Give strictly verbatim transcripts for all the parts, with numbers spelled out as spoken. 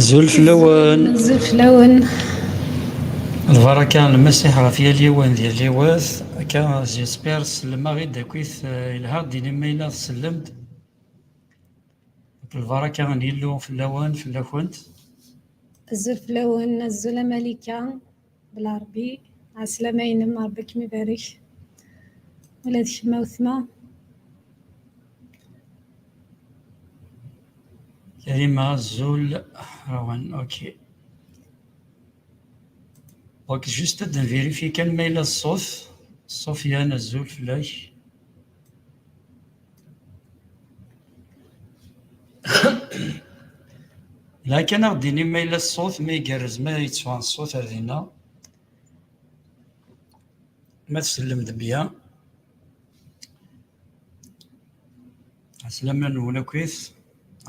Azul fell-awen. Azul fell-awen. Lbaraka n Lmasiḥ ɣef yal yiwen d yal yiwet. Akka, j'espère tsellemeɣ-id akkit, eh, yelha ddin-im ma yella tsellem-d. Lbaraka n Yillu fell-awen, fell-akent. Azul fell-awen, azul a Malika Belɛerbi, ɛeslama-inem, Ṛebbi ad kem-ibarek. Ula d kemm a wetma. Karima, azul, Rawan, ok. Donc, juste ad nvérifier kan ma yella ṣṣut. Sofiane, azul fell-ak. Lakin ad ɣ-d-tini ma yella ṣṣut, ma igerrez, ma yettwan ṣṣut ar dinna. Ma tsellem-d bien. Ɛeslama-nwen akkit.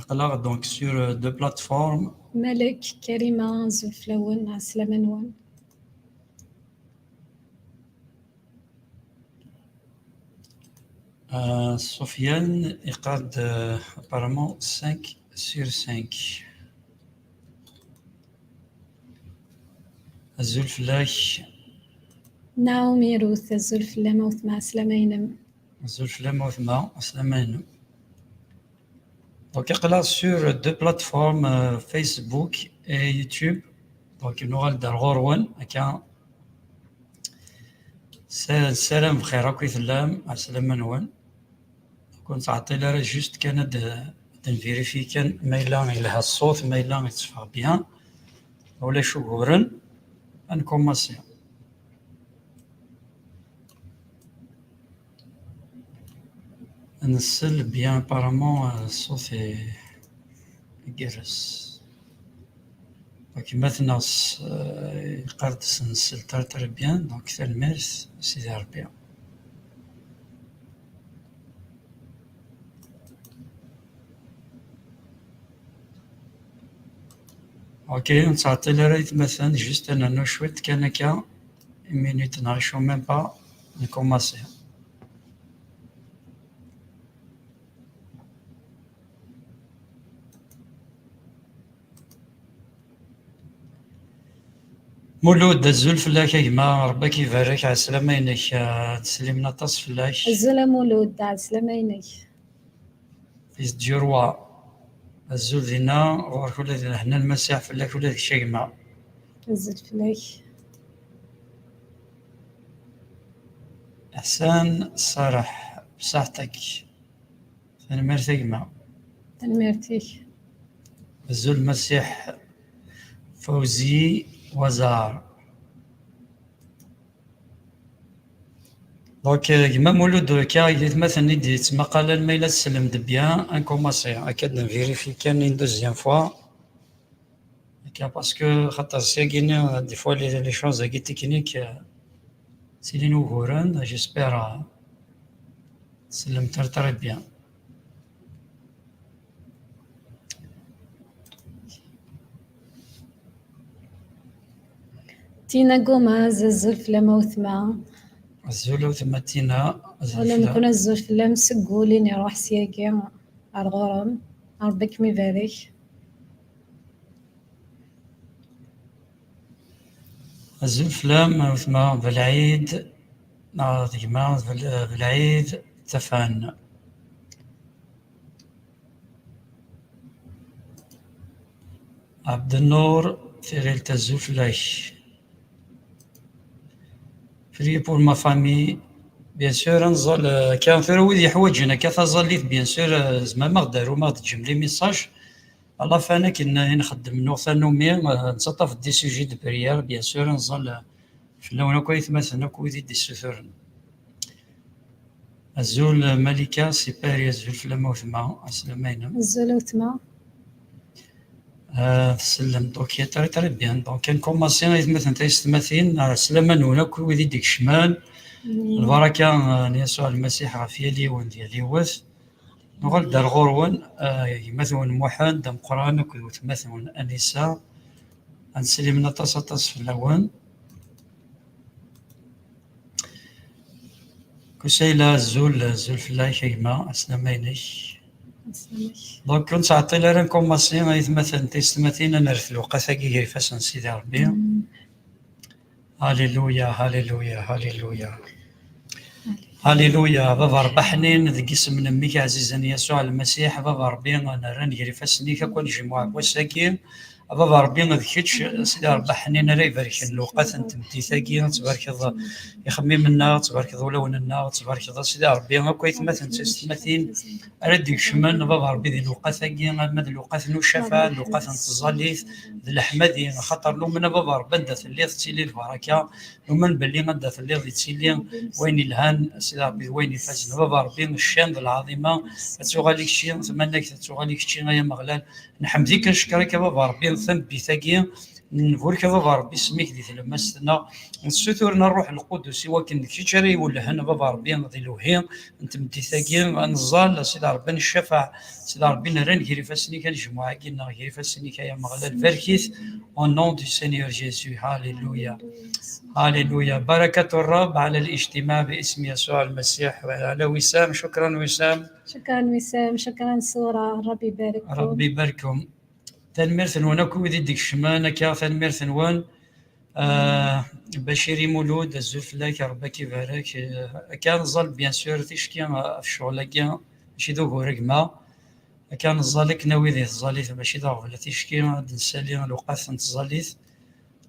Aql-aɣ donc sur, euh, deux plateformes. Malek, Karima, azul fell-awen, ɛeslama-nwen. Euh, Sofiane, iqad, euh, apparemment cinq sur cinq. Azul fell-ak. Naomi Ruth, azul fell-am a wetma, ɛeslama-inem. Azul fell-am a wetma, ɛeslama-inem. Donc, aql-aɣ sur deux plateformes, euh, Facebook et YouTube. Donc, nuɣal-d ar ɣur-wen, akka. Sa-, nessaram bxir akk i tellam, ɛeslama-nwen. Ur nettɛeṭṭil ara, juste kan ad, ad nvérifier kan ma yella yelha ṣṣut, ma yella yetteffeɣ bien. Ulac uguren, ad nkumaṣi. Nsel bien, apparemment, euh, ṣṣut i-, igerrez. Donc, ma tneɣ s-, euh, iqar-d s-, nsel très, très bien. Donc, tanemmirt, Sidi Ṛebbi. Ok, ur nettɛeṭṭil ara aytmaten, juste ad nernu cwiṭ kan akka, une minute neɣ acu, même pas, nkumaṣi. Mulud, azul fell-ak a gma, Ṛebbi ad k-ibarek, ɛeslama-inek, ah, ttsellimen aṭas fell-ak. Azul a Mulud, ɛeslama-inek. Fils du roi. Azul dinna, ɣur-k ula d lehna n Lmasiḥ fell-ak ula d kečč a gma. Azul fell-ak. Ḥsan Ṣaleḥ, bṣaḥt-ak. Tanemmirt a gma. Tanemmirt-ik. Azul Masiḥ Fawzi Wazar. Donc, euh, gma Mulud, akka, aytmaten i d-yettmaqalen ma yella tsellem-d bien, ad nkumaṣi. Akka ad nvérifier kan une deuxième fois. Akka, parce que xaṭer syagi-nni, des fois, les, les choses-agi techniques, euh, ttilin uguren, j'espère, euh, tsellem très, très bien. Tina Gomez, azul fell-am a wetma. Azul a wetma Tina, azul fell-am. Ula d nekkni azul fell-am, seg wul i iruḥ syagi ar ɣur-m. Ṛebbi ad kem-ibarek. Azul fell-am a wetma Belɛid, neɣ d gma Bel-, Belɛid Tafan. Ɛebdennur Tirilt, azul fell-ak. Priez pour ma famille. Bien sûr, ad nẓal, euh, akka, tura wid yeḥwaǧen akka taẓallit, bien sûr, euh, tzemrem ad aɣ-d-tarum, ad aɣ-d-teǧǧem les messages. À la fin, akken i nxeddem, nuɣ tanumi, euh, nettaṭṭaf-d des sujets de prière, bien sûr, ad nẓal, euh, fell-awen akk aytmaten akk wid i d-issuturen. Azul, euh, Malika, c'est Paris, azul fell-am a wetma, ɛeslama-inem. Azul a wetma. Ah, tsellem. Ok, très, très bien. Donc, ad nkumaṣi, aytmaten taysetmatin, ah, ɛeslama-nwen akk wid i d-ikecmen. Amin. Lbaraka, ah, n Yasuɛ Lmasiḥ ɣef yal yiwen d yal yiwet. Nuɣal-d ar ɣur-wen, ah, gma-twen Muḥend ameqqran akked wetma-twen Anisa. Ad nsellem aṭas, aṭas fell-awen. Kusayla, azul, azul fell-ak a gma, ɛeslama-inek. Donc, ur nettɛeṭṭil ara, nkumaṣi, aytmaten, tiyessetmatin, ad nerret lewqat-agi gar ifassen n Sidi Ṛebbi. Halleluya, halleluya, halleluya. Halleluya, a Baba Ṛebbi ḥnin, deg isem n Mmi-k ɛzizen Yasuɛ Lmasiḥ, a Baba Ṛebbi, nerra-n gar ifassen-ik akk anejmuɛ n wass-agi. A Baba Ṛebbi, d kečč, a Sidi Ṛebbi ḥnin, ara ibarken lewqat n tmeddit-agi, ad tbarkeḍ ixemmimen-nneɣ, ad tbarkeḍ ulawen-nneɣ, ad tbarkeḍ, a Sidi Ṛebbi, akk aytmaten d tiyessetmatin ara d-ikecmen, a Baba Ṛebbi, di lewqat-agi, ama d lewqat n ucafaɛ, lewqat n tẓallit, d leḥmadi, axaṭer numen, a Baba Ṛebbi, anda telliḍ tettili lbaraka, numen belli anda telliḍ yettili wayen ilhan, a Sidi Ṛebbi, d wayen ifazen. A Baba Ṛebbi, ccan d lɛaḍima, ad tuɣal i kečči tmanegt, ad tuɣal i kečči, ay Ameɣlal. Nḥemd-ik, ncekkeṛ-ik, a Baba Ṛebbi, tameddit-agi, nburek, a Baba Ṛebbi, isem-ik di tlemmast-nneɣ, nessutur n Ṛṛuḥ Lqudus i wakken d kečč ara iwellhen, a Baba Ṛebbi, di lewhi n tmeddit-agi, ad neẓẓal, a Sidi Ṛebbi, ad ncafeɛ, a Sidi Ṛebbi, nerra-n gar ifassen-ik anejmuɛ-agi-nneɣ, gar ifassen-ik, ay Ameɣlal, barek-it, au nom du Seigneur Jésus. Halleluya. Halleluya. بركة الرب على الاجتماع باسم يسوع المسيح. وعلى وسام، شكرا وسام. شكرا وسام، شكرا صورة، ربي يبارككم. ربي يبارككم. Tanemmirt-nwen akk wid i d-ikecmen akka, tanemmirt-nwen. Ah, Bacir Imulud, azul fell-ak, Ṛebbi ad k-ibarek. Eh, akka neẓẓal, bien sûr, ticki, ah, ɣef ccɣel-agi, mačči d ugur a gma. Akka neẓẓal akken a wid i tẓallit, mačči d aɣbel a ticki, ad d-nessali lewqat n tẓallit.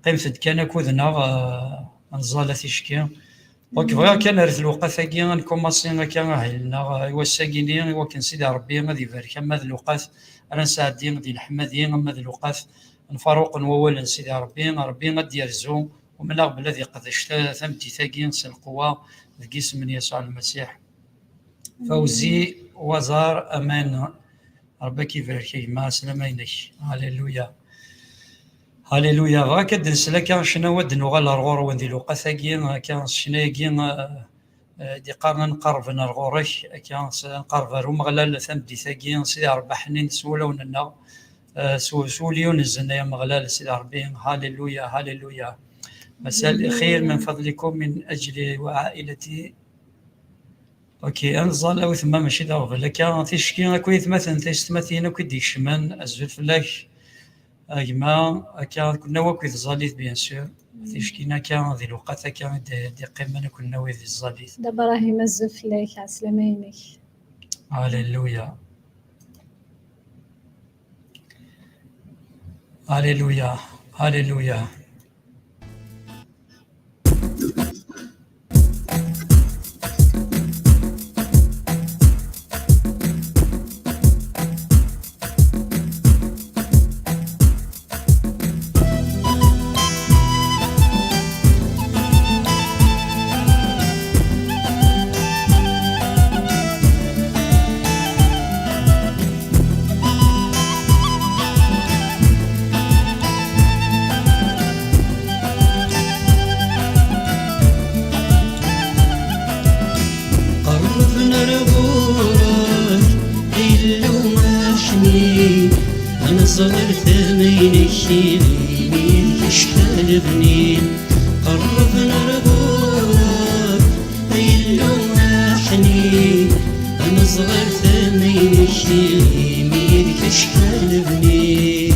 Qqimet-d kan akud-nneɣ, ah, ad neẓẓal a ticki. Donc, bɣiɣ kan rret lewqat-agi, ad nkumaṣi akka ahil-nneɣ i wass-agi-ni, i wakken Sidi Ṛebbi ad ibarek ama d lewqat ara nesɛeddi di leḥmadi, ama d lewqat n Faruq n wawal n Sidi Ṛebbi. Ṛebbi ad d-yerzu, umneɣ belli ad iqdec ta-, tameddit-agi s lqewwa deg isem n Yasuɛ Lmasiḥ. Fawzi Waẓar, aman. Ṛebbi ad k-ibarek a gma, slama-inek. Halleluya. Halleluya. Bɣiɣ ad d-nsel akka ccna, ad d-nuɣal ar ɣur-wen di lewqat-agi, akka s ccna-agi, eh, eh, d-iqqaren ad nqerben ar ɣur-k, akka s-, ad nqerb ar Umeɣlal tameddit-agi, Sidi Ṛebbi ḥnin s wulawen-nneɣ, eh, s u-, s wul yunzen, ay Ameɣlal, Sidi Ṛebbi. Halleluya, halleluya. مساء الخير، من فضلكم، من أجلي وعائلتي. Ok, ad neẓẓal a wetma, mačči d aɣbel. Akka, ticki, akk aytmaten, tiyessetmatin, akk i d-ikecmen, azul fell-ak, a gma, akka, kunna akk i tẓallit, bien sûr. Ticki, akka, di lewqat, akka, i d-, d-iqqimen, kunna wid di tẓallit. D Abrahim, azul fell-ak, ɛeslama-inek. Halleluya. Halleluya. Halleluya. Qerrben ar ɣur-k, Illu aḥnin, ad nẓer tama-inek, imi d kečč acḥal bnin. Qerrben ar ɣur-k, Illu aḥnin, ad nẓer tama-inek, imi d kečč acḥal bnin.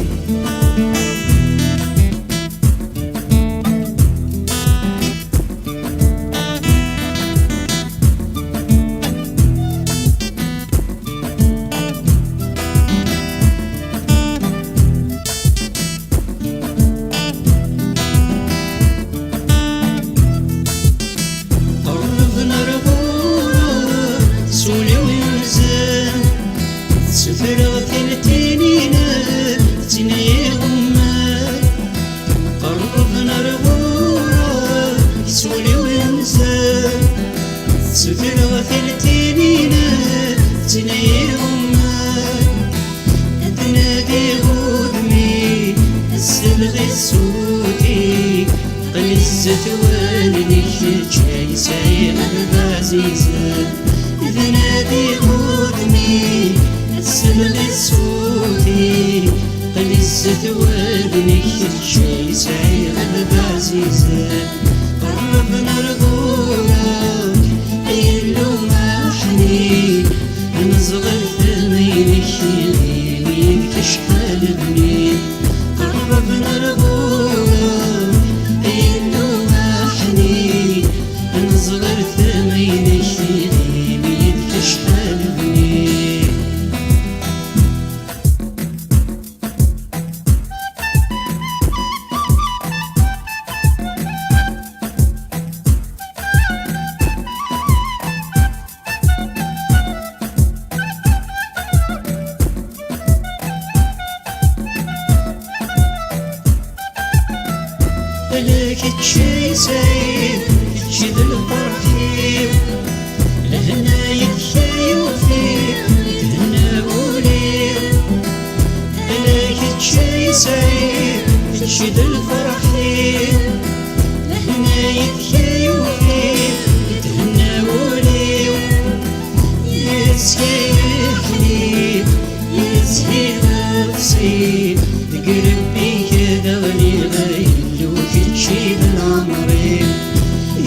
Qerrben ar ɣur-k s wul-iw yunzen, ssutreɣ tinetti-inem, ttini iɣummen. Qerrben ar ɣur-k s wul-iw yunzen, ssutreɣ tinetti-inem, ttini iɣummen. Ad nadiɣ udem-iw, ad selleɣ i ṣṣut-ik, qqel zdat wallen-ik, kečč ay sɛiɣ d ɛzizen. Ad nadiɣ udem-iw, ad selleɣ i ṣṣut-ik, qqel zdat wallen-ik, kečč ay sɛiɣ d ɛzizen. Qerrben ar ɣur-k, ay Illu aḥnin, ad nẓer tama-inek, Ala kečč ay sɛiɣ, kečč i d lferḥ-iw. Lehna yid-k ay ufiɣ, yethenna wul-iw. Ala kečč ay sɛiɣ, kečč i d lferḥ-iw. Lehna yid-k ay ufiɣ, yethenna wul-iw. Yis-k ay aḥlil, yis-k ay ɣefṣil, deg irebbi-k ad ɣliɣ ay Illu, kečč i d leɛmer-iw.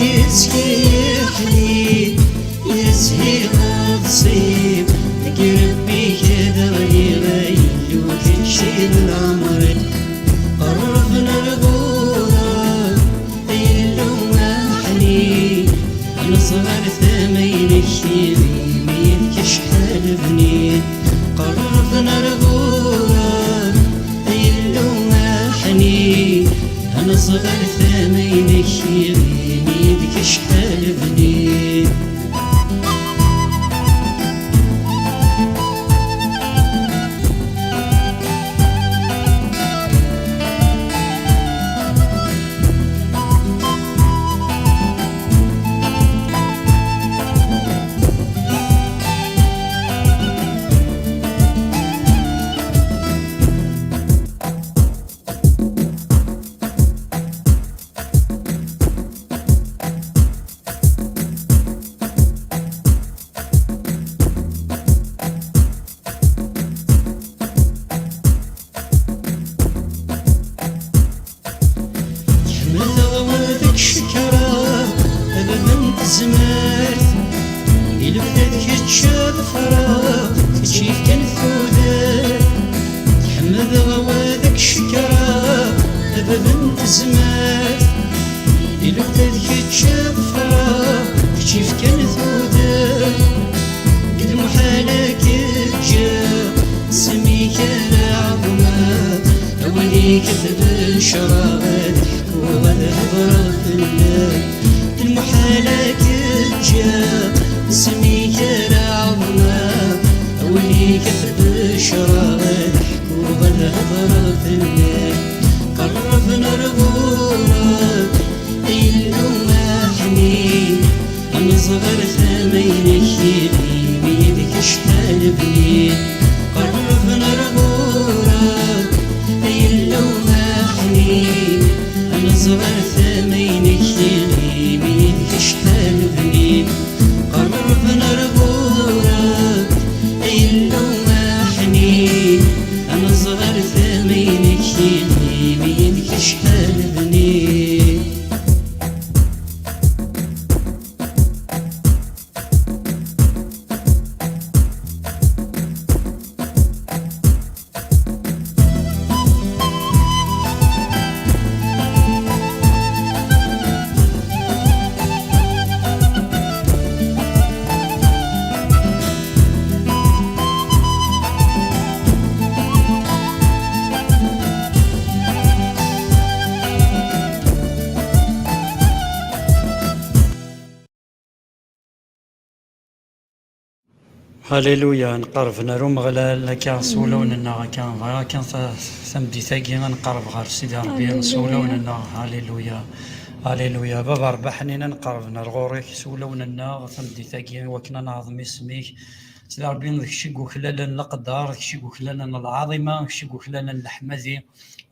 Yis-k ay aḥlil, yis-k ay ɣefṣil, deg irebbi-k ad ɣliɣ ay Illu, kečč i d leɛmer-iw. Qerrben ar ɣur-k, Illu aḥnin, ad neẓɣer tama-inek, imi yid-k acḥal bnin. Qerrben ar ɣur-k, Illu aḥnin, ad neẓɣer tama-inek, imi yid-k acḥal bnin. Ḥemmleɣ wid k-cekreɣ, a bab n tezmert. Ilfet kečč ad ffreɣ, kečč yefkan tudert. Ḥemmleɣ wid k-cekreɣ, a bab n tezmert. Ilfet kečč ad ffreɣ, kečč yefkan tudert. Deg lemḥal ad k-ǧǧeɣ, isem-ik ara ɛeḍmeɣ. A win i k-tbecreɣ, ad ḥkuɣ, ad hedreɣ fell-ak. Lmuḥal ad k-ǧǧeɣ, isem-ik ara ɛeḍmeɣ. A win i k-tbecreɣ, ad ḥkuɣ, ad hedreɣ fell-ak. Qerrben ar ɣur-k, Illu aḥnin, ad neẓɣer tama-inek, imi yid-k acḥal bnin. Qerrben ar ɣur-k, Illu aḥnin, ad neẓɣer tama-inek, imi yid-k acḥal bnin. Qerrben ar ɣur-k, Illu aḥnin, ad neẓɣer tama-inek, imi yid-k acḥal bnin. Haliluya, nqerrben ar Umeɣlal, akka s wulawen-nneɣ, akka, bɣiɣ akka ta-, tameddit-agi ad nqerreb ɣer Sidi Ṛebbi s wulawen-nneɣ. Haliluya, haliluya. Baba Ṛebbi aḥnin, ad nqerrben ar ɣur-k s wulawen-nneɣ, tameddit-agi, wakken ad neɛḍem isem-ik. Sidi Ṛebbi, d kečč i yuklalen leqder, d kečč i yuklalen lɛaḍima, d kečč i yuklalen leḥmadi.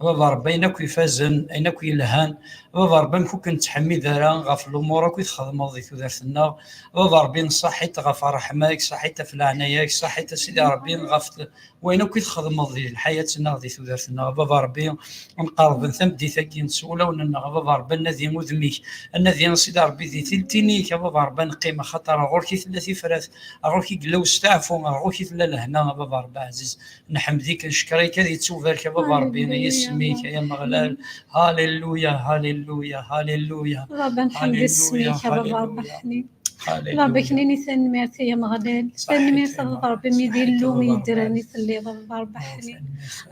A Baba Ṛebbi, ayen akk ifazen, ayen akk yelhan, a Baba Ṛebbi, amek ur k-nettḥemmid ara ɣef lumuṛ akk i txedmeḍ di tudert-nneɣ. A Baba Ṛebbi, nṣaḥit ɣef ṛṛeḥma-k, ṣaḥit ɣef leɛnaya-k, ṣaḥit a Sidi Ṛebbi ɣef t-, wayen akk i txedmeḍ di lḥayat-nneɣ, di tudert-nneɣ. A Baba Ṛebbi, nqerrben tameddit-agi s wulawen-nneɣ, a Baba Ṛebbi, ad nadi udem-ik, ad nadi a Sidi Ṛebbi di tiltin-ik, a Baba Ṛebbi, ad neqqim, axaṭer ɣur-k i tella tifrat, ɣur-k i yella usteɛfu, ɣur-k i tella lehna, a Baba Ṛebbi ɛziz. Nḥemd-ik, ncekkeṛ-ik, ad yettubarek a Baba Ṛebbi, ay isem-ik, ay Ameɣlal. Haliluya, haliluya, haliluya. Ṛebbi, nḥemd isem-ik, a Baba Ṛebbi aḥnin. Ṛebbi, ak-nini tanemmirt, ay Ameɣlal. Tanemmirt, a Baba Ṛebbi, mi d Illu i yeddren i telliḍ, a Baba Ṛebbi aḥnin.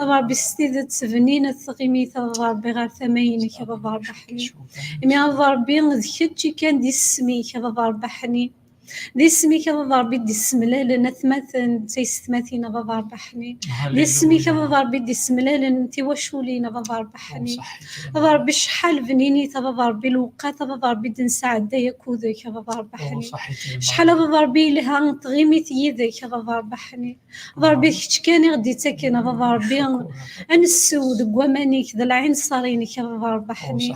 A Baba Ṛebbi, s tidet bnin at tɣimit, a Baba Ṛebbi, ɣer tama-inek, a Baba Ṛebbi aḥnin. Imi, a Baba Ṛebbi, d kečč i kan d isem-ik, a Baba Ṛebbi aḥnin. D isem-ik a baba Ṛebbi i d-issemlalen atmaten d taysetmatin a baba Ṛebbi ḥnin. D isem-ik a baba Ṛebbi i d-issemlalen tiwaculin a baba Ṛebbi ḥnin. A baba Ṛebbi, acḥal bninit a baba Ṛebbi lewqat a baba Ṛebbi i d-nesɛedday akked-k a baba Ṛebbi ḥnin. Acḥal a baba Ṛebbi yelha tɣimit yid-k a baba Ṛebbi ḥnin. A baba Ṛebbi, d kečč kan i ɣ-d-ittaken a baba Ṛebbi ad nessew deg waman-ik d lɛinṣer-inek a baba Ṛebbi ḥnin.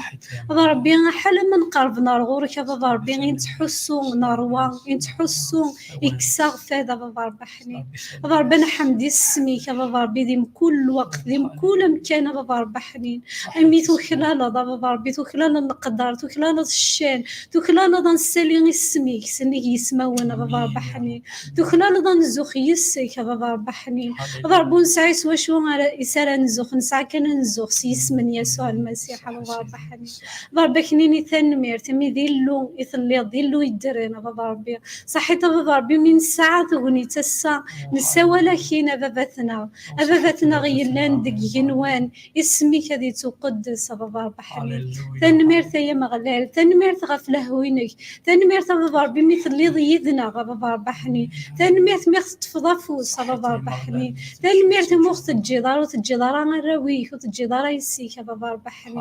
A baba Ṛebbi, aḥal ama nqerben ar ɣur-k a baba Ṛebbi, i nettḥussu neṛwa, i nettḥussu ikkes-aɣ fad a baba Ṛebbi ḥnin. A baba Ṛebbi, ad nḥemd isem-ik a baba Ṛebbi di mkul lweqt, di mkul amkan a baba Ṛebbi ḥnin. Imi tuklaleḍ a baba Ṛebbi, tuklaleḍ leqder, tuklaleḍ ccan, tuklaleḍ ad nessali isem-ik, sennig yismawen a baba Ṛebbi ḥnin. Tuklaleḍ ad nzux yis-k a baba Ṛebbi ḥnin. A baba Ṛebbi, ur nesɛi s wacu ara, is ara nzux, nesɛa kan ad nzux s yisem n Yasuɛ Lmasiḥ a baba Ṛebbi ḥnin. A baba Ṛebbi, ad k-nini tanemmirt, imi d Illu i telliḍ, d Illu yeddren a baba Ṛebbi. Ṣaḥit a baba Ṛebbi, mi nesɛa tagnit ass-a, nessawal-ak-in a baba-tneɣ. A baba-tneɣ yellan deg igenwan, isem-ik ad yettuqeddes a baba Ṛebbi ḥnin. Tanemmirt ay Ameɣlal, tanemmirt ɣef lehhu-inek, tanemmirt a baba Ṛebbi mi telliḍ yid-neɣ a baba Ṛebbi ḥnin. Tanemmirt mi ɣ-teṭṭfeḍ afus a baba Ṛebbi ḥnin. Tanemmirt imi ur ɣ-teǧǧiḍ ara, ur teǧǧiḍ ara arraw-ik, ur teǧǧiḍ ara yessi-k a baba Ṛebbi ḥnin. A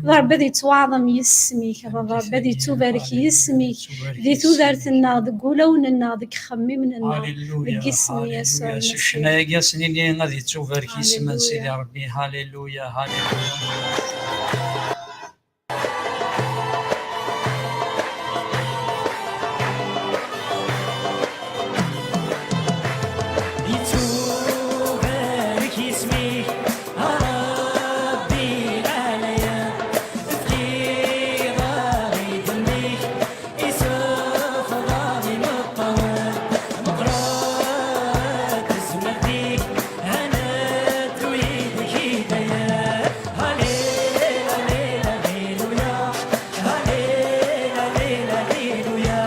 baba Ṛebbi ad yettwaɛḍem yisem-ik a baba Ṛebbi, ad yettubarek yisem-ik di tudert-nneɣ, deg wulawen-nneɣ, deg yixemmimen-nneɣ, deg yisem n Yasuɛ Lmasiḥ. Ccna-agi ad s-nini ad yettubarek yisem n Sidi Ṛebbi. Haleluya, haleluya. Yettubarek yisem-ik a Ṛebbi ɛlayen, tefkiḍ-aɣ-id mmi-k. Isuffeɣ-aɣ imeṭṭawen, meqqret tezmert-ik, ad neddu yid-k i dayem. Halil, halil, haliluya. Halil, halil, haliluya.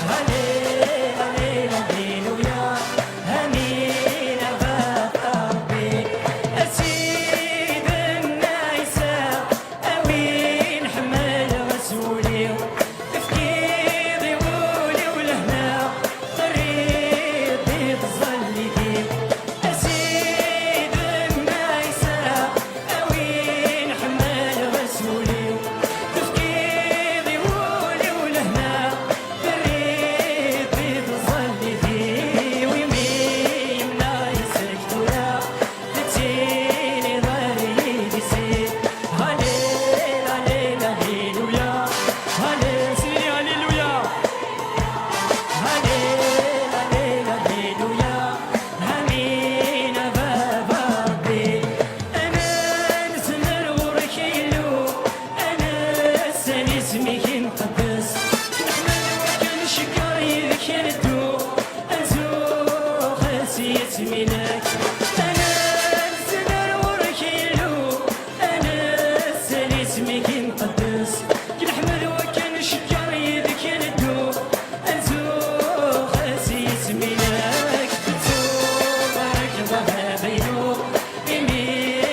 Halil, halil, haliluya. Amin, a Baba Ṛebbi. A Sidna Ɛisa, a win ḥemmleɣ s wul-iw. Tefkiḍ i wul-iw lehna, terriḍ i tẓallit-iw. A Sidna Ɛisa, a win ḥemmleɣ s wul-iw. Tefkiḍ i wul-iw lehna, terriḍ i tẓallit-iw. Imi yemneɛ yes-k tura, tettiliḍ ar yidis-iw. Halil, halil, haliluya. Halil, sili, haliluya. Halil, halil, haliluya. Amin, a Baba Ṛebbi. Aman nezmer ɣur-k, ay Illu, ad nessali isem-ik imqeddes. Neḥmed-ik, ad ncekkeṛ, yid-k ad neddu, ad nzux s yisem-inek. Aman nezmer ɣur-k, ay Illu, ad nessali isem-ik imqeddes. Neḥmed-ik, ad ncekkeṛ, yid-k ad neddu, ad nzux s yisem-inek. Tettubarkeḍ a Baba-inu, imi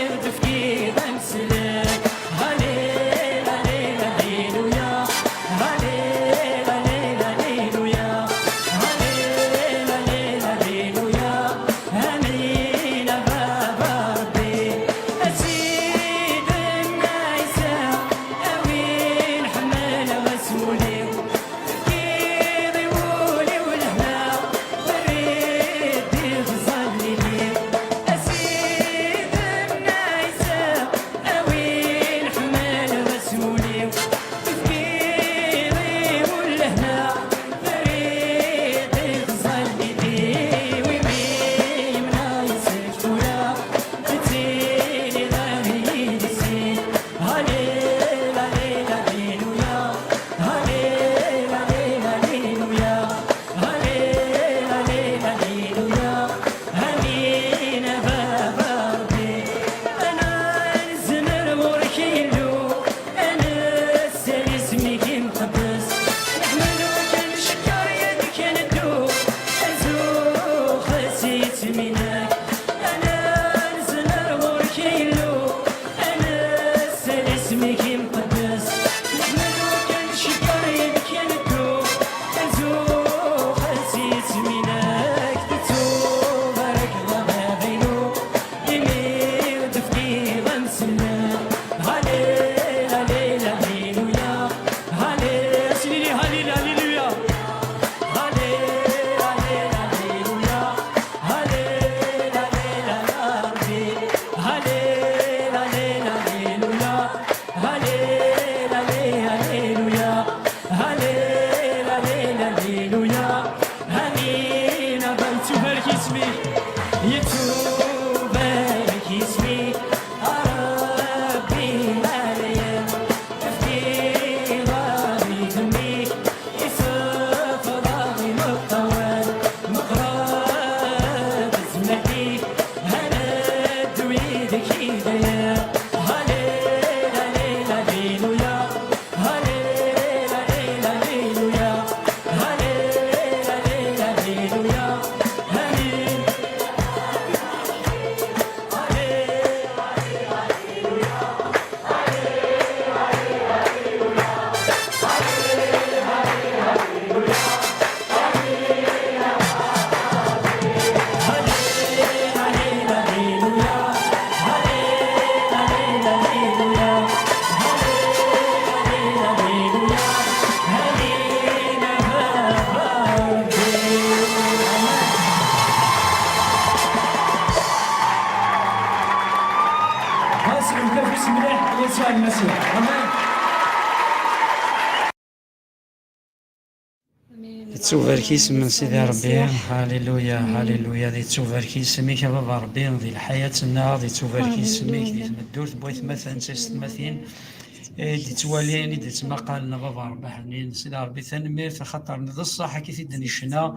ɣ-d-tefkiḍ ameslak. Halil, halil, haliluya. Yettubarek isem n Sidi Ṛebbi. Haleluya, haleluya. Di ttubarek isem-ik a Baba Ṛebbi, di lḥayat-nneɣ, di ttubarek isem-ik di tmeddurt n waytmaten d taysetmatin i d-ittwalin, i d-ittmaqalen a Baba Ṛebbi ḥnin. Sidi Ṛebbi, tanemmirt axaṭer d ṣṣeḥ akka i t-id-necna.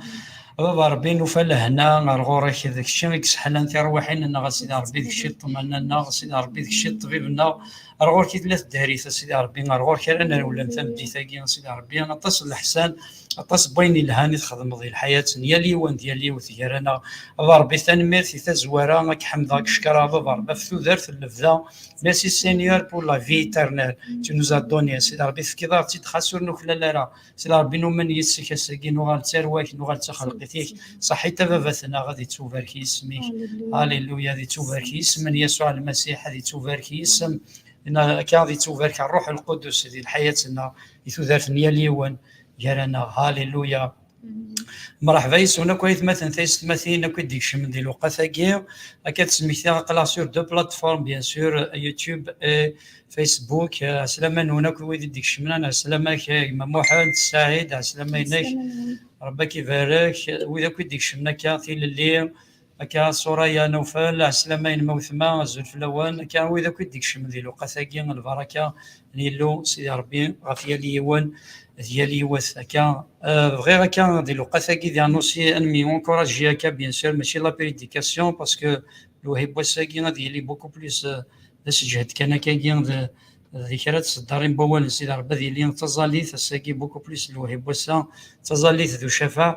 A Baba Ṛebbi, nufa lehna ar ɣur-k, d kečč i yesseḥlan tirwiḥin-nneɣ a Sidi Ṛebbi, d kečč i ṭṭmana-nneɣ a Sidi Ṛebbi, d kečč i ṭṭbib-nneɣ. Ar ɣur-k i tella tedharit a Sidi Ṛebbi, ar ɣur-k ara nrewlen tameddit-agi a Sidi Ṛebbi. Aṭas n leḥsan, aṭas n wayen yelhan i txedmeḍ di lḥayat n yal yiwen d yal yiwet gar-aneɣ. A Baba Ṛebbi, tanemmirt i tazwara, ad k-ḥemdeɣ, ad k-cekkreɣ a Baba Ṛebbi ɣef tudert n lebda. Merci Seigneur pour la vie éternelle tu nous as donné. A Sidi Ṛebbi, tefkiḍ-aɣ-tt-id xas ur nuklal ara. Sidi Ṛebbi, numen yis-k ass-agi, nuɣal d tarwa-k, nuɣal d taxelqit-ik. Ṣaḥit a baba-tneɣ, ad ittubarek yisem-ik. Aleluya. Aleluya, ad ittubarek yisem n Yasuɛ Lmasiḥ, ad ittubarek yisem. Akka ad ittubarek Ṛṛuḥ Lqudus di lḥayat-nneɣ, di tudert n yal yiwen gar-aneɣ. Aleluya. Mreḥba yes-wen akk aytmaten taysetmatin akk i d-ikecmen di lewqat-agi. Akka ad d-smektiɣ, aql-aɣ sur deux plateformes, bien sûr, YouTube et Facebook. Ɛeslama-nwen akk wid i d-ikecmen, ɛeslama-k a gma Muḥend Saɛid, ɛeslama-inek. Ɛeslama-nwen. Ṛebbi ad k-ibarek. Wid akk i d-ikecmen akka tilelli, akka Suraya Nufel, ɛeslama-inem a wetma, azul fell-awen. Akka wid akk i d-ikecmen di lewqat-agi, lbaraka n Yillu Sidi Ṛebbi ɣef yal yiwen d yal yiwet. Akka, euh, bɣiɣ akka di lewqat-agi di annoncer, ad nemyunkurajji akka, bien sûr, mačči la prédication, parce que lewhi n wass-agi ad yili beaucoup plus, euh, d aseǧhed kan akkagi, d, d kra n tseddarin n wawal n Sidi Ṛebbi, ad yili d taẓallit, ass-agi beaucoup plus lewhi n wass-a, d taẓallit d ucafaɛ.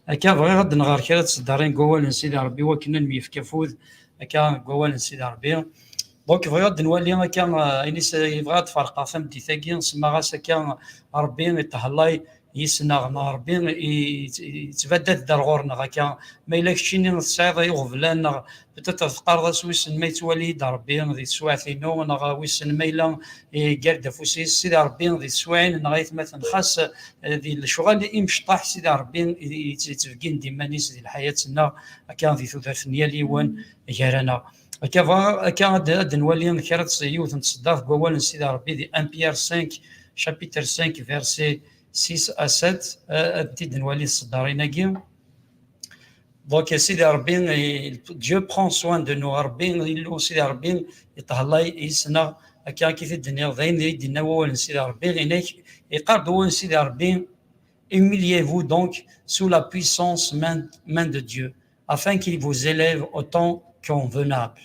Akka bɣiɣ ad d-nɣer kra n tseddarin n wawal n Sidi Ṛebbi, wakken ad nemyefk afud akka deg wawal n Sidi Ṛebbi. Donc bɣiɣ ad d-nwali akka, euh, ayen i s-, i bɣiɣ ad d-ferqeɣ tameddit-agi, semmaɣ-as akka Ṛebbi iṭehlay yis-neɣ, neɣ Ṛebbi i-, i-, yettbadad-d ar ɣur-neɣ akka. Ma yella keččini tesɛiḍ iɣeblan, neɣ peut-être teqqareḍ-as wissen ma yettwali-yi-d Ṛebbi di teswiɛt-inu, neɣ wissen ma yella iger-d afus-is Sidi Ṛebbi di teswiɛin, neɣ aytmaten, xas, eh, di lecɣal imecṭaḥ Sidi Ṛebbi i-, i-, yettbeggin-d iman-is di lḥayat-nneɣ, akka di tudert n yal yiwen gar-aneɣ. Akka bɣa-, akka ad, ad d-nwali kra n ts-, yiwet n tseddart deg wawal n Sidi Ṛebbi di un Pierre cinq, chapitre cinq, verset six à sept, euh, ad t-id-nwali tseddarin-agi. Donc, Sidi Ṛebbi, il-, Dieu prend soin de nous. Ṛebbi, Illu Sidi Ṛebbi, iṭehlay yis-neɣ, akka i t-id-nniɣ, d ayen i d-yenna wawal n Sidi Ṛebbi, inek, iqqar-d wawal n Sidi Ṛebbi, humiliez-vous donc sous la puissance main, main de Dieu, afin qu'il vous élève au temps convenable.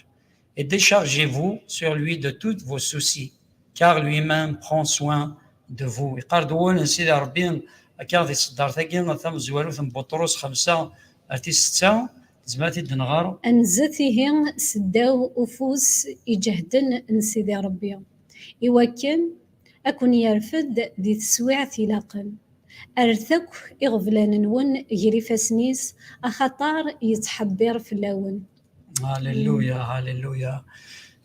Et déchargez-vous sur lui de tous vos soucis, car lui-même prend soin de vous. Iqqar-d wawal n Sidi Ṛebbi, akka di tseddart-agi tamezwarut n Buṭrus xemsa ar tis setta, tezmer ad t-id-nɣer. Anzet ihi seddaw ufus iǧehden n Sidi Ṛebbi, iwakken ad ken-yerfed di teswiɛt ilaqen. Rret akk iɣeblan-nwen ger ifassen-is, axaṭer yettḥebbir fell-awen. Haleluya, haleluya.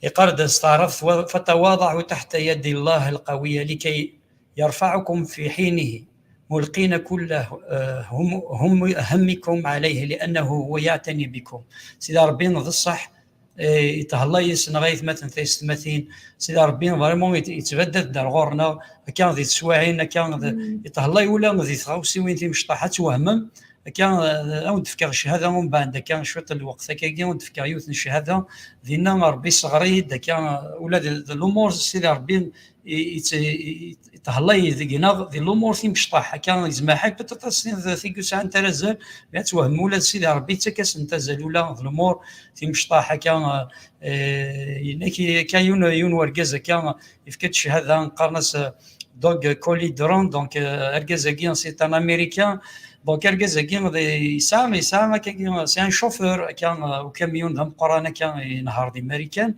Iqqar-d s taɛrabt, فتواضعوا تحت يد الله القوية لكي يرفعكم في حينه، ملقين كل، آه، هم، هم، همكم عليه لأنه هو يعتني بكم. Sidi Ṛebbi d ṣṣeḥ, eh, iṭehlay yis-neɣ aytmaten taysetmatin. Sidi Ṛebbi vraiment yet-, yettbadad-d ar ɣur-neɣ, akka di teswiɛin, akka d-, yeṭehlay ula di tɣawsiwin timecṭaḥ ad twehmem. Akka, eh, ad wen-d-fkeɣ cchada umbeɛd, akka cwiṭ n lweqt akkagi, ad wen-d-fkeɣ yiwet n cchada. Dinna Ṛebbi isɣer-iyi-d, akka, eh, ula d, d lumuṛ Sidi Ṛebbi i, i, i, iṭehlay deg-neɣ di lumuṛ timecṭaḥ. Akka, yezmer ḥal peut-être ad s-tiniḍ tiggi ur sɛant ara azal, mais ad twehmem ula d Sidi Ṛebbi yettak-asent azal ula d lumuṛ timecṭaḥ. Akka, eh, yenna-k akka yiwen, yiwen wergaz akka, yefka-d cchada, qqaren-as, eh, Doug Colidron, donc, euh, argaz-agi, c'est un Américain. Donc, argaz-agi, d-, yesɛa, yesɛa akkagi, c'est un chauffeur, akka, euh, ukamyun d ameqqran, akka, inehher di Marikan.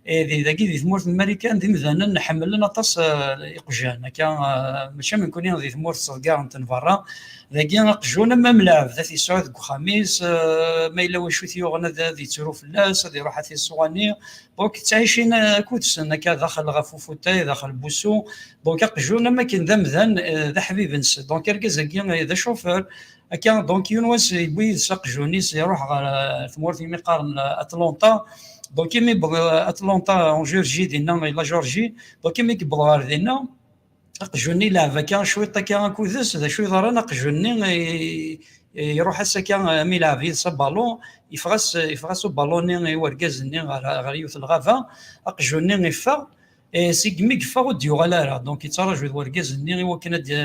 Et di, dagi, di tmurt n Marikan, d imdanen ḥemmlen aṭas, euh, iqjan, akka, euh, mačči am nekkni di tmurt ttḍeggaren-ten berra. Dagi, aqjun, am, am lɛebd, ad t-yesɛu deg uxxam-is, euh, ma yella wacu t-yuɣen ad, ad yettru fell-as, ad iruḥ ad t-yeswani. Donc, ttɛicin akked-sen akka daxel ɣef ufutay, daxel n wusu. Donc, aqjun am akken d amdan, eh, d aḥbib-nsen. Donc, argaz-agi, eh, d acufur. Akka, donc, yiwen wass, yewwi yid-s aqjun-is, iruḥ ɣer, eh, tmurt imi qqaren, eh, Atlanta. Donc imi yewweḍ Atlanta en Géorgie dinna, la Géorgie, donc imi yewweḍ ɣer dinna, aqjun-nni yelɛeb akka cwiṭ akka akud-s, d acu yeḍran, aqjun-nni i- iruḥ-as akka, mi yelɛeb yid-s aballon, yeffeɣ-as, yeffeɣ-as uballon-nni i urgaz-nni ɣer, ɣer yiwet n lɣaba, aqjun-nni yeffeɣ, et segmi yeffeɣ ur d-yuɣal ara, donc yettraǧu d urgaz-nni i wakken ad d-,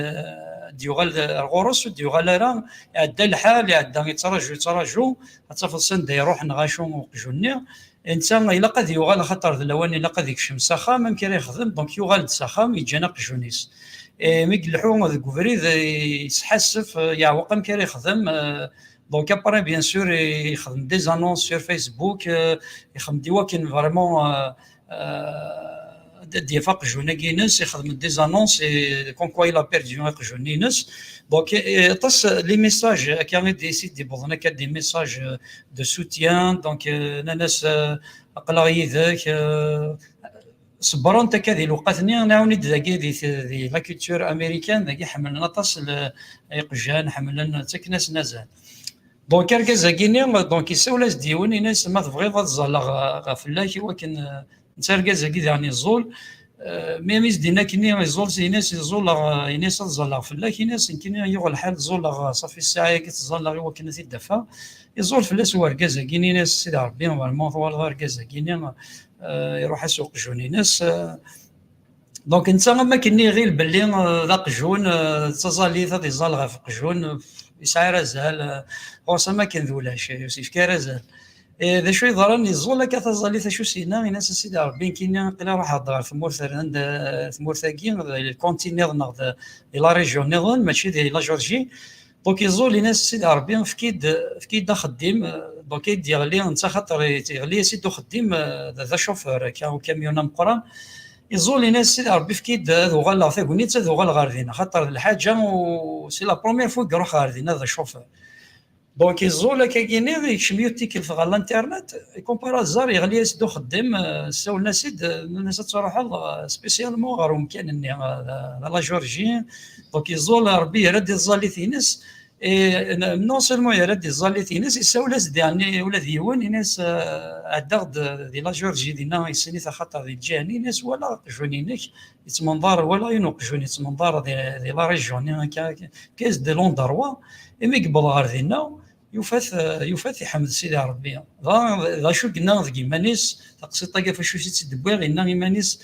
ad d-yuɣal ar ɣur-s, ur d-yuɣal ara, iɛedda lḥal, iɛedda, yettraǧu, yettraǧu, ad tafeḍ sanda iruḥ neɣ acu uqjun-nni. Netta ilaq ad yuɣal, axaṭer d lawan ilaq ad ikcem s axxam, amek ara yexdem? Donc yuɣal-d s axxam, yeǧǧan aqjun-is. Et mi ileḥḥu deg ubrid, eh, yesḥassef, eh, yeɛweq amek ara yexdem. Eh, donc après, bien sûr, eh, yexdem des annonces sur Facebook, eh, yexdem-d i wakken vraiment, eh, eh, ad d-yaf aqjun-agi-ines, yexdem des annonces, et comme quoi il a perdu aqjun-ines. Donc, eh, aṭas les messages akka i d-, i d-yewwḍen akka des messages, eh, de soutien, donc, eh, nnan-as, eh, aql-aɣ yid-k, eh, ṣebbren-t akka di lewqat-nni, nɛawen-id dagi di, di la culture américaine, dagi ḥemmlen aṭas l-, iqjan, ḥemmlen, ttaken-asen azal. Donc argaz-agi-nni, donc yessawel-as-d yiwen, yenna-as ma tebɣiḍ ad ẓẓalleɣ, eh, ɣef fell-ak, i wakken, eh, netta argaz-agi daɣen yeẓẓul, eh, mi, mi s-d-yenna akkenni yeẓẓul, yenna-as ẓẓulleɣ, eh, yenna-as ad ẓẓalleɣ fell-ak, yenna-as nekkini yuɣ lḥal ẓẓulleɣ, eh, ṣafi ssaɛa-agi ttẓallaɣ i wakken ad t-id-afeɣ. Yeẓẓul fell-as urgaz-agi-nni, yenna-as sidi Ṛebbi, vraiment twalaḍ argaz-agi-nni, eh, iruḥ-as uqjun-ines, eh, donc netta am akken iɣil belli, eh, d aqjun, eh, d taẓallit ad iẓẓal ɣef uqjun, eh, yesɛa ara azal, eh, ɣur-s am akken d ulac, eh, ur s-yefki ara azal. Eh, d acu yeḍran, yeẓẓul akka taẓallit, acu s-yenna, yenna-as a sidi Ṛebbi, nekkini aql-i ruḥeɣ-d ɣer tmurt, anda, tmurt-agi, d lkunti nniḍen neɣ d, di la région nniḍen, mačči di la Géorgie. Donc yeẓẓul, yenna-as sidi Ṛebbi, efk-iyi-d, efk-iyi-d axeddim, eh, donc i d-yeɣli, netta xaṭer yeɣli-as-id uxeddim, eh, d, d acufur akka, ukamyun ameqqran. Yeẓẓul, yenna-as sidi Ṛebbi, efk-iyi-d ad uɣaleɣ tagnit, ad uɣaleɣ ɣer dinna, xaṭer d lḥaǧa, u c'est la première fois i iruḥ ɣer dinna d acufur. Donc yeẓẓul akkagi-nni, yekcem yiwet tikkelt ɣer l'internet, et comme par hasard yeɣli-as-d uxeddim, eh, ssawlen-as-id, eh, nnan-as ad truḥeḍ, eh, spécialement ɣer umkan-nni, eh, d, d la Géorgie. Donc yeẓẓul, Ṛebbi yerra-d i tẓallit-ines, et n-, non seulement yerra-d i tẓallit-ines, yessawel-as-d yeɛni ula d yiwen, yenna-as, eh, ɛeddaɣ-d di la Géorgie dinna, yessen-it axaṭer di lǧiha-nni, yenna-as walaɣ aqjun-inek, yettmenḍar, walaɣ yiwen uqjun yettmenḍar di, di la région-nni, akka, akka, quinze de l'endroit, imi yewweḍ ɣer dinna, yufa-t, yufa-t iḥmed Sidi Ṛebbi. Dɣa d acu yenna deg yiman-is, taqsiṭ-agi ɣef acu i tt-id-wwiɣ, yenna iman-is,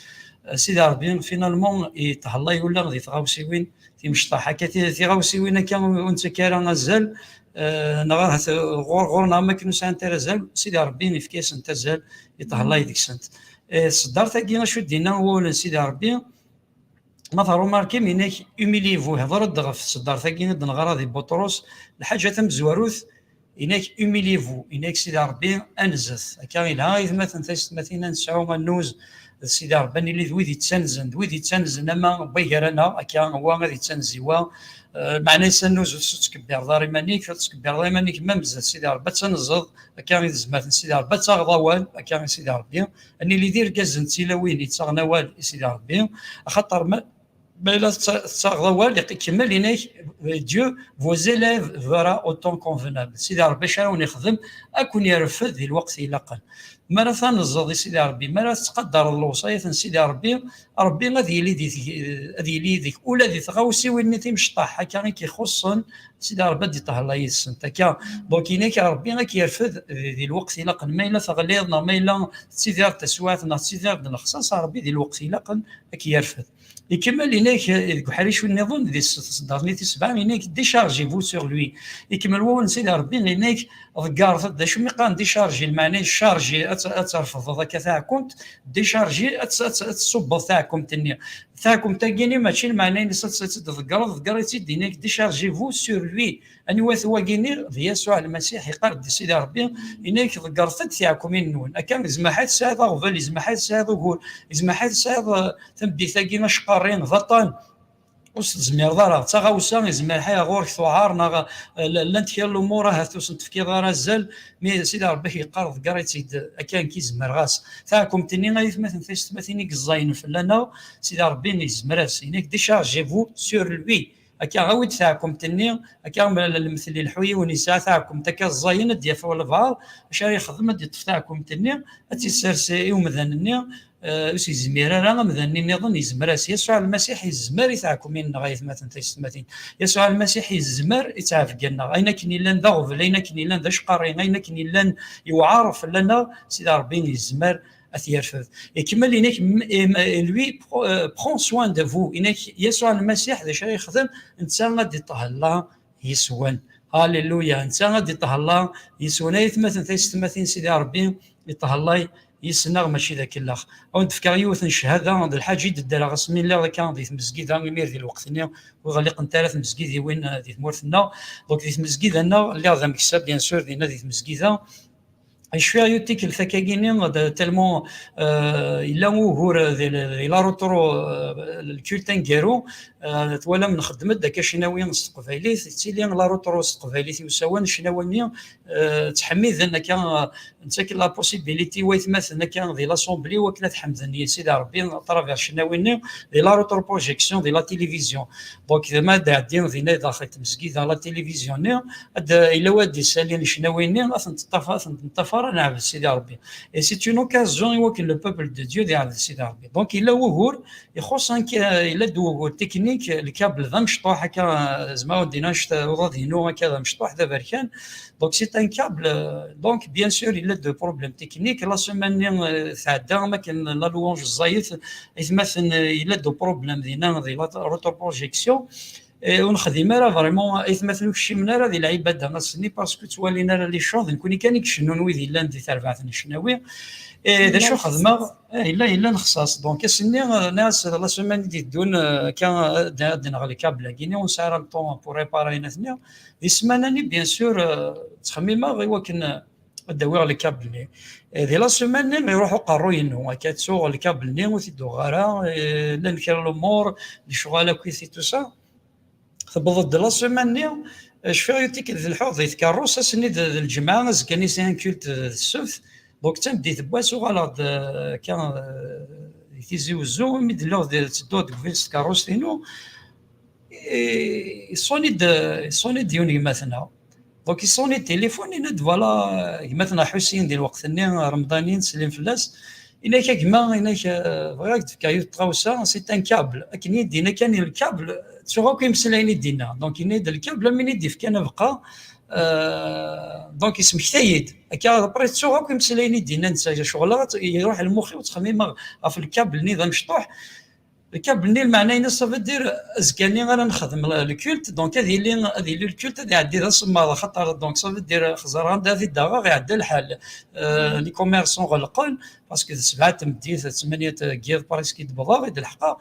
eh, Sidi Ṛebbi, finalement, yethelleq ula di tɣawsiwin timecṭaḥ. Akka ti-, tiɣawsiwin akka ur nettak ara azal, eh, neɣ ahat ɣur-, ɣur-neɣ am akken ur sɛint ara azal, Sidi Ṛebbi yefka-yasent azal, yethelleq deg-sent. Eh, ṣṣeddart-agi, acu d-yenna wawal n Sidi Ṛebbi? Ma tṛumarkim, inak humiliez-vous, hḍer-d ɣef tṣeddart-agi i d-neɣra di Buṭrus, lḥaǧa tamezwarut, inak humiliez-vous, inak Sidi Ṛebbi anzet. Akka ilha aytmaten taysetmatin ad nesɛu annuz d Sidi Ṛebbi, ad nili d wid yettanzen, d wid yettanzen ama n way gar-aneɣ, akka wa ad yettanez i wa, eh, meɛna-s annuz ur tettkebbir ara iman-ik, ur tettkebbir ara iman-ik, ma mzat Sidi Ṛebbi ad tanzeḍ, akka i tezmert n Sidi Ṛebbi, ad taɣeḍ awal, akka i Sidi Ṛebbi. Ad nili d irgazen d tilawin yettaɣen awal i Sidi Ṛebbi, axaṭer ma, ma yella tettaɣeḍ awal, ikemmel inak, Dieu vous élèvera au temps convenable. Sidi Ṛebbi acu ara wen-ixdem, ad ken-irfed di lweqt ilaqen. Mi ara tanzeḍ i Sidi Ṛebbi, mi ara tettqadareḍ lewṣayat n Sidi Ṛebbi, Ṛebbi ad yili di, ad yili yid-k, ula di tɣawsiwin-nni timecṭaḥ, akka i k-ixuṣṣen, Sidi Ṛebbi ad d-ithelleq yid-sent. Akka, donc, inak Ṛebbi ad k-yerfed di, di lweqt ilaqen. Ma yella teɣliḍ, neɣ ma yella tettidireḍ taswiɛt, neɣ tettidireḍ lexṣaṣ, Ṛebbi di lweqt ilaqen ad k-yerfed. Ikemmel inak, eh, deg uḥric nniḍen, di s-, tṣeddart-nni tis sebɛa, inak déchargez-vous sur lui. Ikemmel wawal n Sidi Ṛebbi, inak ḍeggret-d. D acu mi qqaren décharger? Lmeɛna charger, ad tt-, ad terfdeḍ akka taɛkumt, décharger, ad tt-, ad tt-, ad tṣubbeḍ taɛkumt-nni. Taɛkumt-agi-nni mačči lmeɛna-ines ad tt-, ad tt-id-tḍeggreḍ, ḍegger-itt-id, inak déchargez-vous sur lui. Anwa-t wagi-nni? D Yasuɛ Lmasiḥ, iqqar-d Sidi Ṛebbi, inak ḍeggret-d tiɛkumin-nwen. Akka, yezmer ad tesɛiḍ aɣbel, yezmer ad tesɛiḍ ugur, yezmer ad tesɛiḍ, eh, tameddit-agi aceqqarri, d aṭṭan, ur s-tezmireḍ ara. D taɣawsa, yezmer ɣur-k tuɛar, neɣ, eh, l-, llant kra n lumuṛ ahat ur sen-tefkiḍ ara azal, mi Sidi Ṛebbi ak-yeqqar ḍegger-itt-id, akka nekk i zemreɣ-as. Taɛkumt-nni, ay atmaten taysetmatin i yeẓẓayen fell-aneɣ, Sidi Ṛebbi yezmer-as. Inak déchargez-vous sur lui. Akka, awi-d taɛkumt-nni, akka, ma lemtel ileḥḥu yiwen yesɛa taɛkumt akka ẓẓayen, ad d-yaf walebɛaḍ, acu ara yexdem? Ad d-yeṭṭef taɛkumt-nni, ad tt-yessers i umdan-nni, eh, ur s-yezmir ara, amdan-nni nniḍen yezmer-as. Yasuɛ Lmasiḥ yezmer i tɛekkumin-nneɣ, ay atmaten taysetmatin. Yasuɛ Lmasiḥ yezmer i ttɛebga-nneɣ. Ayen akken yellan d aɣbel, ayen akken yellan d acqarri, ayen akken yellan yewɛer fell-aneɣ, Sidi Ṛebbi yezmer ad t-yerfed. Ikemmel, inek, m-, em-, lui, pro-, euh, prend soin de vous. Inek, Yasuɛ Lmasiḥ, d acu ara yexdem? Netta ad d-iṭhella yes-wen. Halleluya. Netta ad d-iṭhella yes-wen. Ay atmaten taysetmatin, Sidi Ṛebbi iṭhella yes-neɣ, mačči d akellax. Ad wen-d-fkeɣ yiwet n cchada, d lḥaǧa i d-ddreɣ asmi lliɣ akka di tmezgida, imir di lweqt-nni ur ɣliqent ara tmezgidiwin, eh, di tmurt-nneɣ. Donc, di tmezgida-nneɣ, lliɣ d ameksa, bien sûr, dinna di tmezgida. Cfiɣ yiwet tikkelt akkagi-nni, d tellement, euh, yella wugur di, di la retour, euh, le culte aneggaru, euh, twalam nxeddem-d akka cnawi s teqbaylit, tettili la retour s teqbaylit i usawen, cnawi-nni, euh, ttḥemmiden akka, euh, nettak la possibilité i waytmaten akka di l'assemblée wakken ad ḥemden i Sidi Ṛebbi à travers cnawi-nni, di la retour projection, di la télévision. Donc, ma d-ɛeddi dinna daxel tmezgida, la télévision-nni, ad, yella wa d-isalin ccnawi-nni, ad tent-ṭṭaf-, ad tent-neṭṭafar, ad neɛbed Sidi Ṛebbi. Et c'est une occasion i wakken le peuple de Dieu ad iɛbed Sidi Ṛebbi. Donc, yella wugur, ixuṣṣ anki, yella-d wugur technique, le câble d amecṭuḥ, akka, zemreɣ ad d-iniɣ anect-a uḍad-inu, akka d amecṭuḥ, d aberkan. Donc, c'est un câble, euh, donc, bien sûr, yella-d problème technique. La semaine-nni, euh, tɛedda, am akken la louange ẓẓayet, aytmaten, euh, yella-d problème dinna, di la retour projection. Eh, ur nexdim ara vraiment, aytmaten ur kcimen ara di lɛibada ass-nni, parce que ttwalin ara les choses, d nekkni kan i icennun, wid yellan di terbaɛt n ccnawi. Eh, d acu xedmeɣ? Eh, yella, yella lexṣaṣ. Donc, ass-nni, eh, nniɣ-as, la semaine i d-iteddun, eh, akka, ad, ad d-naɣ le câble-agi-nni, ur nesɛi ara le temps pour réparer ayen-nni. Di ssmana-nni, bien sûr, eh, ttxemmimeɣ i wakken, eh, ad d-awiɣ le câble-nni. Eh, di la semaine-nni, iruḥ uqerruy-inu, akka ttuɣ le câble-nni, ur t-id-uɣeɣ ara, eh, llan kra lumuṛ, lecɣal akkit et tout ça. Tewweḍ-d la semaine-nni, eh, cfiɣ yiwet tikkelt d lḥuɣ di tkeṛṛust, ass-nni d, d lǧemɛa, azekka-nni c'est un culte d ssebt. Donc, d tameddit n wass, uɣaleɣ-d, eh, akka, eh, di Tizi Wezzu, imi d-lliɣ di, ttedduɣ deg ubrid s tkeṛṛust-inu, eh, iṣuni-d, iṣuni-d yiwen n gma-tneɣ. Donc, iṣuni-d téléphone, yenna-d, voilà, gma-tneɣ Ḥusin di lweqt-nni, Remḍani, ttsellim fell-as. Inek a gma, inek, euh, bɣiɣ ad k-d-fkeɣ yiwet n tɣawsa, c'est un câble. Akken i d-yenna kan, le câble, ttuɣ akk imeslayen i d-yenna. Donc, yenna-d le câble, am win i d-yefkan abeqqa, euh, donc, yesmekta-yi-d. Akka, après, ttuɣ akk imeslayen i d-yenna netta, ceɣleɣ, iruḥ lmux-iw, ttxemmimeɣ ɣef le câble-nni d amecṭuḥ. Le câble-nni, lmeɛna-ines, ça veut dire, azekka-nni ara nexdem le, le culte, donc ad yili, ad yili le culte, ad iɛeddi d asemmaḍ, axaṭer, donc, ça veut dire, xẓer anda ad t-id-aɣeɣ, iɛedda lḥal. Euh, les commerçants ɣelqen, parce que d ssebɛa n tmeddit, d ttmanya n yiḍ, presque i d-wwḍeɣ, i d-leḥqeɣ.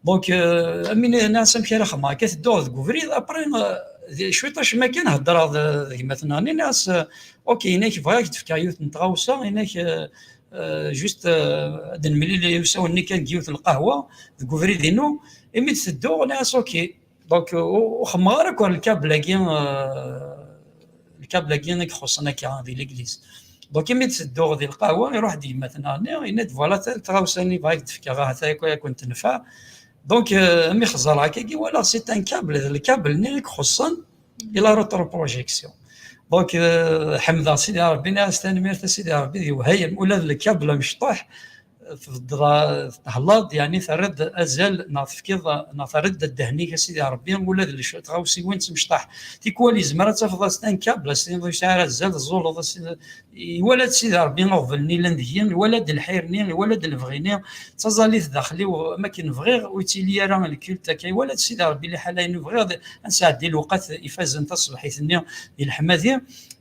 Donc, euh, am win nniɣ-as amek ara xedmeɣ, akka tedduɣ deg ubrid, après, euh, di, cwiṭ acemma kan, heddreɣ d, d gma-tneɣ, nniɣ-as, euh, ok, inek, bɣiɣ ad k-d-fkeɣ yiwet n tɣawsa, inek, euh, euh, juste, euh, ad nemlil i usawen-nni kan deg yiwet n lqahwa, deg ubrid-inu, imi d-tedduɣ, nniɣ-as, ok. Donc, ur, ur xemmeɣ ara akk ɣer le câble-agi, euh, le câble-agi i ixuṣṣen akka di l'église. Donc, imi d-tedduɣ di lqahwa, iruḥ-d gma-tneɣ-nni, yenna-d, voilà, ta-, taɣawsa-nni bɣiɣ ad k-d-fkeɣ, ahat ad k-, ad kent-tenfeɛ. Donc, euh, mi xẓer akkagi, walaɣ c'est un câble, d le câble-nni i ixuṣṣen i la retour projection. Donc, euh, ḥemdeɣ Sidi Ṛebbi, nniɣ-as tanemmirt a Sidi Ṛebbi, d iwhayem, ula d le câble amecṭuḥ, tbeddeḍ, thellaḍ, yeɛni terriḍ azal, neɣ tefkiḍ, neɣ terriḍ ddehn-ik a Sidi Ṛebbi, ula d lec-, tɣawsiwin d timecṭaḥ. Tikwal yezmer ad tafeḍ as-, un câble, as-tiniḍ ur yesɛi ara azal, teẓẓuleḍ as-, iwala-d Sidi Ṛebbi aɣbel-nni yellan deg-i, iwala-d lḥir-nni, iwala-d lebɣi-nni, d taẓallit daxel-iw, am akken bɣiɣ, ur yettili ara le culte akka, iwala-d Sidi Ṛebbi liḥala-inu, bɣiɣ ad, ad nesɛeddi lewqat ifazen taṣebḥit-nni di leḥmadi.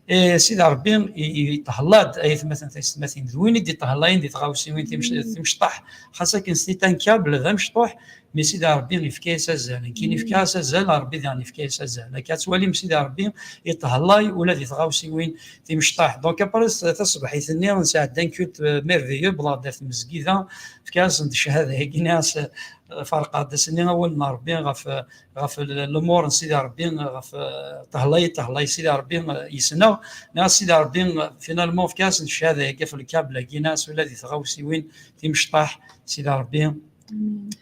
Eh, Sidi Ṛebbi i, i, iṭhella-d, ay atmaten taysetmatin, d win i d-iṭhellayen di tɣawsiwin timec-, timecṭaḥ. Xas akken c'est un câble d amecṭuḥ, mais Sidi Ṛebbi yefka-yas azal. Nekkini fkiɣ-as azal, Ṛebbi daɣen yefka-yas azal. Akka ad twalim Sidi Ṛebbi iṭhellay ula di tɣawsiwin timecṭaḥ. Donc, après, s-, taṣebḥit-nni, nesɛedda un culte, euh, merveilleux, wwḍeɣ-d ar tmezgida, fkiɣ-asen-d ccahada-agi, nniɣ-as, euh, ferqeɣ-d ass-nni awal n Ṛebbi ɣef, euh, ɣef l-, lumuṛ n Sidi Ṛebbi, ɣef, eh, tehlay, tehlay Sidi Ṛebbi, eh, yes-neɣ. Nniɣ-as Sidi Ṛebbi, eh, finalement, fkiɣ-asen ccahada-agi ɣef le câble-agi, nniɣ-as ula di tɣawsiwin timecṭaḥ, Sidi Ṛebbi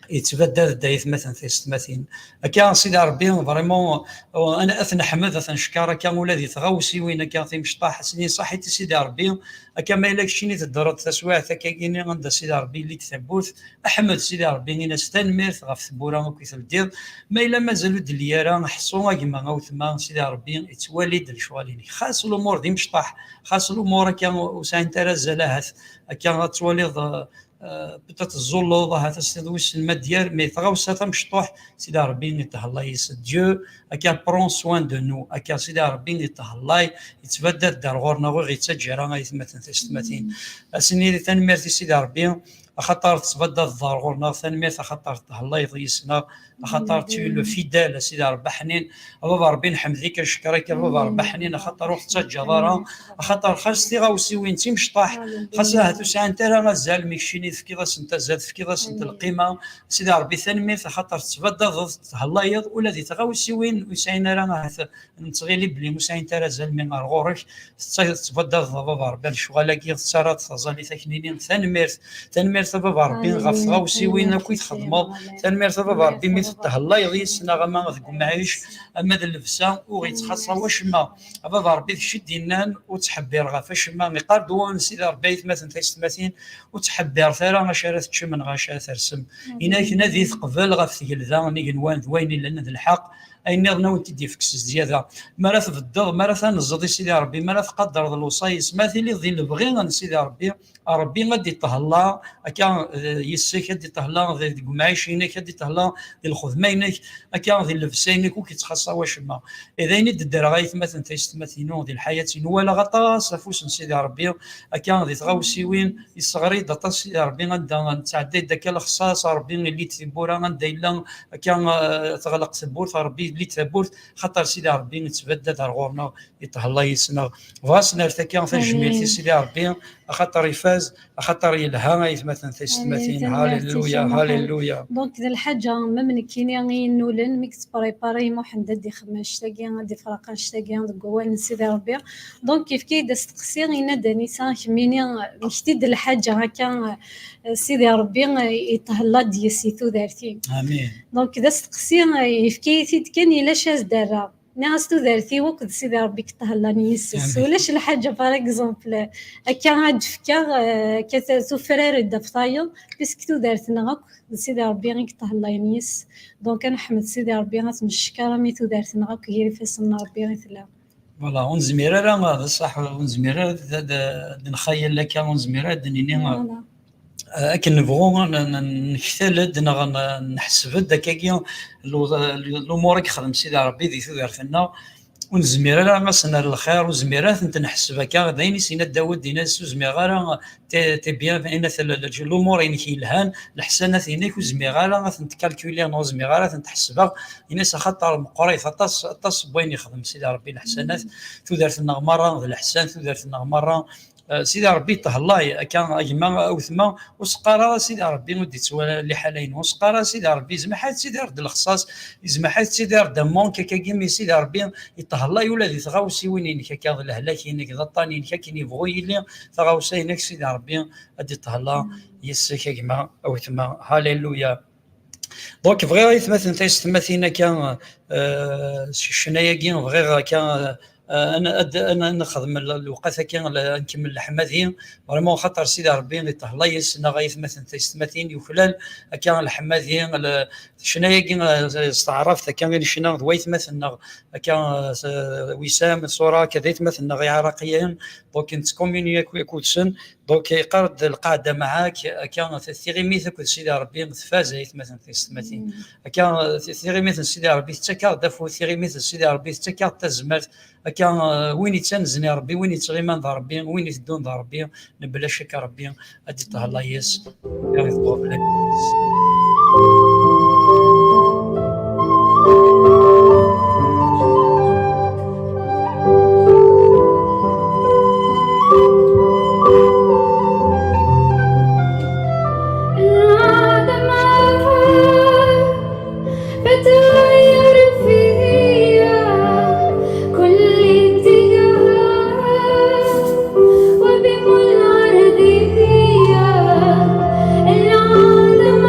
Yettbaddad-d aytmaten tisetmatin. Akka, Sidi Ṛebbi, vraiment, ana ad t-neḥmed, ad t-neckeṛ, akka ula di tɣawsiwin, akka timecṭaḥ, ad s-nini ṣaḥit i Sidi Ṛebbi. Akka ma yella keččini teddreḍ taswiɛt akkagini anda Sidi Ṛebbi yelli-d tawwurt, ḥmed Sidi Ṛebbi, ini-as tanemmirt ɣef tewwura akk i teldiḍ. Ma yella mazal ur d-telli ara, ḥṣu a gma, a wetma, Sidi Ṛebbi yettwali-d lecɣal-inek. Xas lumuṛ d imecṭaḥ, xas lumuṛ akka ur sɛint ara azal ahat, akka ad twaliḍ, eh, eh, peut-être teẓẓulleḍ, ahat ad s-tiniḍ wissen ma d-yerr, mais tɣawsa tamecṭuḥt, Sidi Ṛebbi yeṭṭhella yes. Dieu, akka, prend soin de nous, akka Sidi Ṛebbi yeṭṭhella, yettbaddad-d ar ɣur-neɣ, ur ɣ-yettaǧǧa ara aytmaten tisetmatin. Ad s-nini tanemmirt i Sidi Ṛebbi, axaṭer tettbaddadeḍ ar ɣur-neɣ, tanemmirt axaṭer teṭṭhellayeḍ yes-neɣ, axaṭer tu es le fidèle, a Sidi Ṛebbi aḥnin, a Baba Ṛebbi nḥemd-ik, neckeṛ-ik, a Baba Ṛebbi aḥnin, axaṭer ur ɣ-tettaǧǧaḍ ara, axaṭer xas tiɣawsiwin d timecṭaḥ, xas ahat ur sɛint ara azal, mi keččini tefkiḍ-asent azal, tefkiḍ-asent lqima. Sidi Ṛebbi tanemmirt, axaṭer tettbaddadeḍ, tetthellayeḍ, ula di tɣawsiwin ur sɛin ara ahat nettɣili belli ur sɛint ara azal, mi ar ɣur-k tetta-, tettbaddadeḍ a Baba Ṛebbi ar lecɣal-agi, tettarraḍ taẓallit aknini. Tanemmirt, tanemmirt a Baba Ṛebbi ɣef tɣawsiwin akk i txedmeḍ, tanemmirt a Baba Ṛebbi mi teṭṭhellayeḍ yes-neɣ ama deg umɛic, ama d llebsa, ur ɣ-yettxaṣṣa wacemma. A Baba Ṛebbi, d kečč i d-yennan ur ttḥebbireɣ ɣef wacemma. Iqqar-d wawal n Sidi Ṛebbi, aytmaten tisetmatin, ur ttḥebbiret ara acu ara teččem neɣ acu ara tersem. Ini-ak, nadit qbel ɣef tgelda n igenwan d wayen illan d lḥeqq, ayen nniḍen a wen-t-id-yefk s zzyada. Mi ara tbeddeḍ, mi ara tanzeḍ i Sidi Ṛebbi, mi ara tqadreḍ lewṣayes, mi ara tiliḍ di lebɣi n Sidi Ṛebbi, Ṛebbi ad d-iṭṭhella akka, eh, yes-k, ad d-iṭṭhella deg umɛic-inek, ad d-iṭṭhella di lxedma-inek, akka di llebsa-inek, ur k-ittxaṣṣa wacemma. Eh, d ayen i d-ddreɣ aytmaten tisetmatin-inu di lḥayat-inu, walaɣ aṭas afus n Sidi Ṛebbi akka di tɣawsiwin, yesseɣri-d aṭas Sidi Ṛebbi anda nettɛedday-d akka lexṣaṣ, Ṛebbi yelli-d tiwwura, anda yella akka, eh, teɣleq tewwurt, Ṛebbi yelli-d tawwurt, xaṭer Sidi Ṛebbi yettbaddad ar ɣur-neɣ, yeṭṭhella yes-neɣ. Bɣiɣ ad s-nerr akka tajmilt i Sidi Ṛebbi, axaṭer ifaz, axaṭer yelha, aytmaten tisetmatin. Halleluya, halleluya. Donc, d lḥaǧa, même nekkini i yennulen, mi yettprépari Muḥend ad d-ixdem annect-agi, ad d-ifreq annect-agi deg wawal n Sidi Ṛebbi. Donc, yefka-yi-d asteqsi, yenna-d Anisa, kemmini, mmekti-d lḥaǧa akka, eh, Sidi Ṛebbi, eh, yeṭṭhella-d yes-i tudert-im. Amin. Donc, d asteqsi, eh, yefka-yi-t-id kan, yella acu as-d-rreɣ. Nniɣ-as tudert-iw akked Sidi Ṛebbi i yeṭṭhellan yes-s. Amin. Ulac lḥaǧa, par exemple, akka ad d-fkeɣ, eh, akka t-, tufrar-d ɣef tayeḍ, puisque tudert-nneɣ akk d Sidi Ṛebbi i yeṭṭhellayen yes-s. Donc, ad neḥmed Sidi Ṛebbi, ad t-neckeṛ, ami tudert-nneɣ akk gar ifassen n Ṛebbi i tella. Voilà, ur nezmir ara, d ṣṣeḥ, ur nezmir ara ad, ad, ad nxayel akka, ur nezmir ara ad d-nini, voilà. Eh, akken nebɣu n-, n-, nektal-d neɣ n-, neḥseb-d akkagi lu-, lumuṛ i yexdem Sidi Ṛebbi di tudert-nneɣ, ur nezmir ara ad s-nerr lxir, ur nezmir ara ad tent-neḥseb akka. D ayen i s-yenna Dawed, yenna-as, ur zmireɣ ara, t'es, t'es bien, yenna-t, l-, l-, lumuṛ-inek yelhan, leḥsanat-inek, ur zmireɣ ara ad tent-kalkuliɣ, neɣ ur zmireɣ ara ad tent-ḥesbeɣ, yenna-as, axaṭer meqqrit aṭas, aṭas n wayen yexdem Sidi Ṛebbi leḥsanat, tudert-nneɣ merra d leḥsan, tudert-nneɣ merra Eh, Sidi Ṛebbi yeṭṭhellay, akka a gma, a wetma, ur s-qqar ara Sidi Ṛebbi ur d-yettwali liḥala-inu, ur s-qqar ara Sidi Ṛebbi yezmeḥ ad tsidireḍ lexṣaṣ, yezmeḥ ad tsidireḍ amank, akka gimi Sidi Ṛebbi yeṭṭhellay ula di tɣawsiwin-inek, akka d lehlak-inek, d aṭṭan-inek, akken yebɣu yili, taɣawsa-inek Sidi Ṛebbi ad d-iṭṭhella yes-k a gma, a wetma. Halleluya. Donc, bɣiɣ aytmaten tisetmatin akka, eh, s ccna-agi, bɣiɣ akka, eh, ad, ad, ad nexdem l-, lewqat-agi, l-, ad nkemmel leḥmadi. Vraiment, xaṭer Sidi Ṛebbi yeṭṭhella yes-neɣ aytmaten tisetmatin, yuklal akka leḥmadi, l-, ccna-agi, eh, s taɛrabt akka i necna d waytmaten-nneɣ, akka, eh, s-, Wisam, Ṣura, akka d aytmaten-nneɣ iɛraqiyen. Donc, nettkomyuni akk-, akked-sen. Donc, yeqqar-d lqaɛda mɛak, akka, t-, tiɣimit akked Sidi Ṛebbi tfaz, aytmaten tisetmatin. Akka, t-, tiɣimit n Sidi Ṛebbi tettak-aɣ-d afud, tiɣimit n Sidi Ṛebbi tettak-aɣ-d tazmert. Akka, eh, win yettanzen i Ṛebbi, win yettɣiman d Ṛebbi, win iteddun d Ṛebbi, mebla ccek Ṛebbi ad d-iṭṭhella yes-s. العالم عفاك بتغير فيا كل اتجاهات وبمنعرضية. العالم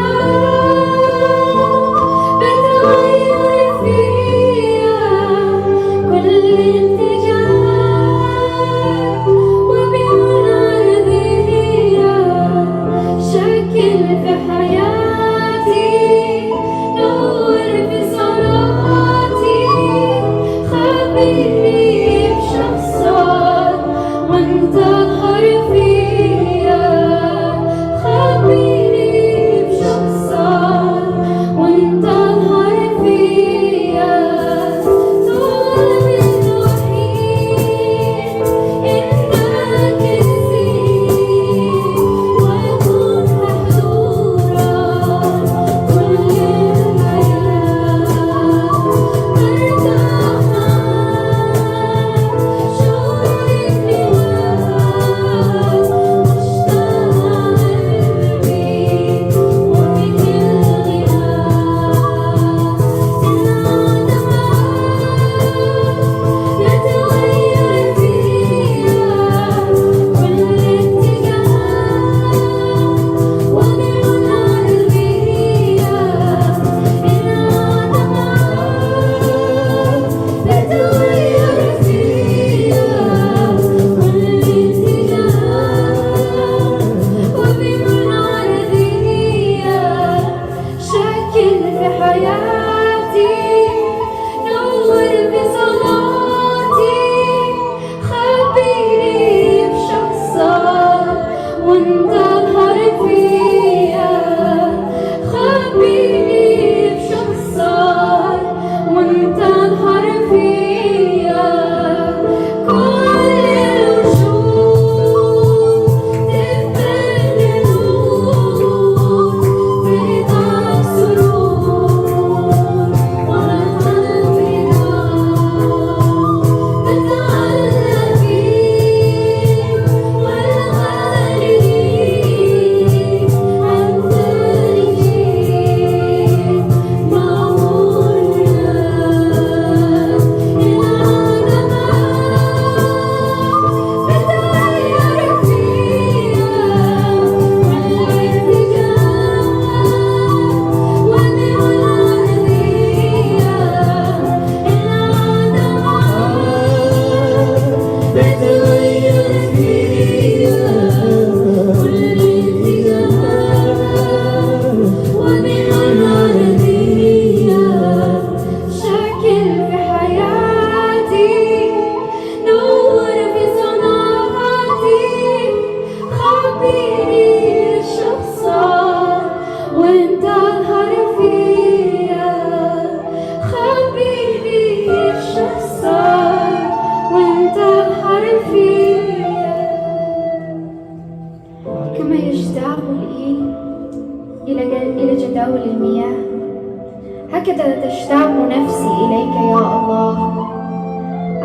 تشتاق نفسي إليك يا الله،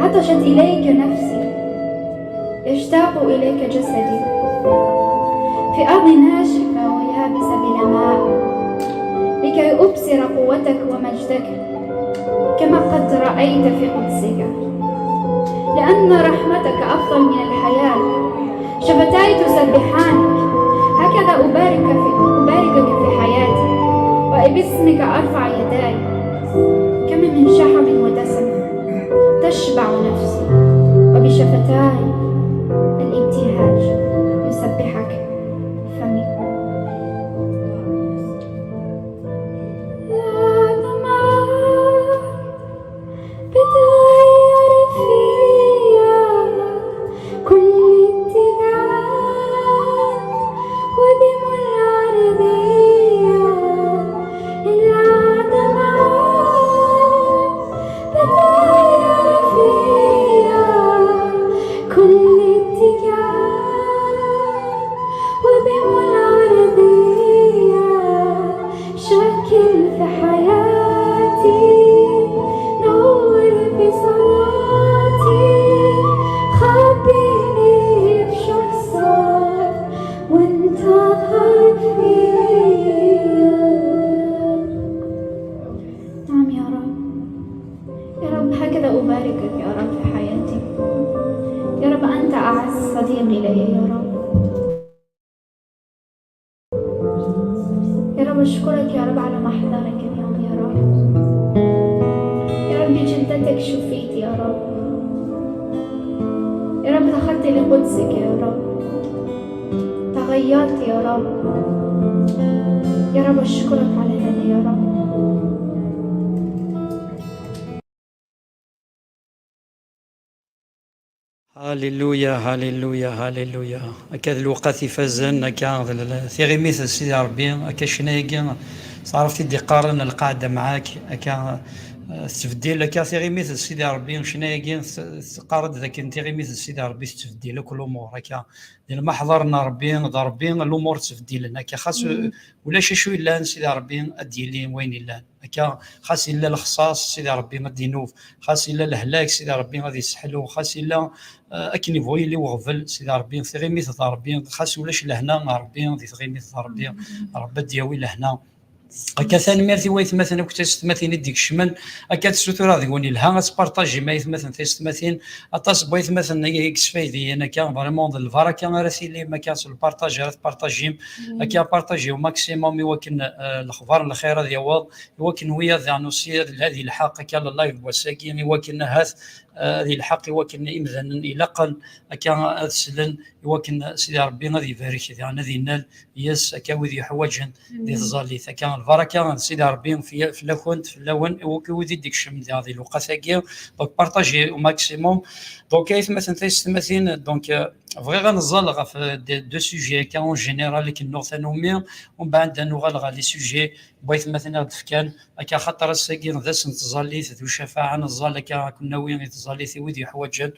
عطشت إليك نفسي، يشتاق إليك جسدي. في أرض ناشفة ويابسة بلا ماء، لكي أبصر قوتك ومجدك، كما قد رأيت في قدسك. لأن رحمتك أفضل من الحياة، شفتاي تسبحانك، هكذا أبارك في أباركك في حياتي، وباسمك أرفع يداي. كم من شحم ودسم تشبع نفسي، وبشفتاي الابتهاج يسبحك فمي. يا دمعة بتغير فيا كل اتجاه، ودموع العربية العدمعة بتغير فيا كل اتجاه، ودموع العربية شكل في حياتي، نور في صلاتي، خبيني في شخصك وانت غريب فيا. نعم يا رب، يا رب هكذا أباركك يا رب في حياتي. يا رب أنت أعز صديق إلي يا رب. يا رب أشكرك يا رب على محضرك اليوم يا رب. يا رب بجلدتك شفيت يا رب. يا رب دخلت لقدسك يا رب، تغيرت يا رب. يا رب أشكرك على هذا يا رب. هاليلويا، هاليلويا، هاليلويا. Akka d lewqat ifazen, akka d l-, tiɣimit d Sidi Ṛebbi, akka ccna-agi, teɛreft i d-iqqaren lqaɛda mɛak, akka, eh, tettbeddil, akka tiɣimit d Sidi Ṛebbi, ccna-agi, t-, teqqar-d dakken tiɣimit d Sidi Ṛebbi tettbeddil akk lumuṛ, akka di lmaḥḍer n Ṛebbi, d Ṛebbi lumuṛ ttbeddilen, akka xas, eh, ulac acu yellan, Sidi Ṛebbi ad d-yili wayen yellan. Akka, xas yella lexṣaṣ, Sidi Ṛebbi ad d-inub. Xas yella lehlak, Sidi Ṛebbi ad isseḥlu. Xas yella, eh, akken ibɣu yili uɣbel, Sidi Ṛebbi, tiɣimit d Ṛebbi. Xas ulac lehna n Ṛebbi, di tɣimit d Ṛebbi, Ṛebbi ad d-yawi lehna. Akka, tanemmirt i waytmaten akked taysetmatin i d-ikecmen. Akka, ad ssutureɣ deg-wen yelha, ad tpartajim aytmaten taysetmatin. Aṭas n waytmaten i yesfaydiyen akka, vraiment d lbaraka ara tilim akka s lpartaj ara tpartajim. Akka, partajim au maximum i wakken, eh, lexbar n lxir ad yaweḍ, i wakken wiyaḍ daɣen aussi ad, ad yelḥaq akka le live n wass-agi, i wakken ahat, eh, ad yelḥaq i wakken imdanen ilaqen akka ad slen, i wakken Sidi Ṛebbi ad ibarek daɣen, ad innal yes akka wid yuḥwaǧen di tẓallit. Akka lbaraka n Sidi Ṛebbi fi-, fell-akent, fell-awen, i wakken wid i d-ikecmen daɣ di lewqat-agi. Donc, partagez au maximum. Donc, aytmaten taysetmatin, donc, eh, bɣiɣ ad neẓẓal ɣef, eh, de-, deux sujets akka en général, akken nuɣ tanumi, umbeɛd ad nuɣal ɣer les sujets n waytmaten i ɣ-d-fkan, akka axaṭer ass-agi d ass n tẓallit, d ucafaɛ, ad neẓẓal akka, ad ken-nawi i tẓallit i wid yuḥwaǧen.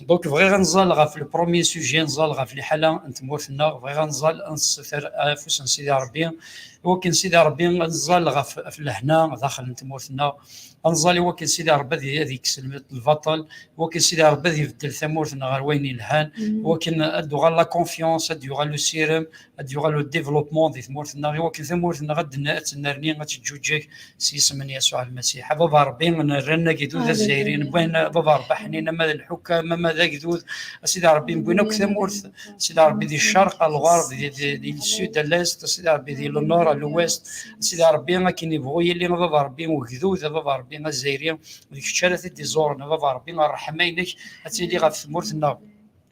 Donc, bɣiɣ ad neẓẓal ɣef le premier sujet, neẓẓal ɣef liḥala n tmurt-nneɣ, bɣiɣ ad neẓẓal, ad nessuter afus n Sidi Ṛebbi, i wakken Sidi Ṛebbi ad neẓẓal ɣef, ɣef lehna daxel n tmurt-nneɣ, ad neẓẓal i wakken Sidi Ṛebbi ad, ad yekkes lbaṭel, i wakken Sidi Ṛebbi ad ibeddel tamurt-nneɣ ɣer wayen yelhan, i wakken ad d-tuɣal la confiance, ad d-yuɣal usirem, ad d-yuɣal le développement di tmurt-nneɣ, i wakken tamurt-nneɣ ad d-, ad tennerni, ad teǧǧuǧeg s yisem n Yasuɛ Lmasiḥ. A Baba Ṛebbi, nerra-n agdud azzayri, newwi-n a Baba Ṛebbi aḥnin, ama d lḥukam, ama d agdud, a Sidi Ṛebbi, newwi-n akk tamurt, Sidi Ṛebbi, di ccerq, ɣer lɣerb, di, di, di le sud, à l'est, a Sidi Ṛebbi, di le nord, à l'ouest, a Sidi Ṛebbi, akken ibɣu yili, a Baba Ṛebbi, ugdud, a Baba Ṛebbi, azzayri, d kečč ara t-id-iẓuren, a Baba Ṛebbi, ṛṛeḥma-inek ad tili ɣef tmurt-nneɣ.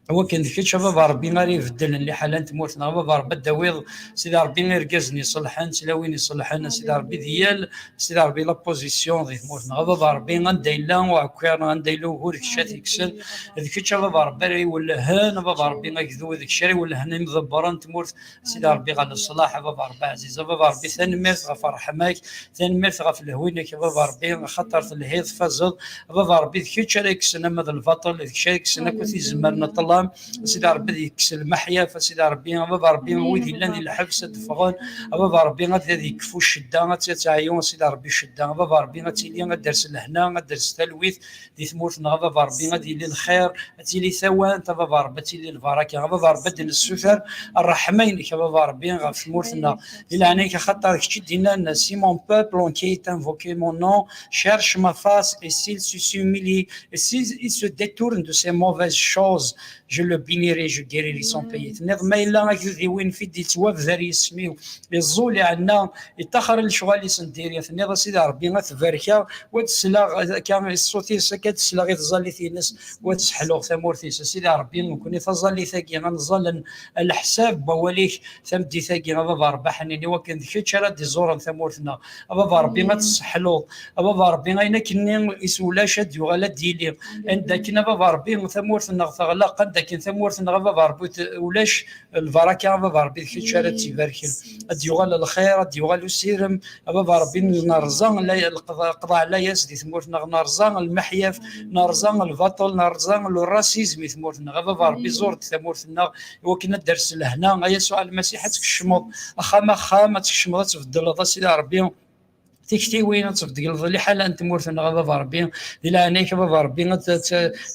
Wakken d kečč, a Baba Ṛebbi, ara ibeddlen liḥala n tmurt-nneɣ. A Baba Ṛebbi, ad d-tawiḍ, Sidi Ṛebbi, irgazen iṣelḥen, tlawin iṣelḥen, a Sidi Ṛebbi, di yal, Sidi Ṛebbi, la position di tmurt-nneɣ. A Baba Ṛebbi, anda yella uɛekkar, anda yella ugur, d kečč ad t-yekksen. D kečč, a Baba Ṛebbi, ara iwellhen, a Baba Ṛebbi, agdud, d kečč ara iwellhen imḍebbren n tmurt. Sidi Ṛebbi, ɣer leṣlaḥ, a Baba Ṛebbi ɛziz. A Baba Ṛebbi, tanemmirt ɣef ṛṛeḥma-k, tanemmirt ɣef lehhu-inek, a Baba Ṛebbi, axaṭer telhiḍ, tfazeḍ. A Baba Ṛebbi, d kečč ara yekksen ama d lbaṭel, d kečč ara yekksen akk tizemmar n ṭṭellam. a Sidi Ṛebbi ad yekkes lmeḥyaf, a Sidi Ṛebbi, a Baba Ṛebbi, wid yellan di lḥebs ad d-ffɣen, a Baba Ṛebbi ad, ad yekfu ccedda, ad, ad teɛyu, a Sidi Ṛebbi, ccedda, a Baba Ṛebbi ad tili, ad d-ters lehna, ad d-ters talwit di tmurt-nneɣ, a Baba Ṛebbi, ad yili lxir, ad tili tawant, a Baba Ṛebbi, ad tili lbaraka, a Baba Ṛebbi, ad d-nessuter ṛṛeḥma-inek, a Baba Ṛebbi, ɣef tmurt-nneɣ. Di leɛnaya-k, axaṭer d kečč i d-yennan: Si mon peuple, en qui est invoqué mon nom, cherche ma face, et s'il se s'humilie, et s'il se détourne de ces mauvaises choses, je le bénirai, je guérirai son pays. Tenniḍ, ma yella agdud-iw i d-yettwabder yisem-iw, iẓẓul, iɛenna, iṭaxer lecɣal-is n diri, tenniḍ, a Sidi Ṛebbi, ad t-barkeɣ, wa d-sleɣ akka i ṣṣut-is, akka d-sleɣ i tẓallit-ines, wa d-sseḥluɣ tamurt-is. A Sidi Ṛebbi, nekkni taẓallit-agi, ad nẓallen leḥsab n wawal-ik, tameddit-agi, a Baba Ṛebbi ḥnin, i wakken d kečč ara d-iẓuren tamurt-nneɣ. A Baba Ṛebbi, ad tesseḥluḍ. A Baba Ṛebbi, ayen akken-nni is ulac ad d-yuɣal ad d-yili. Anda akken, a Baba Ṛebbi, tamurt-nneɣ teɣleq, anda akken tamurt-nneɣ, a Baba Ṛebbi, ulac lbaraka, a Baba Ṛebbi, d kečč ara tt-ibarken. Ad d-yuɣal lxir, ad d-yuɣal usirem, a Baba Ṛebbi, nerẓa la-, leqḍa-, leqḍaɛ layas di tmurt-nneɣ, nerẓa lmeḥyaf, nerẓa lbaṭel, nerẓa le racisme di tmurt-nneɣ. A Baba Ṛebbi, ẓur-d tamurt-nneɣ i wakken ad d-ters lehna. A Yasuɛ Lmasiḥ, ad tkecmeḍ axxam axxam, ad tkecmeḍ ad tbeddleḍ, a Sidi Ṛebbi, tiktiwin, ad tbeddleḍ liḥala n tmurt-nneɣ, a Baba Ṛebbi. Di leɛnaya-k, a Baba Ṛebbi, ad, ad,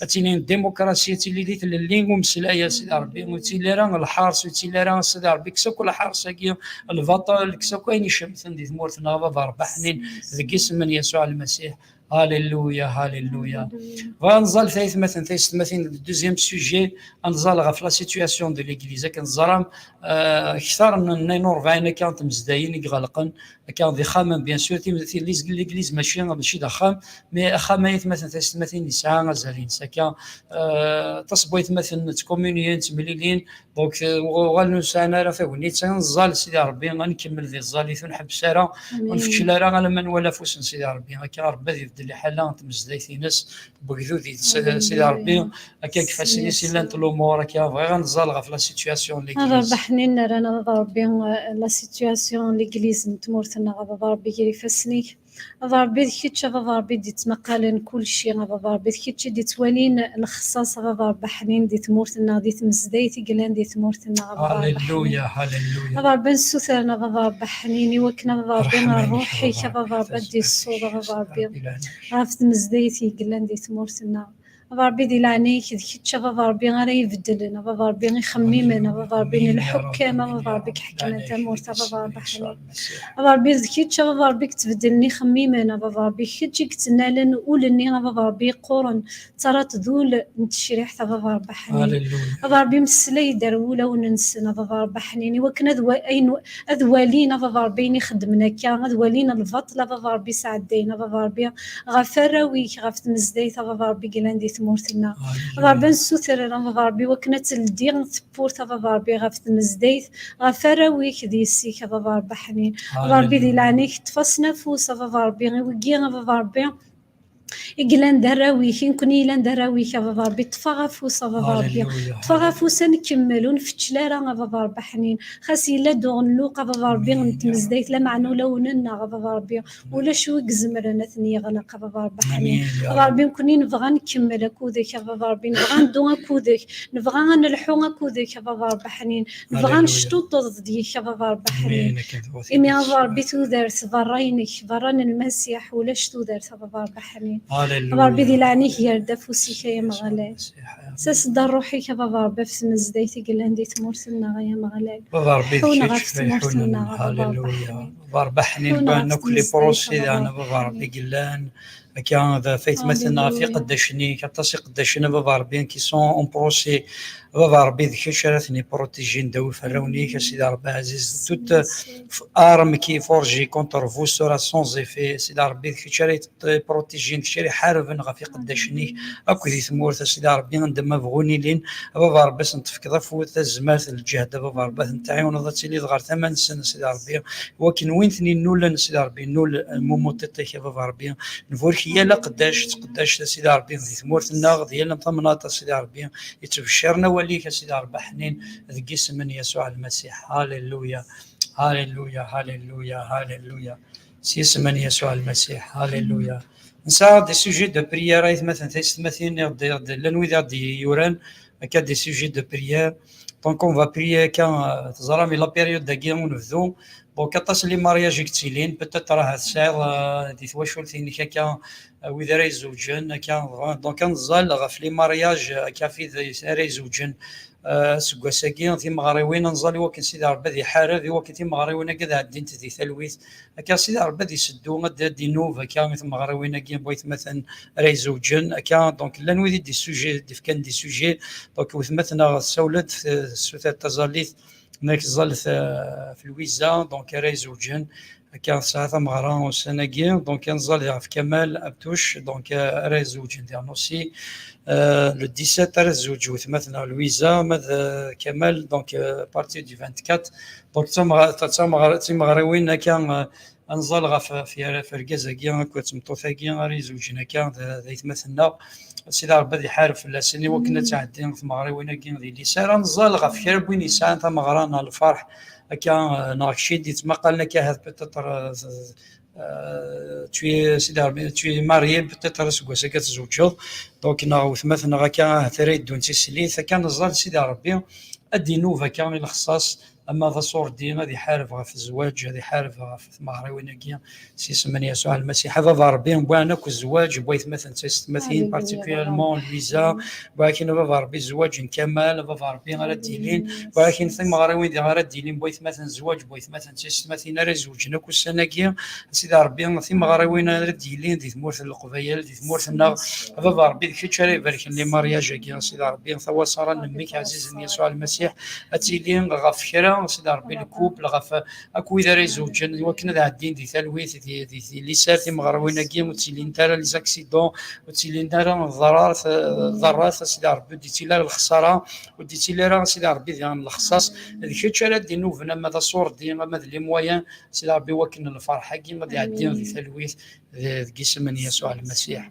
ad tili démocratie, ad tili di tlelli umeslay, a Sidi Ṛebbi, ur yettili ara lḥers, ur yettili ara, a Sidi Ṛebbi, kkes akk lḥers-agi, lbaṭel, kkes akk ayen icemten di tmurt-nneɣ, a Baba Ṛebbi ḥnin, deg isem n Yasuɛ Lmasiḥ. Alléluia, alléluia. Bɣiɣ ad nẓal tayetmatin, taysetmatin, le deuxième sujet, ad nẓal ɣef la situation de l'église. Akken teẓram, euh, kter n, n ayen u rebɛin akka n tmezdayin i iɣelqen, akka d ixxamen, bien sûr, ti-, ti-, l'église mačči, mačči d axxam, mais axxam, ay atmaten, taysetmatin, yesɛa azal-ines. Akka, euh, aṭas n waytmaten ttkommunyen, ttemlilin, donc, euh, uɣalen ur sɛan ara tagnit, ad nẓal Sidi Ṛebbi, ad nkemmel di tẓallit, ur nḥebbes ara, ur nfeččel ara alamma nwala afus n Sidi Ṛebbi. Akka Ṛebbi ad ibeddel liḥala n tmezdayt-ines, n wegdud-ines, Sidi Ṛebbi, akka deg ifassen-is i llant lumuṛ. Akka bɣiɣ ad nẓal ɣef la situation n l'église. A Ṛebbi ḥnin, nerra a Baba Ṛebbi, euh, la situation n l'église n tmurt-nneɣ, a Baba Ṛebbi, gar ifassen-ik. A Baba Ṛebbi, d kečč, a Baba Ṛebbi, i d-yettmaqalen kulci, a Baba Ṛebbi, d kečč i d-yettwalin lexṣaṣ, a Baba Ṛebbi ḥnin, di tmurt-nneɣ, di tmezdayt i yellan di tmurt-nneɣ, a Baba Ṛebbi ḥnin. Alléluia, alléluia. A Baba Ṛebbi, nsuter a Baba Ṛebbi ḥnin, i wakken a Baba Ṛebbi ṛṛuḥ-ik, a Baba Ṛebbi, ad d-yessuḍ, a Baba Ṛebbi, ɣef tmezdayt i yellan di tmurt-nneɣ. A Baba Ṛebbi, di leɛnaya-k, d kečč a Baba Ṛebbi ara ibeddlen, a Baba Ṛebbi ixemmimen, a Baba Ṛebbi n lḥukkam, a Baba Ṛebbi iḥekmen tamurt, a Baba Ṛebbi ḥnin. A Baba Ṛebbi, d kečč a Baba Ṛebbi i yettbeddlen ixemmimen, a Baba Ṛebbi, kečč i yettnalen ul-nni a Baba Ṛebbi yeqquren, ttarraḍ d ul n tecriḥt a Baba Ṛebbi ḥnin. A Baba Ṛebbi, mmeslay-d ar wulawen-nsen a Baba Ṛebbi ḥnin, i wakken ad wa-, ayen, ad walin a Baba Ṛebbi ayen ixeddmen akka, ad walin lbaṭel a Baba Ṛebbi sɛeddayen a Baba Ṛebbi, ɣef arraw-ik, ɣef tmezdayt a Baba Ṛebbi yellan di tmurt-nneɣ. A Baba Ṛebbi, nessuter a Baba Ṛebbi wakken ad teldi tewwurt a Baba Ṛebbi ɣef tmezdayt, ɣef arraw-ik d yessi-k a Baba Ṛebbi ḥnin. A Baba Ṛebbi, di leɛnaya-k, ṭṭef-asen afus a Baba Ṛebbi, i wigi a Baba Ṛebbi i yellan d arraw-ik, i nekkni yellan d arraw-ik a Baba Ṛebbi, ṭṭef-aɣ afus a Baba Ṛebbi. Ṭṭef-aɣ afus ad nkemmel, ur nfeččel ara a Baba Ṛebbi ḥnin. Xas yella-d uɣelluq a Baba Ṛebbi n tmezdayt, lameɛna ulawen-nneɣ a Baba Ṛebbi, ulac wi izemren ad ten-yeɣleq a Baba Ṛebbi ḥnin. A Baba Ṛebbi, nekkni nebɣa ad nkemmel akked-k a Baba Ṛebbi, nebɣa ad neddu akked-k, nebɣa ad nelḥu akked-k a Baba Ṛebbi ḥnin, nebɣa ad necṭuṭṭeḍ deg-k a Baba Ṛebbi ḥnin. Imi a Baba Ṛebbi, tudert berra-inek, berra n Lmasiḥ, ulac tudert a Baba Ṛebbi ḥnin. A Baba Ṛebbi, di leɛnaya-k, ger-d afus-ik ay Ameɣlal. Sas-d ṛṛuḥ-ik a Baba Ṛebbi ɣef tmezdayt i yellan di tmurt-nneɣ ay Ameɣlal. Ḥun ɣef tmurt-nneɣ a Baba Ṛebbi ḥnin. Baba Ṛebbi ḥnin, ḥun ɣef tmurt-nneɣ a Baba Ṛebbi. Akka d ɣef aytmaten, ɣef iqeddacen-ik, aṭas iqeddacen a Baba Ṛebbi qui sont en procès. A Baba Ṛebbi, d kečč ara ten-iprotijin ddaw iferrawen-ik a Sidi Ṛebbi ɛziz. Toute arme qui est forgée contre vous sera sans effet. A Sidi Ṛebbi, d kečč ara t-iprotijin, d kečč ara iḥarben ɣef iqeddacen-ik akk di tmurt a Sidi Ṛebbi, anda ma bɣun ilin. A Baba Ṛebbi, ad sen-tefkeḍ afud, tazmert, lǧehd a Baba Ṛebbi, ad ten-tɛiwneḍ ad tiliḍ ɣer tama-nsen a Sidi Ṛebbi, wakken win ten-innulen a Sidi Ṛebbi, innul lmumuṭiṭ-ik a Baba Ṛebbi. Nburek yal aqeddac d tqeddact a Sidi Ṛebbi di tmurt-nneɣ, d yal tamnaḍt a Sidi Ṛebbi, yettbecciren awal-ik a Sidi Ṛebbi ḥnin, deg isem n Yasuɛ Lmasiḥ. Alléluia, alléluia, alléluia, alléluia. S yisem n Yasuɛ Lmasiḥ. Alléluia. Nesɛa des sujets de prière, aytmaten, taysetmatin, i ɣ-d-, i ɣ-d-, llan wid i ɣ-d-yuran, Akka des sujets de prière. Donc on va prier akka, euh, teẓram la période-agi ur nebdu. Donc aṭas les mariages i yettilin, peut-être ahat tesɛiḍ, euh, di twacult-inek akka, euh, wid ara izewǧen akka. Donc ad nẓal ɣef les mariages, euh, akka f wid ara izewǧen, euh, aseggas-agi, timeɣriwin, ad nẓal i wakken Sidi Ṛebbi ad iḥareb, i wakken timeɣriwin-agi ad ɛeddint di talwit. Akka Sidi Ṛebbi ad iseddu, ad, ad inub akka i tmeɣriwin-agi n waytmaten ara izewǧen. Akka, donc llan wid i d-issuje-, d-ifkan des sujets. Donc wetmaten-a ɣ-, tessawel-d, tessuter taẓallit, nek ẓẓallet, euh, f Lwiza, donc ara izewǧen. Akka tesɛa tameɣra ussan-agi, donc ad nẓal ɣef Kamal Abtouch, donc, euh, ara izewǧen diɣen aussi. Euh, le dix-sept ara tezweǧ wetmaten-a Lwiza, ma d, euh, Kamal, donc, euh, à partir du vingt-quatre. Donc d tameɣra-, d tameɣra-, d timeɣriwin akka, euh, ad nẓal ɣef, ɣef, ɣef urgaz-agi akked tmeṭṭut-agi ara izewǧen akka d, d aytmaten-nneɣ. Sidi Ṛebbi ad iḥareb fell-asen i wakken ad tɛeddi tmeɣriwin-agi di liser. Ad nẓal ɣef kra n win yesɛan tameɣra neɣ lferḥ akka, eh, neɣ kečč i d-yettmaqalen akka ahat peut-être, eh, eh, tu es, Sidi Ṛebbi, tu es marié, peut-être aseggas-agi ad tzewǧeḍ. Donc neɣ wetmaten-nneɣ akka ahat ara yeddun d tislit, akka ad nẓal Sidi Ṛebbi ad d-inub akka i lexṣaṣ. Ama d aṣurdi ad iḥareb ɣef zzwaǧ, ad iḥareb ɣef tmeɣriwin-agi s yisem n Yasuɛ Lmasiḥ. A Baba Ṛebbi, wwiɛen akk zzwaǧ n waytmaten d taysetmatin, particulièrement Lwiza, wwiɛen a Baba Ṛebbi zzwaǧ n Kamal, a Baba Ṛebbi ara d-yilin, wwiɛen timeɣriwin diɣ ara d-yilin n waytmaten, zzwaǧ n waytmaten d taysetmatin ara izewǧen akk ussan-agi, a Sidi Ṛebbi, timeɣriwin ara d-yilin di tmurt n Leqbayel, di tmurt-nneɣ, a Baba Ṛebbi, d kečč ara ibarken les mariages-agi, a Sidi Ṛebbi, tawaṣara n mmi-k ɛzizen Yasuɛ Lmasiḥ, ad tili ɣef kra, a Sidi Ṛebbi, le couple, ɣef akk wid ara izewǧen, i wakken ad ɛeddin di talwit, di, di, di liser timeɣriwin-agi, ur ttilint ara les accidents, ur ttilint ara ḍarrat, ḍarrat, a Sidi Ṛebbi, ur d-ittili ara lexṣara, ur d-ittili ara, a Sidi Ṛebbi, diɣen lexṣaṣ. D kečč ara d-inuben ama d aṣurdi, ama d les moyens, a Sidi Ṛebbi, i wakken lferḥ-agi ad iɛeddi di talwit, d-, deg yisem n Yasuɛ Lmasiḥ.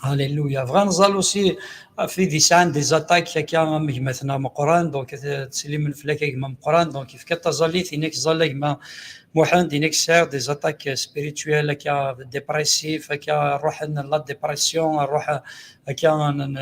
Alléluia. Bɣiɣ ad nẓal aussi ɣef wid yesɛan des attaques akka am gma-tneɣ Meqqran, donc, eh, ttsellimen fell-ak a gma Meqqran, donc yefka taẓallit, yenna-k ẓẓal a gma Muḥend, yenna-k sɛiɣ des attaques spirituelles, akka dépressif, akka ruḥen la dépression, ruḥ akka n, n,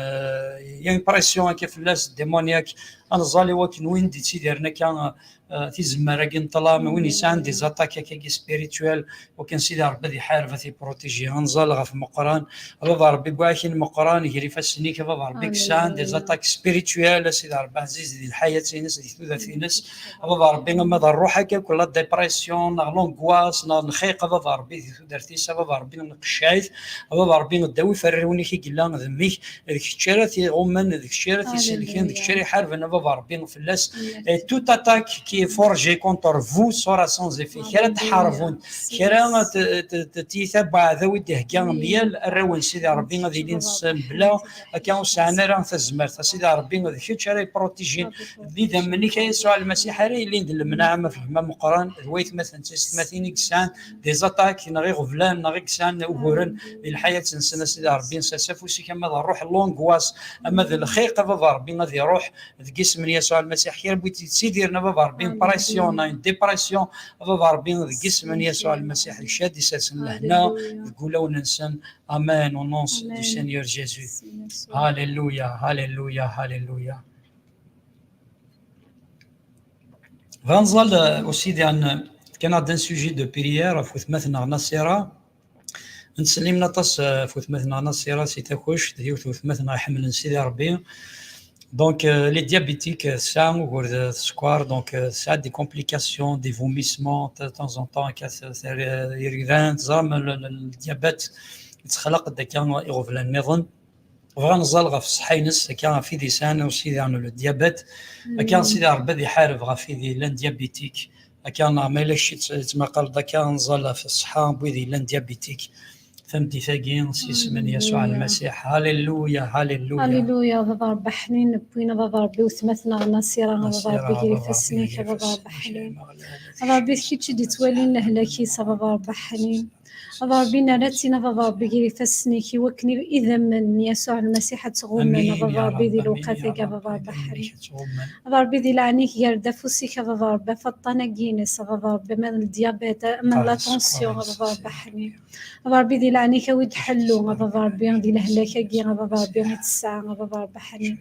il y a une pression akka fell-as, démoniaque, ad nẓal i wakken win d-ittidiren akka, eh, tizemmar-agi n ṭṭlam, win yesɛan des attaques akka spirituelles, wakken Sidi Ṛebbi ad iḥareb, ad t-iprotégé. Ad nẓal ɣef Meqqran, a Baba Ṛebbi, wwiɛen Meqqran gar ifassen-ik, a Baba Ṛebbi, yesɛan des attaques spirituelles, a Sidi Ṛebbi ɛziz, di lḥayat-ines, di tudert-ines, a Baba Ṛebbi, ama d ṛṛuḥ akka, akk la dépression, neɣ l'angoisse, neɣ lxiq, a Baba Ṛebbi, di tudert-is, a Baba Ṛebbi, nqeccɛ-it, a Baba Ṛebbi, ddaw iferriwen-ik i yella d mmi-k, d kečč ara t-iɣummen, d kečč ara t-iselken, d kečč ara iḥarben, a Baba Ṛebbi, fell-as. Et toute attaque qui est forgée contre vous sera sans effet. Kra tḥarbunt, kra t-, t-, t-, tiyita n uɛdaw i d-ihegga mgal arraw n Sidi Ṛebbi ad ilin s-, mebla akka ur sɛan ara tazmert. A Sidi Ṛebbi, d kečč ara iprotijin, d idammen-ik a Yasuɛ Lmasiḥ ara yilin d lemneɛ ɣef gma Meqqran d waytmaten d taysetmatin i yesɛan des attaques neɣ iɣeblan neɣ i yesɛan uguren di lḥayat-nsen. A Sidi Ṛebbi, nsers afus-ik ama d ṛṛuḥ n l'angoisse, ama d lxiq, a Baba Ṛebbi, ad iṛuḥ deg yisem n Yasuɛ Lmasiḥ. Kra n wid yettidiren, a Baba Ṛebbi, une pression, une dépression, a Baba Ṛebbi, deg yisem n Yasuɛ Lmasiḥ, d kečč ad d-isersen lehna deg wulawen-nsen. Amen, au nom du Seigneur Jésus. Alléluia, alléluia, alléluia. Bɣiɣ ad nẓal, euh, aussi diɣen, euh, kan aɣ-d un sujet de prière ɣef wetmaten-nneɣ Nasira. Nettsellim aṭas, euh, ɣef wetmaten-nneɣ Nasira si Takuct, d yiwet n wetmaten-nneɣ iḥemmlen Sidi Ṛebbi. Donc, euh, elle est diabétique, euh, tesɛa ugur d sskeṛ, donc, euh, tesɛa des complications, des vomissements, de temps en temps, akka, euh, irgdan, teẓram, le, le, le diabète, yettxelq-d akka iɣeblan nniḍen. Bɣiɣ ad nẓal ɣef ṣṣeḥḥa-ines, akka ɣef wid yesɛan aussi diɣen le diabète, akka Sidi Ṛebbi ad iḥareb ɣef wid yellan diabétique, akka neɣ ma yella kečč yettmaqaleḍ akka, ad nẓal ɣef ṣṣeḥḥa n wid yellan diabétique. Tameddit-agi, s yisem n Yasuɛ Lmasiḥ. Alléluia, alléluia. Alléluia, a Baba Ṛebbi ḥnin, wwin a Baba Ṛebbi wetmaten-nneɣ Nasira, a Baba Ṛebbi, gar ifassen-ik, a Baba Ṛebbi ḥnin. A Baba Ṛebbi, d kečč i d-ittwalin lehlak-is, a Baba Ṛebbi ḥnin. A Ṛebbi, nerra-tt-in, a Baba Ṛebbi, gar ifassen-ik, i wakken idammen n Yasuɛ Lmasiḥ ad ttɣummen, a Baba Ṛebbi, di lewqat-agi, a Baba Ṛebbi ḥnin. A Baba Ṛebbi, di leɛnaya-k, gar-d afus-ik, a Baba Ṛebbi, ɣef aṭṭan-agi-ines, a Baba Ṛebbi, ama n ldyabet, ama n la tension, a Baba Ṛebbi ḥnin. A Baba Ṛebbi, di leɛnaya-k, awi-d ḥellu, a Baba Ṛebbi, di lehlak-agi, a Baba Ṛebbi, i tesɛa, a Baba Ṛebbi ḥnin.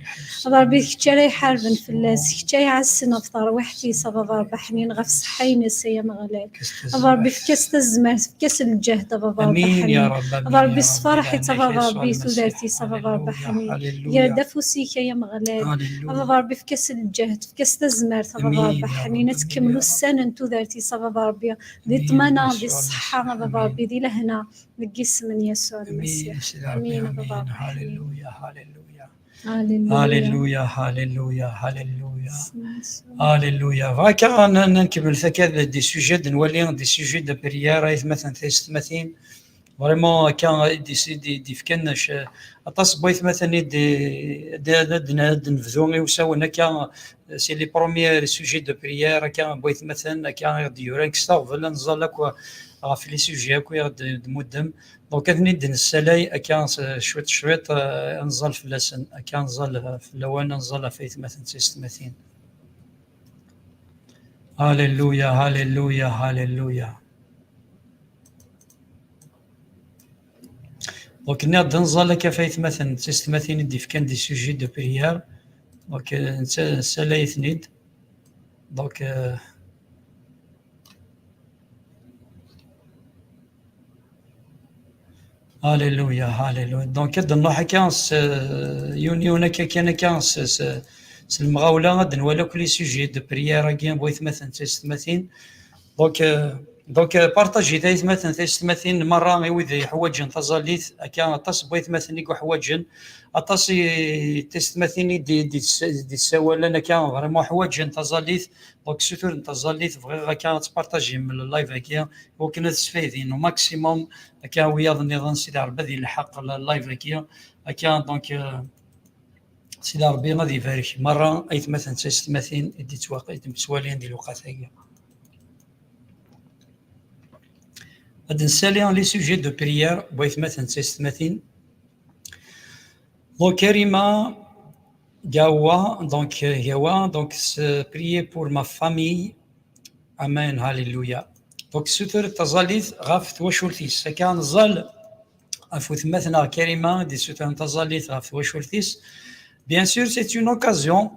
A Baba Ṛebbi, d kečč ara iḥarben fell-as, d kečč ara iɛassen ɣef terwiḥt-is, a Baba Ṛebbi ḥnin, ɣef ṣṣeḥḥa-ines, ay Ameɣlal. A Baba Ṛebbi, efk-as tazmert, efk-as lǧehd, a Baba Ṛebbi ḥnin. A Baba Ṛebbi, sferḥ-itt, a Baba Ṛebbi, tudert-is, a Baba Ṛebbi ḥnin. Ger-d afus-ik, ay Ameɣlal. A Baba Ṛebbi, efk-as lǧehd, efk-as tazmert, a Baba Ṛebbi ḥnin, ad tkemmel ussan n tudert-is, a Baba Ṛebbi, di ṭṭmana, di ṣṣeḥḥa, a Baba Ṛebbi, di lehna, deg yisem n Yasuɛ Lmasiḥ. Amin, a Baba Ṛebbi ḥnin. Halleluya, halleluya. Halleluya. Halleluya, halleluya, halleluya. Halleluya. Bɣa akka n-, n-, nkemmel takka d des sujets, d nwali des sujets de prière, aytmaten taysetmatin. Vraiment, akka i d-, i d-, i d-ifkan c-, aṭas n waytmaten i d-, d-, d-, d-, d-nebdu i usawen akka, c'est les premiers sujets de prière, akka n waytmaten, akka i ɣ-d-yuran, kkes aɣbel ad nẓal akk ɣef les sujets akk i ɣ-d-, d-muddem. Donc, ad ten-id-nessalay akka s-, cwiṭ, cwiṭ, eh, ad nẓal fell-asen, akka ad nẓal, eh, fell-awen, ad nẓal ɣef aytmaten d taysetmatin. Halleluya, halleluya, halleluya. Donc, nniɣ-d ad nẓal akka ɣef aytmaten d taysetmatin i d-ifkan des sujets de prière. Donc, eh, nsa-, nessalay-iten-id. Donc, eh, Alléluia, alléluia. Donc, ad nruḥ akka s, yiwen, yiwen akka kan akka s, s, s lemɣawla, ad nwali akk les sujets de prière-agi n waytmaten d taysetmatin. Donc, euh, donc, euh, partagez-it aytmaten taysetmatin merra i wid yeḥwaǧen taẓallit, akka aṭas n waytmaten i yuḥwaǧen, aṭas i taysetmatin i d-, d-, d-, d-issawalen akka vraiment ḥwaǧen taẓallit. Donc, ssuturen taẓallit, bɣiɣ akka ad tpartajim le live-agi, iwakken ad sfaydin au maximum akka wiyaḍ nniḍen, Sidi Ṛebbi ad yelḥeq le live-agi. Akka, donc, euh, Sidi Ṛebbi ad ibarek merra aytmaten d taysetmatin i d-yettwaq-, i d-yettwalin di lewqat-agi. Ad nsali les sujets de prière n waytmaten d taysetmatin. Donc, Karima Gawa, donc, euh, Gawa, donc, c'est prier pour ma famille. Amen, hallelujah. Donc, ssuter taẓallit ɣef twacult-is. Akka nẓal ɣef wetma-tneɣ Karima, i d-issutren taẓallit ɣef twacult-is. Bien sûr, c'est une occasion.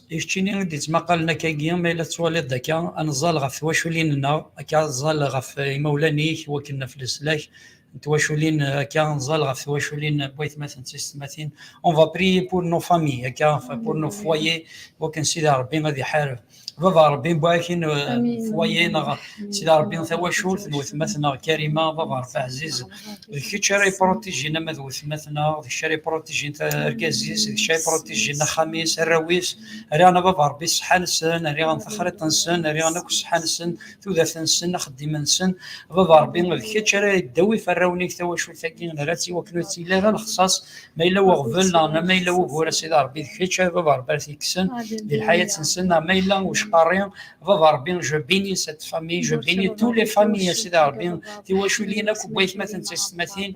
I keččini i d-yettmaqalen akkagi, ma yella tettwaliḍ akka, ad nẓal ɣef twaculin-nneɣ, akka nẓal ɣef imawlan-ik, iwakken naf leslak n twaculin, akka nẓal ɣef twaculin n waytmaten d taysetmatin. On va prier pour nos familles, akka, pour nos foyers, iwakken Sidi Ṛebbi ad iḥareb. Baba Ṛebbi, mbaɛken, euh, foyer-nneɣ, Sidi Ṛebbi, tawacult n wetma-tneɣ Karima, Baba Ṛebbi ɛziz. D kečč ara yeprotijin ama d wetma-tneɣ, d kečč ara yeprotijin ta-, argaz-is, d kečč ara yeprotijin axxam-is, arraw-is. Rriɣ-n a Baba Ṛebbi ṣṣeḥḥa-nsen, rriɣ-n taxriṭ-nsen, rriɣ-n akk ṣṣeḥḥa-nsen, tudert-nsen, axeddim-nsen. A Baba Ṛebbi, d kečč ara yeddawi f arraw-nnek tawacult-agi, nerra-tt i wakken ur ttili ara lexṣaṣ, ma yella weɣbel neɣ ma yella wugur, a Sidi Ṛebbi, d kečč a Baba Ṛebbi ara t-yekksen di lḥayat-nsen, neɣ ma yella ucqarri, a Baba Ṛebbi, je bénis cette famille, je bénis tous les familles, a Sidi Ṛebbi, tiwaculin akk n waytmaten d taysetmatin,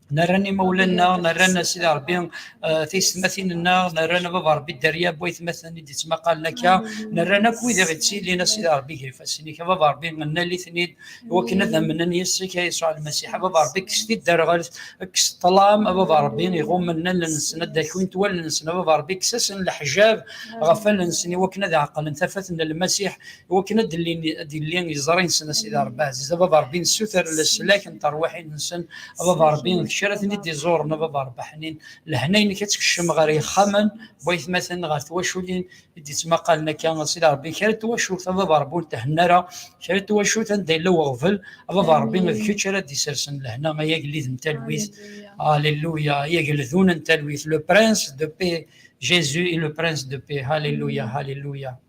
nerran imawlan-nneɣ, nerran, a Sidi Ṛebbi, eh, taysetmatin-nneɣ, nerran a Baba Ṛebbi dderya n waytmaten i d-yettmaqalen akka, nerran akk wid i ɣ-yettilin, a Sidi Ṛebbi, gar ifassen-ik, a Baba Ṛebbi, nnal-iten-id, iwakken ad amnen yes-k, a Yasuɛ Lmasiḥ, a Baba Ṛebbi, kkes tidderɣelt, kkes ṭṭlam, a Baba Ṛebbi, iɣummen allen-nsen, ad d-akwint wallen-nsen, a Baba Ṛebbi, kkes-asen leḥjab ɣef allen-nsen, iwakken ad ɛeqlen tafat n Lmasiḥ, iwakken ad d-llin, ad d-illi iẓri-nsen, a Sidi Ṛebbi ɛziz. A Baba Ṛebbi, nessuter leslak n terwiḥin-nsen. A Baba Ṛebbi, d kečč ara ten-id-iẓuren, a Baba Ṛebbi ḥnin. Lehna-inek ad tkecmem ɣer yexxamen n waytmaten, ɣer twaculin i d-yettmaqalen akka, a Sidi Ṛebbi, kra n twacult, a Baba Ṛebbi, ur thenna ara, kra n twacult anda yella weɣbel, a Baba Ṛebbi, d kečč ara d-isersen lehna, ay agellid n talwit. Alléluia, ay ageldun n talwit. Le prince de paix, Jésus est le prince de paix. Alléluia, alléluia.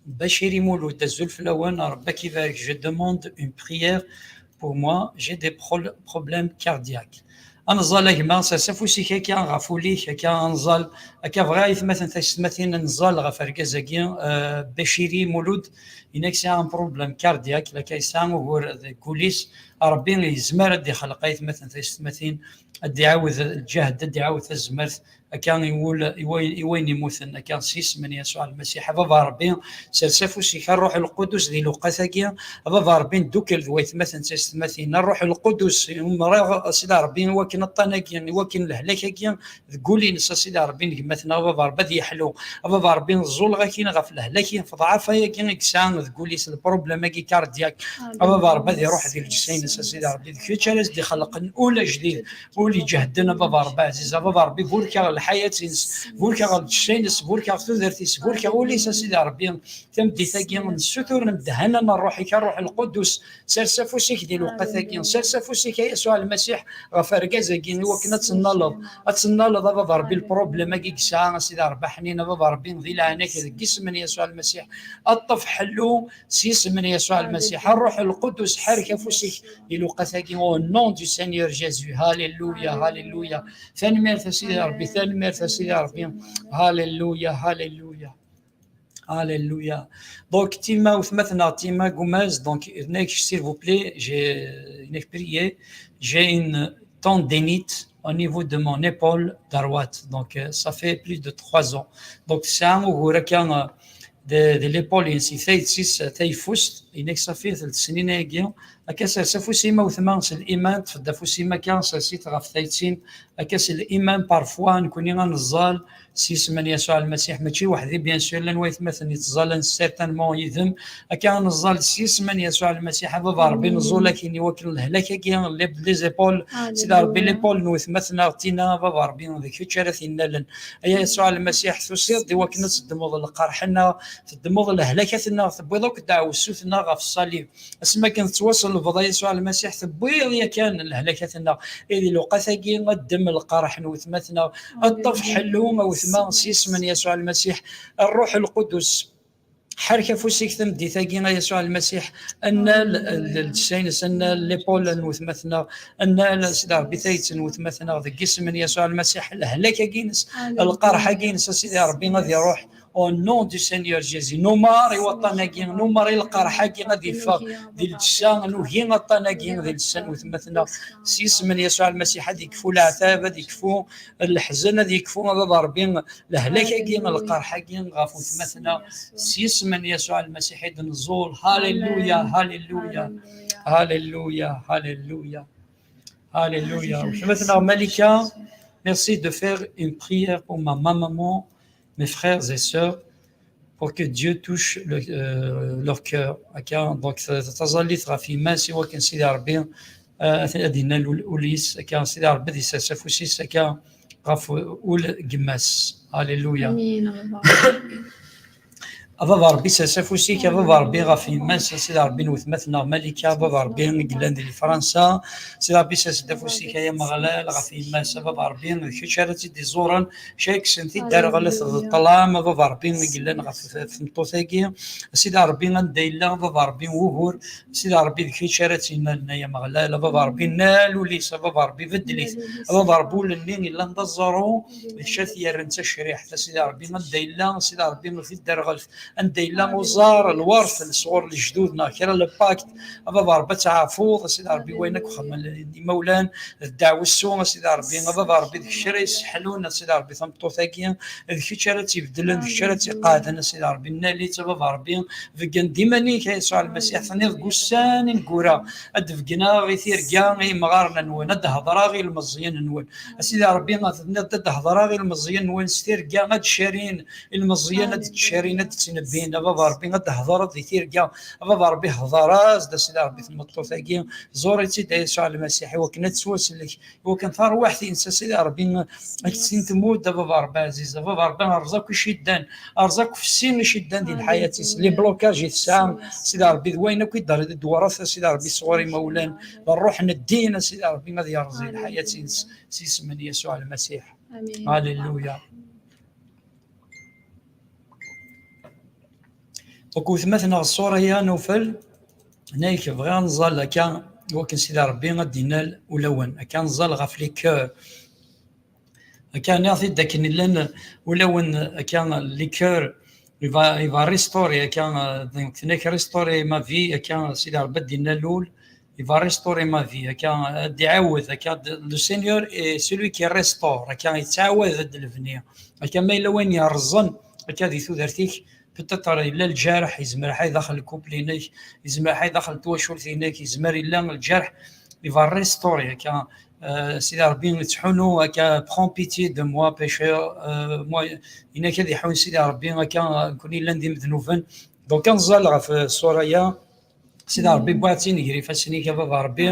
Baciri Mulud, azul fell-awen, Ṛebbi ad k-ibarek. Je demande une prière pour moi, j'ai des pro-, problèmes cardiaques. Ad nẓal a gma, sers afus-ik akka ɣef wul-ik, akka ad nẓal, akka bɣiɣ aytmaten taysetmatin ad nẓal ɣef argaz-agi, euh, Baciri Mulud, yenna-k yesɛa un problème cardiaque, akka yesɛa ugur deg wul-is, Ṛebbi yezmer ad d-ixleq aytmaten taysetmatin, ad d-iɛawed lǧehd, ad d-iɛawed tazmert, akka i wul, i way-, i wayen yemmuten, akka s yisem n Yasuɛ Lmasiḥ. A Baba Ṛebbi, sers afus-ik, a Ṛṛuḥ Lqudus, di lewqat-agi. A Baba Ṛebbi, neddukel d waytmaten d taysetmatin. A Ṛṛuḥ Lqudus, umreɣ, a Sidi Ṛebbi, i wakken aṭṭan-agi, i wakken lehlak-agi deg wul-ines, a Sidi Ṛebbi, n gma-tneɣ, a Baba Ṛebbi, ad yeḥlu. A Baba Ṛebbi, nẓul ɣakin ɣef lehlak, ɣef ḍḍɛafa-agi i yesɛa deg wul-is, le problème-agi cardiaque. A Baba Ṛebbi, ad iṛuḥ di lǧessa-ines, a Sidi Ṛebbi, d kečč ara s-d-ixelqen ul ajdid, ul iǧehden, a Baba Ṛebbi ɛziz. A Baba Ṛebbi, burkeɣ lḥayat-ines, burkeɣ lǧessa-ines, burkeɣ tudert-is, burkeɣ ul-is, a Sidi Ṛebbi. Tameddit-agi, nessutur lemdehana n Ṛṛuḥ-ik, a Ṛṛuḥ Lqudus, sers afus-ik di lewqat-agi, sers afus-ik, a Yasuɛ Lmasiḥ, ɣef argaz-agi, i wakken ad tennaleḍ, ad tennaleḍ, a Baba Ṛebbi, le problème-agi i yesɛa, a Sidi Ṛebbi aḥnin, a Baba Ṛebbi, di leɛnaya-k, deg yisem n Yasuɛ Lmasiḥ, ṭṭef ḥellu, s yisem n Yasuɛ Lmasiḥ. A Ṛṛuḥ Lqudus, ḥerrek afus-ik di lewqat-agi, au nom du Seigneur Jésus. Halleluya, halleluya. Tanemmirt a Sidi Ṛebbi, tanemmirt a Sidi Ṛebbi. Halleluya, halleluya. Halleluya. Donc, Tima, weltma-tneɣ Tima Gomez, donc, nekk, s'il vous plaît, j'ai, nekk, prier, j'ai une tendinite au niveau de mon épaule droite. Donc, euh, ça fait plus de trois ans. Donc, c'est un ugur akka, euh, de, de l'épaule, ainsi, tayet-is, tayeffust, inek, ça fait, snin-agi, akka, sers afus-im a weltma, s liman, tfed afus-im akka, sers-it ɣef tayet-im, akka, s liman, parfois, nekkni ad neẓẓal, s yisem n Yasuɛ Lmasiḥ, mačči weḥd-i, bien sûr, llan waytmaten yettẓallan certainement yid-m. Akka ad neẓẓal s yisem n Yasuɛ Lmasiḥ, a Baba Ṛebbi, neẓẓul akin i wakken lehlak-agi, les, les épaules, Sidi Ṛebbi, l'épaule n weltma-tneɣ Tina, a Baba Ṛebbi, d kečč ara t-innalen. Ay a Yasuɛ Lmasiḥ, tusiḍ-d i wakken ad teddmeḍ lqerḥ-nneɣ, teddmeḍ lehlakat-nneɣ, tewwiḍ akk ddeɛwessu-tneɣ ɣef ṣṣalib. Asmi akken tettwaṣellbeḍ, a Yasuɛ Lmasiḥ, tewwiḍ yakan lehlakat-nneɣ. I di lewqat-agi, ad ddem lqerḥ n weltma-tneɣ, ad ṭṭef ḥellu a weltma s yisem n Yasuɛ Lmasiḥ. Ṛṛuḥ Lqudus, ḥerrek afus-ik tameddit-agi, a Yasuɛ Lmasiḥ, annal l-, l-, lǧessa-ines, annal l'épaule n weltma-tneɣ, annal, a Sidi Ṛebbi, tayet n weltma-tneɣ, deg yisem n Yasuɛ Lmasiḥ, lehlak-agi-ines, lqerḥ-agi-ines, a Sidi Ṛebbi, ad iṛuḥ. Au nom du Seigneur Jésus, numer i waṭṭan-agi, numer i lqerḥ-agi ad iffeɣ di lǧessa, nugi aṭṭan-agi di lǧessa n weltma-tneɣ. S yisem n Yasuɛ Lmasiḥ ad ikfu leɛtab, ad ikfu leḥzen, ad ikfu, a Baba Ṛebbi, lehlak-agi, lqerḥ-agi ɣef weltma-tneɣ. S yisem n Yasuɛ Lmasiḥ i d-neẓẓul. Halleluya, halleluya, halleluya, halleluya. Halleluya. Weltma-tneɣ Malika, merci de faire une prière pour ma maman, mes frères et sœurs, pour que Dieu touche le, euh, leur cœur. Akka, donc, ta-, taẓallit ɣef yemma-s i wakken Sidi Ṛebbi, euh, ad innal ul-, ul-is, akka, Sidi Ṛebbi ad isers afus-is, akka, ɣef ul n yemma-s. Halleluya. Amin, a Baba. A Baba Ṛebbi, sers afus-ik, a Baba Ṛebbi, ɣef yemma-s, a Sidi Ṛebbi, n weltma-tneɣ Malika, a Baba Ṛebbi, i yellan di Fransa, Sidi Ṛebbi, sers-d afus-ik, ay Ameɣlal, ɣef yemma-s, a Baba Ṛebbi, d kečč ara tt-id-iẓuren, kečč ara yekksen tidderɣelt d ṭṭlam, a Baba Ṛebbi, i yellan ɣef t-, tmeṭṭut-agi, a Sidi Ṛebbi, anda yella, a Baba Ṛebbi, wugur, a Sidi Ṛebbi, d kečč ara tt-innalen, ay Ameɣlal, a Baba Ṛebbi, nnal ul-is, a Baba Ṛebbi, beddel-it, a Baba Ṛebbi, ul-nni yellan d aẓru, d kečč ara t-yerren d tacriḥt, a Sidi Ṛebbi, anda yella, a Sidi Ṛebbi, tidderɣelt, anda yella uẓar, lweṛt, sɣur lejdud, neɣ kra n le pacte, a Baba Ṛebbi, ad teɛfuḍ, a Sidi Ṛebbi, wayen akk xedmen imawlan, d ddeɛwessu, a Sidi Ṛebbi, a Baba Ṛebbi, d kečč ara yesseḥlun, a Sidi Ṛebbi, tameṭṭut-agi, d kečč ara tt-ibeddlen, d kečč ara tt-iqeɛden, a Sidi Ṛebbi, nnal-itt, a Baba Ṛebbi, beggen-d iman-ik, a Yasuɛ Lmasiḥ, tenniḍ deg ussan ineggura, ad d-beggneɣ i tirga i yimɣaren-nwen, ad d-hedṛeɣ i ilmeẓyen-nwen, a Sidi Ṛebbi, tenniḍ-d ad d-hedṛeɣ i ilmeẓyen-nwen s tirga, ad d-carin ilmeẓyen, ad d-carin, ad d-ttnebbin, a Baba Ṛebbi, ad d-hedṛeḍ di tirga, a Baba Ṛebbi, hedṛ-as-d, a Sidi Ṛebbi, tmeṭṭut-agi, ẓur-itt-id, a Yasuɛ Lmasiḥ, i wakken ad tettwasellek, i wakken tarwiḥt-ines, a Sidi Ṛebbi, ad tt-in-tmudd, a Baba Ṛebbi ɛziz, a Baba Ṛebbi, rreẓ akk iciddan, rreẓ akk fessi iciddan di lḥayat-is, les blocages i tesɛa, a Sidi Ṛebbi, d wayen akk i d-, i d-tewreḍ, a Sidi Ṛebbi, sɣur imawlan, ṛṛuḥ n ddin, a Sidi Ṛebbi, ad yerẓ i lḥayat-ines, s yisem n Yasuɛ Lmasiḥ. Amin. Halleluya. Donc, weltma-tneɣ Soraya Nufel, nekk bɣiɣ ad nẓal akka, i wakken Sidi Ṛebbi ad d-innal ulawen, akka nẓal ɣef les cœurs. Akka nniɣ-t-id akken llan ulawen, akka les cœurs, il va, il va restaurer, akka, euh, donc, nekk restaurer ma vie, akka Sidi Ṛebbi ad d-innal ul, il va restaurer ma vie, akka ad d-iɛawed, akka d-, le Seigneur est celui qui restaure, akka yettɛawad-d lebni, akka ma yella wayen yerrẓen, akka di tudert-ik, peut-être yella lǧerḥ, yezmer ḥay daxel lkupl-inek, yezmer ḥay daxel twacult-inek, yezmer yella lǧerḥ, il va restaurer, akka, euh, Sidi Ṛebbi yettḥunu, akka, prends pitié de moi, pécheur, euh, moi, inak ad iḥun Sidi Ṛebbi, akka, nekkni llan d imednuben. Donc, ad nẓal ɣef, euh, ṣṣura-ya, Sidi Ṛebbi, wwiɣ-tt-in gar ifassen-ik, a Baba Ṛebbi,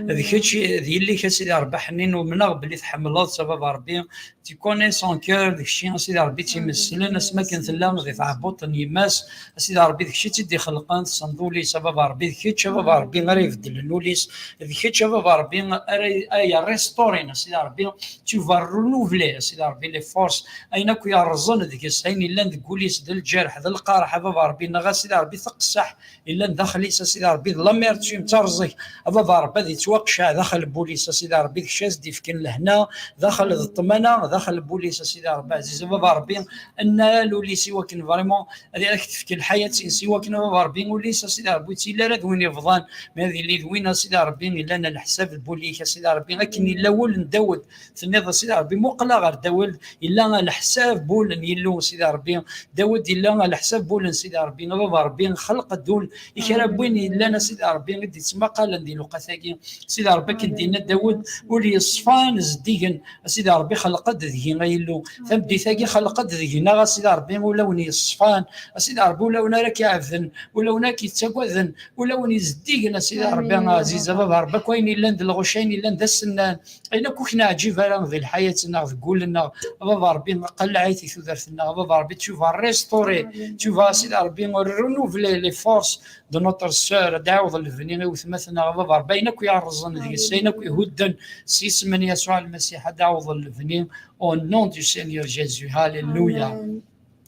d kečč, d yelli-k, a Sidi Ṛebbi, ḥnin, umneɣ belli tḥemmleḍ-tt, a Baba Ṛebbi, tu connais son cœur, d kečči, a Sidi Ṛebbi, i tt-imesslen, asmi akken tella di tɛebbuḍt n yemma-s, a Sidi Ṛebbi, d kečč i tt-id-ixelqen, tessneḍ ul-is, a Baba Ṛebbi, d kečč, a Baba Ṛebbi, ara ibeddlen ul-is, d kečč, a Baba Ṛebbi, ara, ara yerresturin, a Sidi Ṛebbi, tu vas renouveler, a Sidi Ṛebbi, les forces, ayen akk yerrẓen deg-s, ayen yellan deg wul-is, d lǧerḥ, d lqerḥ, a Baba Ṛebbi, neɣ a Sidi Ṛebbi, taqessaḥ, yellan daxel-is, a Sidi Ṛebbi, d l'amertume, d tareẓẓegt, a Baba Ṛebbi, ad yettwaqceɛ daxel n wul-is, a Sidi Ṛebbi, d kečč ad s-d-ifken lehna, daxel d ṭṭmana, daxel n wul-is, a Sidi Ṛebbi ɛziz, a Baba Ṛebbi, nnal ul-is i wakken vraiment ad ak-tefk lḥayat-ines, i wakken a Baba Ṛebbi, ul-is, a Sidi Ṛebbi, ur yettili ara d win yebḍan, ma ad yili d win, a Sidi Ṛebbi, yellan a leḥsab n wul-ik, a Sidi Ṛebbi, akken yella wul n Dawed, tenniḍ, a Sidi Ṛebbi, muqel ɣer Dawed, yella a leḥsab n wul n Yillu, a Sidi Ṛebbi, Dawed yella a leḥsab n wul n Sidi Ṛebbi, a Baba Ṛebbi, xleq-d ul i kra n win yellan, a Sidi Ṛebbi, i d-yettmaqalen di lewqat-agi. Sidi Ṛebbi, akken d-yenna Dawed, ul yeṣfan zeddigen, a Sidi Ṛebbi, xleq-d deg-i, ay Illu. Tameddit-agi xleq-d deg-neɣ, a Sidi Ṛebbi, ulawen yeṣfan, a Sidi Ṛebbi, ulawen ara k-iɛebden, ulawen ara k-yettagaden, ulawen yezeddigen, a Sidi Ṛebbi, aɛziz, a Baba Ṛebbi, akk ayen yellan d lɣuc, ayen yellan d asennan, ayen akk ur k-neɛǧib ara di lḥayat-nneɣ, deg wul-nneɣ, a Baba Ṛebbi, qelleɛ-it i tudert-nneɣ, a Baba Ṛebbi, tu vas restaurer, tu vas, a Sidi Ṛebbi, renouveler les forces de notre sœur, ad d-ɛawḍ lebni i wetma-tneɣ, a Baba Ṛebbi, ayen akk yerrẓen deg-s, ayen akk ihudden, s yisem n Yasuɛ Lmasiḥ, ad d-ɛawḍ lebni, au nom du Seigneur Jésus. Alléluia.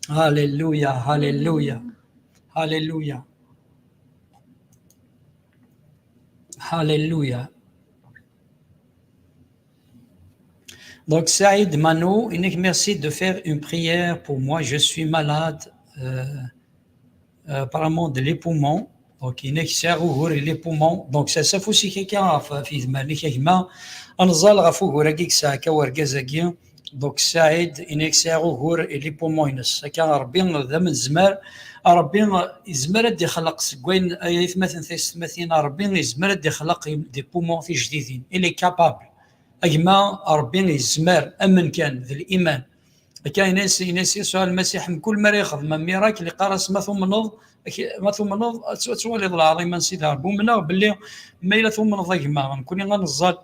Alléluia, alléluia, alléluia. Alléluia. Donc, Saïd Mano, inek, merci de faire une prière pour moi. Je suis malade, euh, euh, apparemment de les poumons. Donc, inek, c'est rougour et les poumons. Donc, ça, ça faut aussi quelqu'un a fait, fait mal, inek, ma, anzal, rougour, qui ça, qui a Donc, Saïd, inek, c'est rougour et les poumons, inek. Ça, qui a Ṛebbi, d amenzmer, Ṛebbi, yezmer ad ixleq seg wayen ay atmaten taysetmatin, Ṛebbi yezmer ad ixleq des poumons tijdidin. Il est capable. A gma, Ṛebbi yezmer, amen kan, d liman. Akka, yenna-as, yenna-as Yasuɛ Lmasiḥ, mkul mi ara yexdem miracle, yeqqar-as, ma tumneḍ, ak-, ma tumneḍ, ad t-, ad twaliḍ lɛaḍima n Sidi Ṛebbi. Umneɣ belli ma yella tumneḍ, a gma, nekkni ad neẓẓal,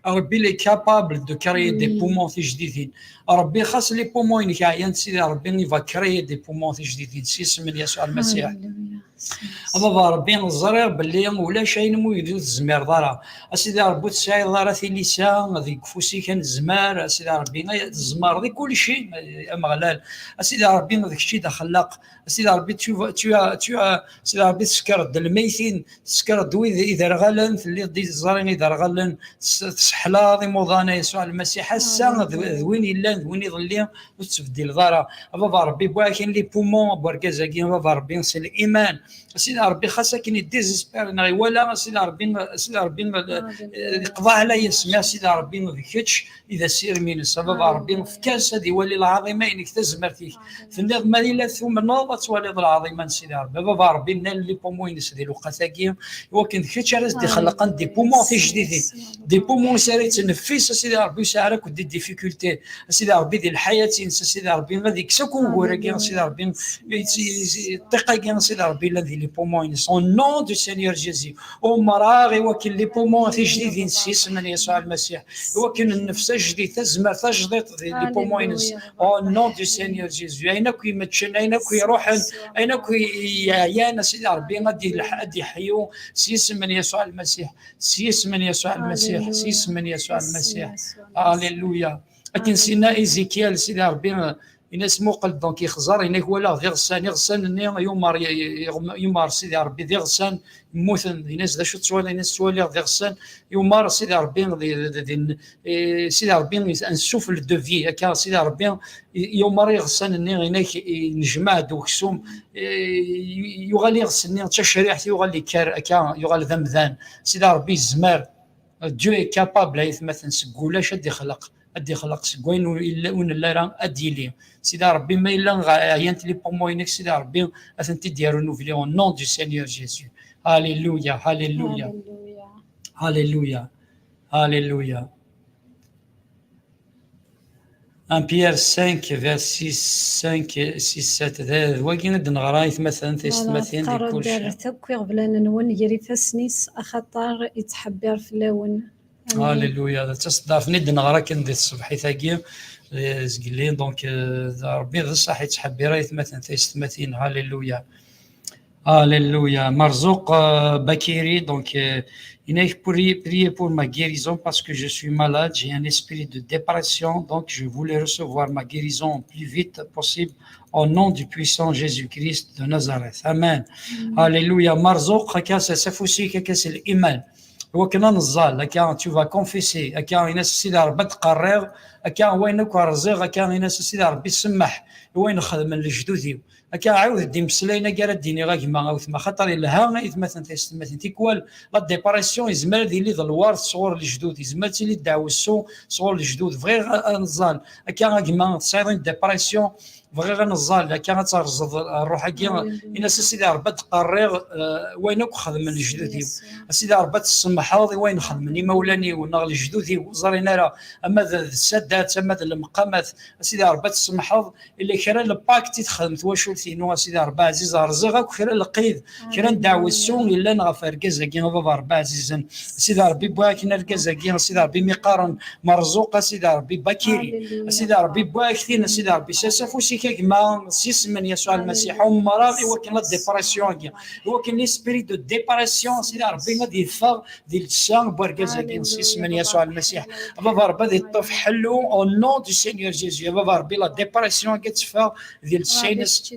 Ṛebbi, il est capable de créer des poumons tijdidin. Ṛebbi, xas les poumons-inek ɛyan, Sidi Ṛebbi, il va créer des poumons tijdidin. S yisem n Yasuɛ Lmasiḥ. A Baba Ṛebbi, ẓriɣ belli ulac ayen umi ur tezmireḍ ara. A Sidi Ṛebbi, ur tesɛiḍ ara tilisa deg ufus-ik ad nezmer. A Sidi Ṛebbi, ay, tzemreḍ i kulci, ay Ameɣlal. A Sidi Ṛebbi, d kečč i d axellaq. A Sidi Ṛebbi, tu, tu, tu, a Sidi Ṛebbi, tsekreḍ-d lmeytin, tsekreḍ-d wid iderɣalen, telliḍ d iẓri iderɣalen, s-, tesseḥlaḍ imuḍan a Yasuɛ Lmasiḥ. Ass-a d, d win yellan, d win iḍelli, ur tettbeddileḍ ara. A Baba Ṛebbi, wwiɣ-ak-in les poumons n wergaz-agi, a Baba Ṛebbi, s liman. A Sidi Ṛebbi, xas akken iddizespir neɣ iwala, a Sidi Ṛebbi, a Sidi Ṛebbi, eh, yeqḍeɛ ɛla yisem, a Sidi Ṛebbi, d kečč i d asirem-ines. A Baba Ṛebbi, efk-as ad iwali lɛaḍima-inek, tazmert-ik. Tenniḍ, ma yella tumneḍ, ad twaliḍ lɛaḍima n Sidi Ṛebbi. A Baba Ṛebbi, nnal les poumons-ines di lewqat-agi, i wakken d kečč ara s-d-ixelqen des poumons tijdidin. Des poumons-is ara yettneffis, a Sidi Ṛebbi, ur yesɛi ara akk des difficultés. A Sidi Ṛebbi, di lḥayat-ines, a Sidi Ṛebbi, ad yekkes akk ugur-agi, a Sidi Ṛebbi, ṭṭiq-agi, a Sidi Ṛebbi, yellan di les poumons-ines. Au nom du Seigneur Jésus. Umreɣ i wakken les poumons tijdidin s yisem n Yasuɛ Lmasiḥ. I wakken nnefs ajdid, tazmert tajdiṭ di les poumons-ines. Au nom du Seigneur Jésus. Ayen akk imeččen, ayen akk iruḥen, ayen akk i-, yeɛyan, a Sidi Ṛebbi, ad d-ilḥ-, ad d-iḥyu s yisem n Yasuɛ Lmasiḥ. S yisem n Yasuɛ Lmasiḥ. S yisem n Yasuɛ Lmasiḥ. Alléluia. Akken s-yenna Ézéchiel, Sidi Ṛebbi, Ini-as muqel, donc yexẓer, ini-ak walaɣ d iɣsan, iɣsan-nni yumar, yumar Sidi Ṛebbi d iɣsan, mmuten. Ini-as d acu tettwaliḍ? Ini-as ttwaliɣ d iɣsan, yumar Sidi Ṛebbi di, di, di, eh, Sidi Ṛebbi, un souffle de vie, akka Sidi Ṛebbi yumar iɣsan-nni, ini-ak, nejmaɛ-d uksum, eh, yuɣal iɣes-nni d tacriḥt, yuɣal yekker, akka yuɣal d amdan. Sidi Ṛebbi yezmer. Dieu est capable, ay atmaten, seg ulac ad d-ixleq, ad d-ixleq seg wayen ur illa, ur nelli ara ad d-yili. Sidi Ṛebbi, ma yella ɣ-, ɛyant les poumons-inek, Sidi Ṛebbi, ad tent-id-yaru nubli, au nom du Seigneur Jésus. Alléluia, alléluia. Alléluia. Alléluia. Alléluia. Un Pierre cinq, vers six, cinq, six, sept. D, d wagi i d-neɣra, ay atmaten, taysetmatin, di kullec. Teqqar-d: "Rret akk iɣeblan-nwen gar ifassen-is, axaṭer ittḥebbir fell-awen." Amen. Alléluia. D taseddart-nni i d-neɣra kan di tṣebḥit-agi, eh, zgelli. Donc, eh, Ṛebbi d ṣṣeḥ ittḥebbir, ay atmaten, taysetmatin. Alléluia. Alléluia. Marzouk, euh, Bakiri, donc, euh, il a prié, prié pour ma guérison parce que je suis malade, j'ai un esprit de dépression, donc je voulais recevoir ma guérison le plus vite possible au nom du puissant Jésus-Christ de Nazareth. Amen. Amen. Alléluia. Marzouk, kaka, c'est, c'est fousi, kaka, c'est l'iman. Wakken ad neẓẓal, akka, tu vas confesser, akka, ini-as Sidi Ṛebbi ad d-qerriɣ, akka, wayen akk rẓiɣ, akka, ini-as Sidi Ṛebbi semmeḥ i wayen xedmen lejdud-iw. Akka, ɛiwed-d imeslayen-agi ara d-iniɣ a gma, a wetma, xaṭer yelha, ay atmaten, taysetmatin. Tikwal, la dépression yezmer ad yili d lwert sɣur lejdud, yezmer ad tili d ddeɛwessu sɣur lejdud. Bɣiɣ a, a neẓẓal. Akka, a gma, tesɛiḍ une dépression, bɣiɣ a neẓẓal. Akka, ad terẓeḍ ṛṛuḥ-agi. Alléluia. Ini-as a Sidi Ṛebbi ad d-qerriɣ, eh, wayen akk xedmen lejdud-iw. Yes. A Sidi Ṛebbi ad tsemḥeḍ i wayen xedmen imawlan-iw neɣ lejdud-iw, ur ẓrin ara, ama d, d ssadat, ama d lemqamat. A Sidi Ṛebbi ad tsemḥeḍ. Illa kra n lpakt i texdem twacult-inu, a Sidi Ṛebbi ɛziz, rẓiɣ akk kra n lqid, kra n ddeɛwessu yellan ɣef argaz-agi, a Baba Ṛebbi ɛzizen. A Sidi Ṛebbi, wwiɣ-ak-in argaz-agi, a Sidi Ṛebbi, mi qqaren Merzuq, a Sidi Ṛebbi, Bakiri. Alléluia. A Sidi Ṛebbi, wwiɣ-ak-t-in, a Sidi Ṛebbi, s asaf-ik a gma, s yisem n Yasuɛ Lmasiḥ, umreɣ i wakken la dépression-agi, i wakken l'esprit de dépression, a Sidi Ṛebbi, ad yeffeɣ di llebsa n wergaz-agi, s yisem n Yasuɛ Lmasiḥ. A Baba Ṛebbi, ad iṭṭef ḥellu, au nom du Seigneur Jésus. A Baba Ṛebbi, la dépression-agi ad teffeɣ di llebsa-ines.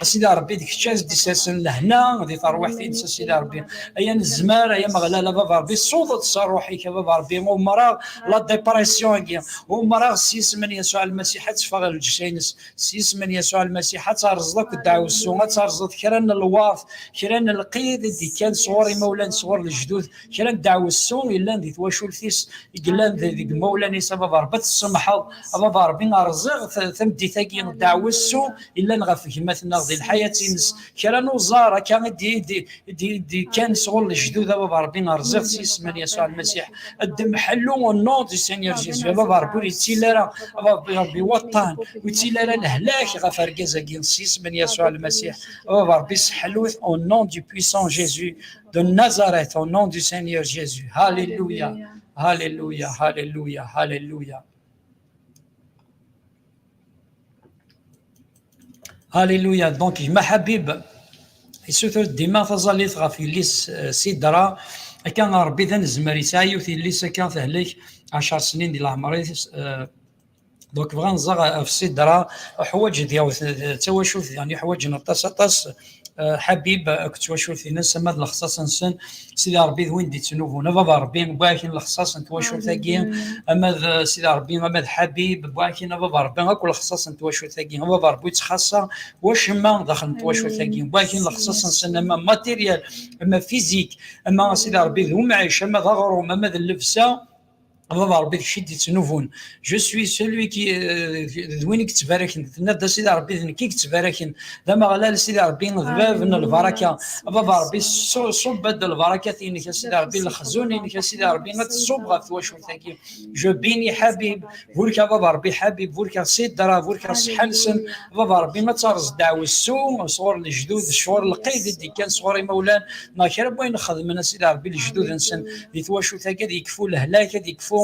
A Sidi Ṛebbi, d kečč ad d-isersen lehna di terwiḥt-ines, a Sidi Ṛebbi. Aya nezmer, ay Ameɣlal, a Baba Ṛebbi, ṣuḍ-d s ṛṛuḥ-ik, a Baba Ṛebbi, umreɣ la dépression-agi, umreɣ s yisem n Yasuɛ Lmasiḥ ad teffeɣ ɣer llebsa-ines, s yisem n Yasuɛ Lmasiḥ ad terẓeḍ akk ddeɛwessu, ad terẓeḍ kra n lwert, kra n lqid i d-ikkan sɣur imawlan, sɣur lejdud, kra n ddeɛwessu yellan di twacult-is, i yellan di, deg imawlan-is, a Baba Ṛebbi, ad tsemḥeḍ, a Baba Ṛebbi, rẓiɣ t-, tameddit-agi, ddeɛwessu yellan ɣef gma-tneɣ di lḥayat-ines, kra n uẓar akka i d-, i d-, i d-, i d-ikkan sɣur lejdud, a Baba Ṛebbi, rẓiɣ-t s yisem n Yasuɛ Lmasiḥ, ddem ḥellu au nom du Seigneur Jésus, a Baba Ṛebbi, ur yettili ara, a Baba Ṛebbi, waṭṭan, ur yettili ara lehlak ɣef argaz-agi, s yisem n Yasuɛ Lmasiḥ, a Baba Ṛebbi, seḥlu-t au nom du puissant Jésus de Nazareth, au nom du Seigneur Jésus. Alléluia. Alléluia, alléluia, alléluia. Alléluia. Donc, gma Habib, yessuter-d dima taẓallit ɣef yelli-s, euh, Sidra. Akka, Ṛebbi d anezmar, yesɛa yiwet yelli-s akka tehlek ɛecṛ snin di leɛmeṛ-is, euh, Donc, bɣiɣ ad nẓer ɣef Sidra, ḥwaǧ dyaw t-, d tawacult, yani, ḥwaǧen aṭas, aṭas, euh, Habib akked twacult-ines, ama d lexṣaṣ-nsen, Sidi Ṛebbi d win d-ittnubun. A Baba Ṛebbi, wwiɣ-ak-in lexṣaṣ n twacult-agi, ama d, euh, Sidi Ṛebbi, ama d Habib, wwiɣ-ak-in, a Baba Ṛebbi, akk lexṣaṣ n twacult-agi. A Baba Ṛebbi, ur ttxaṣṣa wacemma daxel n twacult-agi. Wwiɣ-ak-in lexṣaṣ-nsen, ama matériel, ama physique, ama, Sidi Ṛebbi, d umɛic, ama d aɣrum, ama d llebsa. A Baba Ṛebbi, d kečč i d-ittnubun. Je suis celui qui, euh, d win i yettbaraken. Tenna-d, a Sidi Ṛebbi, d nekk i yettbaraken. D Ameɣlal, Sidi Ṛebbi, d bab n lbaraka. A Baba Ṛebbi, ṣu-, ṣubb-d lbarakat-inek, a Sidi Ṛebbi, lexzun-inek, a Sidi Ṛebbi, ad tṣubb ɣef twacult-agi. Je bénis Habib, burek a Baba Ṛebbi Habib, burek Sidra, burek ṣṣeḥḥa-nsen. A Baba Ṛebbi, ad terẓ ddeɛwessu sɣur lejdud, sɣur lqid i d-ikkan sɣur imawlan, neɣ kra n wayen xedmen, a Sidi Ṛebbi, lejdud-nsen di twacult-agi, ad yekfu lehlak, ad yekfu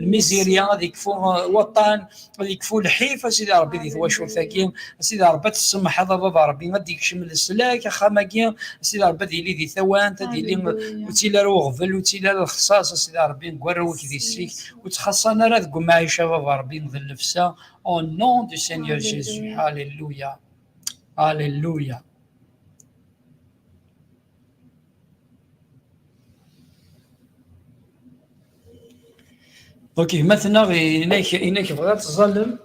lmizirya, ad yekfu, uh, waṭṭan, ad yekfu lḥif, a Sidi Ṛebbi, di twacult-agi. A Sidi Ṛebbi, ad tsemḥeḍ, a Baba Ṛebbi, ad d-yekcem leslak axxam-agi. A Sidi Ṛebbi, ad yili di tawant, ad yili ur ttili ara uɣbel, ur ttili ara lexṣaṣ, a Sidi Ṛebbi, deg warraw-ik di ssik, ur ttxaṣṣan ara deg umɛic, a Baba Ṛebbi, d llebsa. Au nom du Seigneur Jésus. Alléluia. Alléluia. Donc, maintenant, inek, inek bɣiɣ ad teẓẓalem.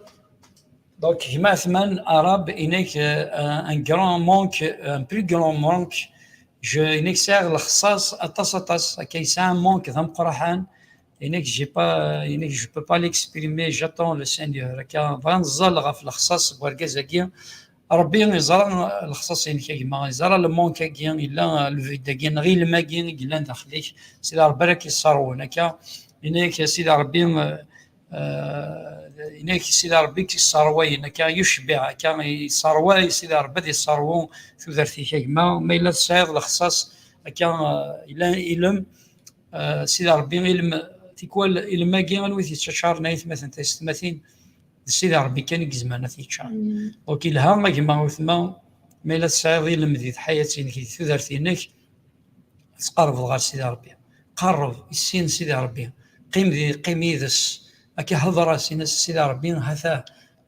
Donc, gma Athman Arab, inek, euh, un grand manque, un plus grand manque. Je, inek sɛiɣ lexṣaṣ aṭas, aṭas. Akka yesɛa un manque d ameqqraḥan. Inek, j'ai pas, inek, je peux pas l'exprimer, j'attends le Seigneur. Akka, bɣiɣ ad neẓẓal ɣef lexṣaṣ n wergaz-agi. Ṛebbi iẓra lexṣaṣ-inek a gma, iẓra le manque-agi, yella le vide-agi, neɣ ilem-agi i yellan daxel-ik. Sidi Ṛebbi ara k-isseṛwun. Akka, ini-ak Sidi Ṛebbi, eh, ini-ak Sidi Ṛebbi k-isseṛwayen. Akka, yucbiɛ, akka, isseṛway Sidi Ṛebbi, ad isseṛwu tudert-ik a gma. Ma yella tesɛiḍ lexṣaṣ, akka, eh, yella ilem, eh, Sidi Ṛebbi, ilem, tikwal ilem-agi, anwa i t-yettaččaren ay atmaten taysetmatin? D Sidi Ṛebbi kan i izemren ad t-yeččar. Donc, ilha a gma Uthman, ma yella tesɛiḍ ilem di tḥayat-inek, di tudert-inek, ad tqerrbeḍ ɣer Sidi Ṛebbi. Qerreb, issin Sidi Ṛebbi. Qqim di, qqim yid-s. Akka hder-as, in-as: Sidi Ṛebbi, ha-t-a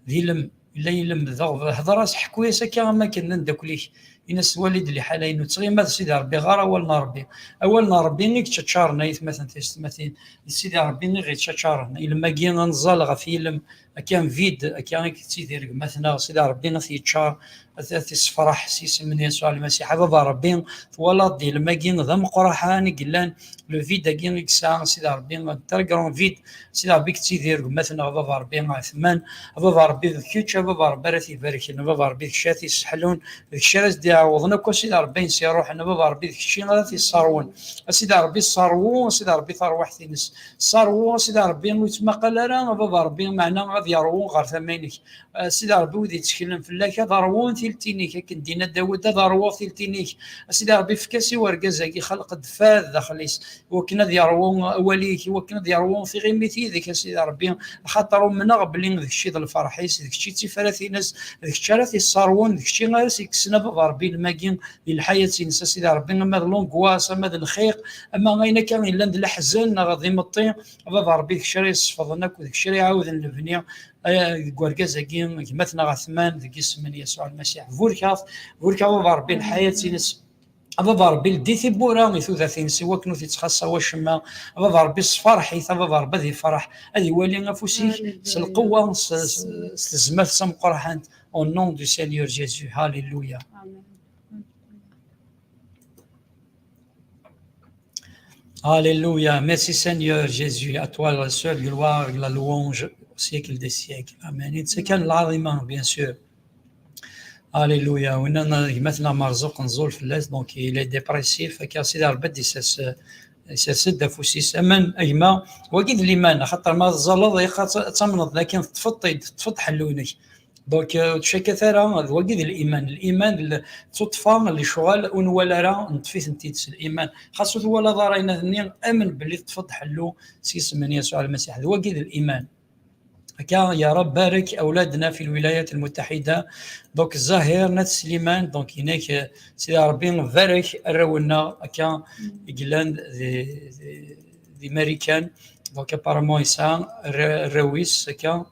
d ilem, yella ilem, d aɣbel. Hder-as, ḥku-yas akka am akken llan ddakel-ik. In-as: Twaliḍ liḥala-inu, ttɣima d Sidi Ṛebbi, ɣer awal n Ṛebbi. Awal n Ṛebbi i yettaččaren, ay atmaten tiyessetmatin, d Sidi Ṛebbi i ɣ-yettaččaren. Ilem-agi, ad neẓẓal ɣef yilem, akka vide, akka i yettidir gma-tneɣ, Sidi Ṛebbi ad t-yeččar, ad t-, ad t-yessefraḥ s yisem n Yasuɛ Lmasiḥ. A Baba Ṛebbi, twalaḍ-d ilem-agi d ameqqraḥan i yellan, le vide-agi i yesɛa Sidi Ṛebbi, un très grand vide, Sidi Ṛebbi yettidir gma-tneɣ, a Baba Ṛebbi, ɛetman. A Baba Ṛebbi, d kečč, a Baba Ṛebbi, ara t-ibarken, a Baba Ṛebbi, d kečč ara t-isseḥlun, d kečč ara s-d-iɛawḍen akk a Sidi Ṛebbi ayen s-iṛuḥen, a Baba Ṛebbi, d kečč ara t-isseṛwun. A Sidi Ṛebbi, sseṛwu a Sidi Ṛebbi tarwiḥt-ines, sseṛwu a Sidi Ṛebbi, ur yettmaqal ara a Baba Ṛebbi, meɛna ad yeṛwu ɣer tama-inek. A Sidi Ṛebbi, wid yetteklen fell-ak ad ṛwun tilt-inek, akken d-yenna Dawed, ad ṛwuɣ tilt-inek. A Sidi Ṛebbi, efk-as i wergaz-agi, xelq-d fad daxel-is, iwakken ad yeṛwu awal-ik, iwakken ad yeṛwu tiɣimit yid-k, a Sidi Ṛebbi, axaṭer umneɣ belli d kečč i d lferḥ-is, d kečč i d tifrat-ines, d kečč ara t-isseṛwun, d kečč ara s-yekksen a Baba Ṛebbi ilem-agi di lḥayat-ines, a Sidi Ṛebbi, ama d l'angoisse, ama d lxiq, ama ayen akka yellan d leḥzen neɣ d imeṭṭi, a Baba Ṛebbi, d kečč ara yessefḍen akk, d kečč ara iɛawden lebni, eh, deg urgaz-agi, gma-tneɣ Ɛetman, deg yisem n Yasuɛ Lmasiḥ. Burkeɣ-t, burkeɣ a Baba Ṛebbi lḥayat-ines. A Baba Ṛebbi, ldi tiwwura i tudert-ines i wakken ur t-yettxaṣṣa wacemma. A Baba Ṛebbi, sferḥ-it, a Baba Ṛebbi, ad yefreḥ, ad iwali afus-ik s lqewwa, s, s, s tezmert tameqqrant. Au nom du Seigneur Jésus. Alléluia. Alléluia. Merci Seigneur Jésus. À toi la seule gloire, la louange au siècle des siècles. Amen. Netta kan lɛaḍima, bien sûr. Alléluia. Winna gma-tneɣ Merzuq, nẓul fell-as, donc il est dépressif. Akka Sidi Ṛebbi ad d-isers, isers-d afus-is. Amen, a gma, wagi d liman, axaṭer ma tẓalleḍ, ilaq ad t-, ad tamneḍ d akken teṭṭfeḍ-t-id, teṭṭfeḍ ḥellu-inek. Donc, euh, ur ttcakkat ara, d wagi d liman. Liman, l-, d tuṭṭfa, lecɣal, ur nwala ara, neṭṭef-itent-id s liman. Xas ur twalaḍ ara ayen-nni, amen belli teṭṭfeḍ ḥellu s yisem n Yasuɛ Lmasiḥ. D wagi d liman. Akka, يا رب بارك أولادنا في الولايات المتحدة. Donc, Zahir Nat Sliman, donc, inek, euh, Sidi Ṛebbi, barek arraw-nneɣ, akka, i yellan di, di, di Marikan. Donc, apparemment, yesɛa arra-, arraw-is, akka.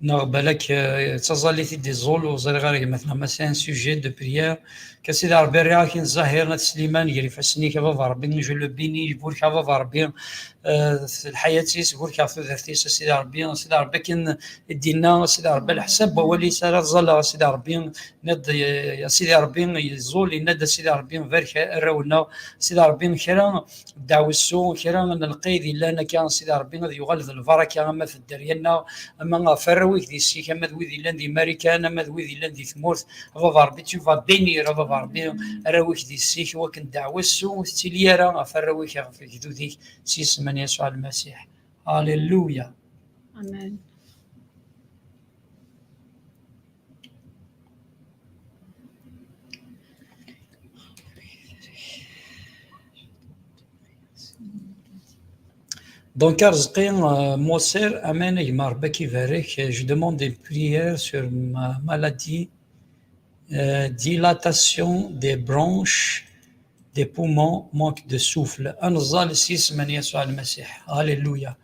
Neɣ balak, euh, d taẓallit i d-iẓul, ur ẓriɣ ara gma-tneɣ, ma c'est un sujet de prière. Akka Sidi Ṛebbi, rriɣ-ak-in Zahir Nat Sliman, gar ifassen-ik, a Baba Ṛebbi, je le bénis, burkeɣ a Baba Ṛebbi, euh, s lḥayat-is, burkeɣ tudert-is, a Sidi Ṛebbi, a Sidi Ṛebbi, akken i d-yenna, a Sidi Ṛebbi, leḥsab wawal-is ara ẓẓalleɣ, a Sidi Ṛebbi, yenna-d, a Sidi Ṛebbi, yeẓẓul, yenna-d, a Sidi Ṛebbi, barek arraw-nneɣ, a Sidi Ṛebbi, kra ddeɛwessu, kra n lqid yellan akka, Sidi Ṛebbi ad yuɣal d lbaraka, ama f dderya-nneɣ, ama ɣef arraw-ik di ssik, ama d wid yellan di Marikan, ama d wid yellan di tmurt. A Baba Ṛebbi, tu vas bénir, a Baba Ṛebbi, arraw-ik di ssik, wakken ddeɛwessu ur tettili ara ɣef arraw-ik, ɣef legdud-ik, s yisem n Yasuɛ Lmasiḥ. Alléluia. Amen. Donc, Arezqi, euh, Moser, amen, a gma Rebbi ad k-ibarek. Je demande une prière sur ma maladie, euh, dilatation des bronches, des poumons, manque de souffle. Ad neẓẓal s yisem n Yasuɛ Lmasiḥ. Alléluia.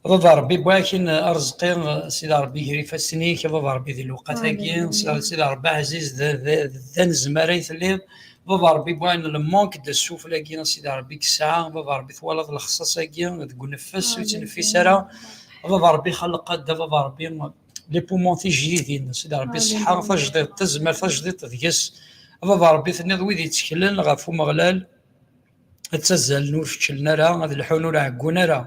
A Baba Rebbi, wwiɣ-ak-in Arezqi, Sidi Rebbi, gar ifassen-ik, a Baba Rebbi, di lewqat-agi, Sidi Rebbi ɛziz, d, d, d anezmar ay telliḍ. Baba Rebbi, wwiɣ-in le manque de souffle-agi, Sidi Rebbi, i yesɛa. Baba Rebbi, twalaḍ lexṣaṣ-agi deg uneffes, ur yettneffis ara. A Baba Rebbi, xleq-d, a Baba Rebbi, les poumons tijdidin, Sidi Rebbi, ṣṣeḥḥa tajdiṭ, tazmert tajdiṭ deg-s. A Baba Rebbi, tenniḍ wid yetteklen ɣef Umeɣlal, ad ttazzalen ur fecclen ara, ad lḥun ur ɛeggun ara,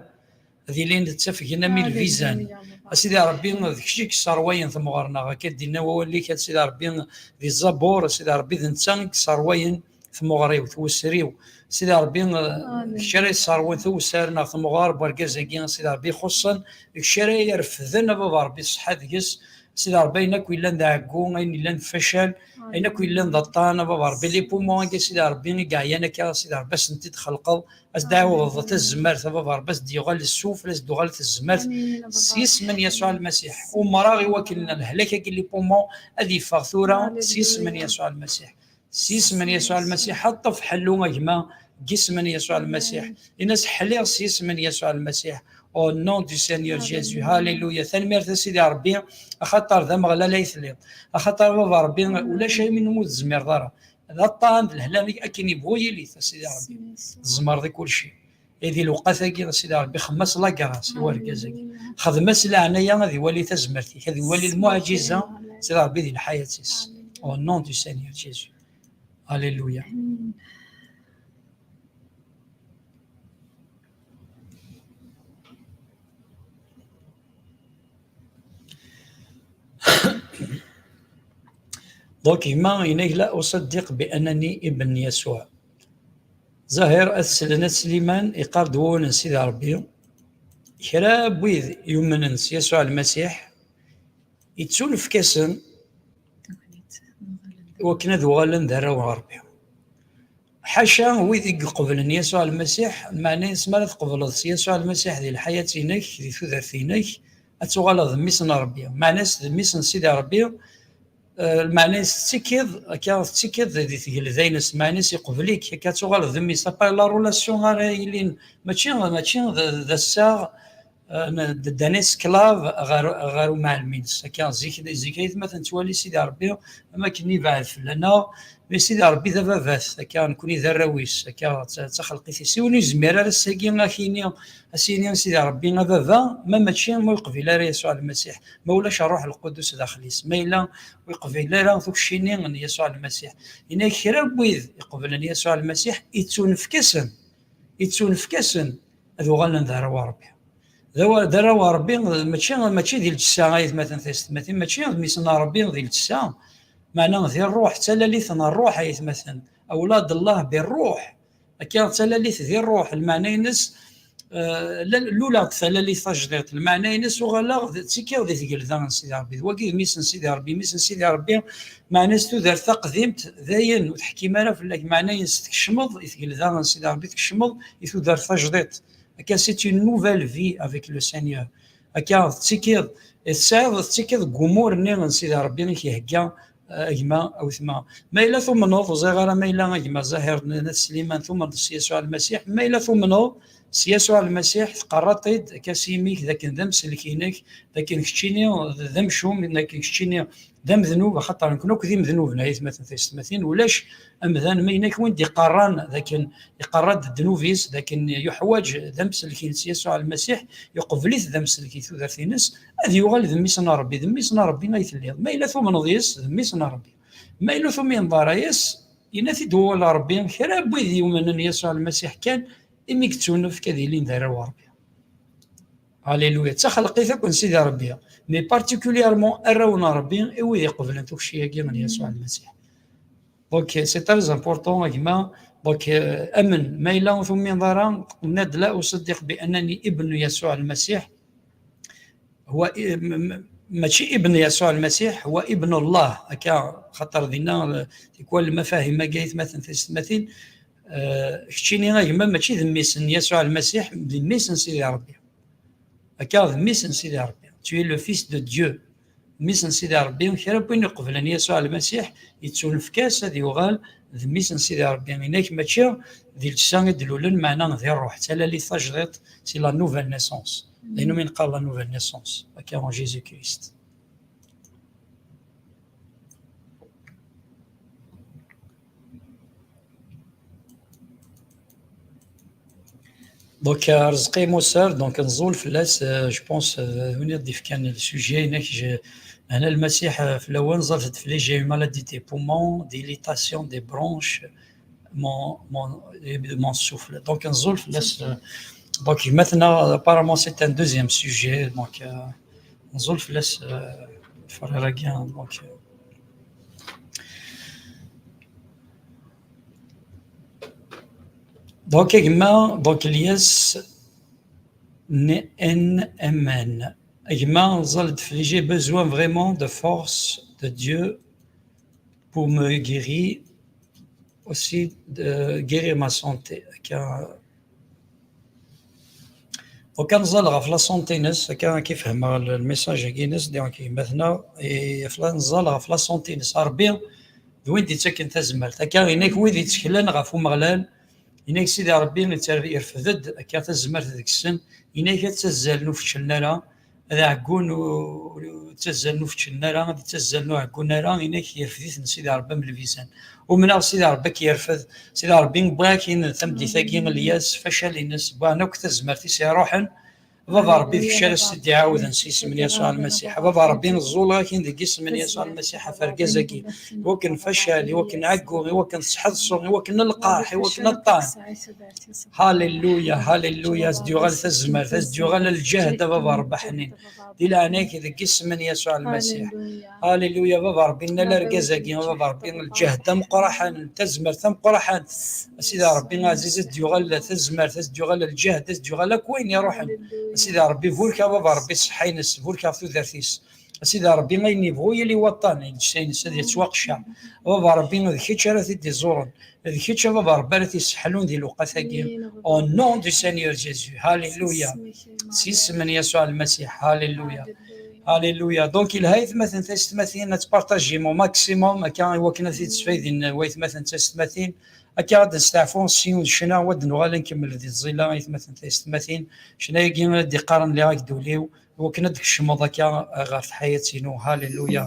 ad ilin d ttafgen am ilbizan. A Sidi Rebbi, d kečč i yesserwayen temɣer-nneɣ, akka d-inna wawal-ik, a Sidi Rebbi, di Zabur, a Sidi Rebbi, d netta i yesserwayen tmeɣriwt, wesriw. Sidi Rebbi, d kečč ara yesserwen tewser neɣ temɣer n wergaz-agi, a Sidi Rebbi, ixuṣṣen, d kečč ara irefden, a Baba Rebbi, ṣṣeḥḥa deg-s. Sidi Rebbi, ayen akk yellan d aɛeggu, ayen yellan d facal, ayen akk yellan d aṭṭan, a Baba Rebbi, les poumons-agi, a Sidi Rebbi, i yeɛyan akka, a Sidi Rebbi, ad sen-t-id-txelqeḍ, ad s-d-tɛiwdeḍ tazmert, a Baba Rebbi, ad s-d-yuɣal ssuf, ad s-d-tuɣal tazmert, s yisem n Yasuɛ Lmasiḥ. Umreɣ i wakken lehlak-agi, les poumons, ad yeffeɣ tura, s yisem n Yasuɛ Lmasiḥ. S yisem n Yasuɛ Lmasiḥ, ṭṭef ḥellu a gma, deg yisem n Yasuɛ Lmasiḥ. Ini-as ḥliɣ s yisem n Yasuɛ Lmasiḥ. Au nom du Seigneur Jésus. Alléluia. Tanemmirt a Sidi Rebbi, axaṭer d Ameɣlal ay telliḍ. Axaṭer a Baba Rebbi, ulac ayen umi ur tezmireḍ ara. D aṭṭan, d lehlak, akken yebɣu yili, a Sidi Rebbi. Tzemreḍ i kulci. I di lewqat-agi, a Sidi Rebbi, xdem-as la grâce i wergaz-agi. Xdem-as leɛnaya ad iwali tazmert-ik, ad iwali lmuɛǧiza, a Sidi Rebbi, di lḥayat-is. Au nom du Seigneur Jésus. Alléluia. Donc, gma, yenna-k, لا أصدق بأنني ابن يسوع. Zahir, ad slen, a Sliman, iqqar-d wawal n Sidi Rebbi. Kra n wid yumnen s Yasuɛ Lmasiḥ, yettunefk-asen wakken ad uɣalen d arraw n Rebbi. Ḥaca wid i iqeblen Yasuɛ Lmasiḥ, lmeɛna-ines mi ara tqebleḍ s Yasuɛ Lmasiḥ di lḥayat-inek, di tudert-inek, ad tuɣaleḍ d mmi-s n Rebbi. Lmeɛna-ines d mmi-s n Sidi Rebbi, eh, lmeɛna-ines tettikiḍ, akka tettikiḍ di tgelda-ines, lmeɛna-ines iqbel-ik, akka ad tuɣaleḍ d mmi-s. Apa la relation ara yilin, mačči, mačči d, d assaɣ, eh, n-, d-, d'un esclave ɣer, ɣer umɛellem-ines. Akka zik, zik aytma tettwali Sidi Rebbi am akken yebɛed fell-aneɣ, mais Sidi Rebbi d ababat, akka nekni d arraw-is, akka d ta-, d taxelqit-is. Yiwen ur yezmir ara ass-agi ad k-yini, ad s-yini Sidi Rebbi a baba, ma mačči ma ur yeqbil ara Yasuɛ Lmasiḥ, ma ulac Ṛṛuḥ Lqudus daxel-is, ma yella ur yeqbil ara tukci-nni n Yasuɛ Lmasiḥ. Yenna kra n wid iqeblen Yasuɛ Lmasiḥ, yettunefk-asen, yettunefk-asen ad uɣalen d arraw n Ṛebbi. D awa-, d arraw n Ṛebbi, mačči, mačči di lǧessa, ay atmaten tiyessetmatin, mačči d mmi-s n Ṛebbi di lǧessa, meɛna di ṛṛuḥ, d talalit n ṛṛuḥ, ay atmaten. أولاد الله بالروح. Akka d talalit di ṛṛuḥ, lmeɛna-ines, eh, la-, luleɣ-d talalit tajdiṭ, lmeɛna-ines uɣaleɣ d, ttikiɣ di tgelda n Sidi Ṛebbi. D wagi d mmi-s n Sidi Ṛebbi, mmi-s n Sidi Ṛebbi, meɛna-s tudert taqdimt, dayen, ur teḥkim ara fell-ak, meɛna-ines tkecmeḍ i tgelda n Sidi Ṛebbi, tkecmeḍ i tudert tajdiṭ. Akka, c'est une nouvelle vie avec le Seigneur. Akka, tettikiḍ, tesɛiḍ, tettikiḍ deg umur-nni n Sidi Ṛebbi i k-ihegga, eh, a gma, a wetma. Ma yella tumneḍ, ur ẓriɣ ara ma yella a gma Zahir n, n At Sliman, tumneḍ s Yasuɛ Lmasiḥ, ma yella tumneḍ s Yasuɛ Lmasiḥ, tqerraḍ-t-id akka s yimi-k d akken d amsellek-inek, d akken keččini d, d amcum, d akken keččini d amednub, axaṭer nekni akk d imednuben, ay atmaten tiyessetmatin, ulac amdan ma yella win d-iqerran d akken iqerra-d ddnub-is, d akken yuḥwaǧ d amsellek-ines Yasuɛ Lmasiḥ, yuqbel-it d amsellek i tudert-ines, ad yuɣal d mmi-s n Ṛebbi, d mmi-s n Ṛebbi ay telliḍ. Ma yella tumneḍ yes, d mmi-s n Ṛebbi. Ma yella ur tumineḍ ara yes, yenna-t-id wawal n Ṛebbi, kra n wid yumnen Yasuɛ Lmasiḥ kan, imi yettunefk ad ilin d arraw n Ṛebbi. Alléluia. D taxelqit akk n Sidi Ṛebbi, mais particulièrement arraw n Ṛebbi i wid iqeblen tukci-agi n Yasuɛ Lmasiḥ. Donc, c'est très important, a gma. Donc, euh, amen. Ma yella ur tumineḍ ara, tenna-d لا أصدق بأنني ابن يسوع المسيح. هو i-, m-, m-, mačči ابن يسوع المسيح, هو ابن الله. Akka, xaṭer dinna, euh, tikwal lmafahim-agi, ay atmaten tiyessetmatin, Eh, keččini a gma mačči d mmi-s n Yasuɛ Lmasiḥ, d mmi-s n Sidi Ṛebbi. Akka d mmi-s n Sidi Ṛebbi. Tu es le fils de Dieu. Mmi-s n Sidi Ṛebbi, kra n win iqeblen Yasuɛ Lmasiḥ, yettunefk-as ad yuɣal d mmi-s n Sidi Ṛebbi. Inak mačči di llebsa i d-lulen, meɛna di ṛṛuḥ. D talalit tajdiṭ, c'est la nouvelle naissance. D ayen umi neqqar la nouvelle naissance, akka en Jésus-Christ. Donc, euh, Rzqi Moussar, donc, nẓul fell-as, euh, je pense, euh, d win i d-ifkan le sujet, inak, je, hna Lmasiḥ, euh, fell-awen, ẓẓlet-d fell-i, j'ai une maladie des poumons, dilatation des bronches, mon, mon, et de mon souffle. Donc, nẓul fell-as, euh, donc, gma-tneɣ, apparemment, c'est un deuxième sujet, donc, euh, nẓul fell-as, euh, frère-agi, donc, euh, Donc, a gma, donc, Lyes N M N. A gma, ẓẓel-d fell-i, j'ai besoin vraiment de force de Dieu pour me guérir, aussi de guérir ma santé. Akka, Donc, ad nẓal ɣef la santé-ines, akka i fehmeɣ l-, lmessage-agi-ines, donc, gma-tneɣ, i, ɣef la, nẓal ɣef la santé-ines. Ṛebbi d win d-ittaken tazmert. Akka, inak wid itteklen ɣef Umeɣlal, inak Sidi Ṛebbi ittar-, irfed-d akka tazmert deg-sen, inak ad ttazzalen ur feččlen ara, ad ɛeggun u-, u-, ttazzalen ur feččlen ara, ad ttazzalen ur ɛeggun ara, inak irfed-iten Sidi Ṛebbi am lbizan. Umneɣ Sidi Ṛebbi ad k-yerfed, Sidi Ṛebbi, wwiɣ-ak-in tameddit-agi, Lyes, facal-ines, wwiɣ-n akk tazmert-is iṛuḥen. Baba Ṛebbi, d kečč ara s-d-iɛawden s yisem n Yasuɛ Lmasiḥ. A Baba Ṛebbi, ẓẓuleɣ-ak-in deg yisem n Yasuɛ Lmasiḥ ɣef urgaz-agi, i wakken facal, i wakken ɛeggu, i wakken sḥeḍṣu, i wakken lqerḥ, i wakken aṭṭan. Halleluya, halleluya, ad s-d-yuɣal tazmert, ad s-d-yuɣal lǧehd, a Baba Ṛebbi ḥnin. Di leɛnaya-k, deg yisem n Yasuɛ Lmasiḥ. Halleluya, Baba Ṛebbi, nnal argaz-agi, a Baba Ṛebbi, lǧehd ameqqraḥan, tazmert tameqqraḥant. A Sidi Ṛebbi aɛziz, ad d-yuɣal tazmert, ad d-yuɣal lǧehd, ad d-yuɣal akk wayen iṛuḥen. A Sidi Ṛebbi, burek a Baba Ṛebbi ṣṣeḥḥa-ines, burek ɣef tudert-is. A Sidi Ṛebbi, ayen yebɣu yili waṭṭan, i lǧetta-ines ad yettwaqecceɛ. A Baba Ṛebbi, d kečč ara t-id-iẓuren. D kečč, a Baba Ṛebbi, ara t-yesseḥlun di lewqat-agi. Au nom du Seigneur Jésus. Halleluya. S yisem n Yasuɛ Lmasiḥ. Halleluya. Halleluya. Donc, yelha aytmaten taysetmatin, ad tpartajim au maximum, akka i wakken ad t-id-sfaydin waytmaten taysetmatin. Akka ad nesteɛfu s yiwen ccna, wa d-nuɣal ad nkemmel di tẓilla, aytmaten taysetmatin. Ccna-agi ad d-iqqaren liɣ ak-d ul-iw, i wakken ad d-tkecmeḍ akka ɣer tḥayat-inu. Halleluya.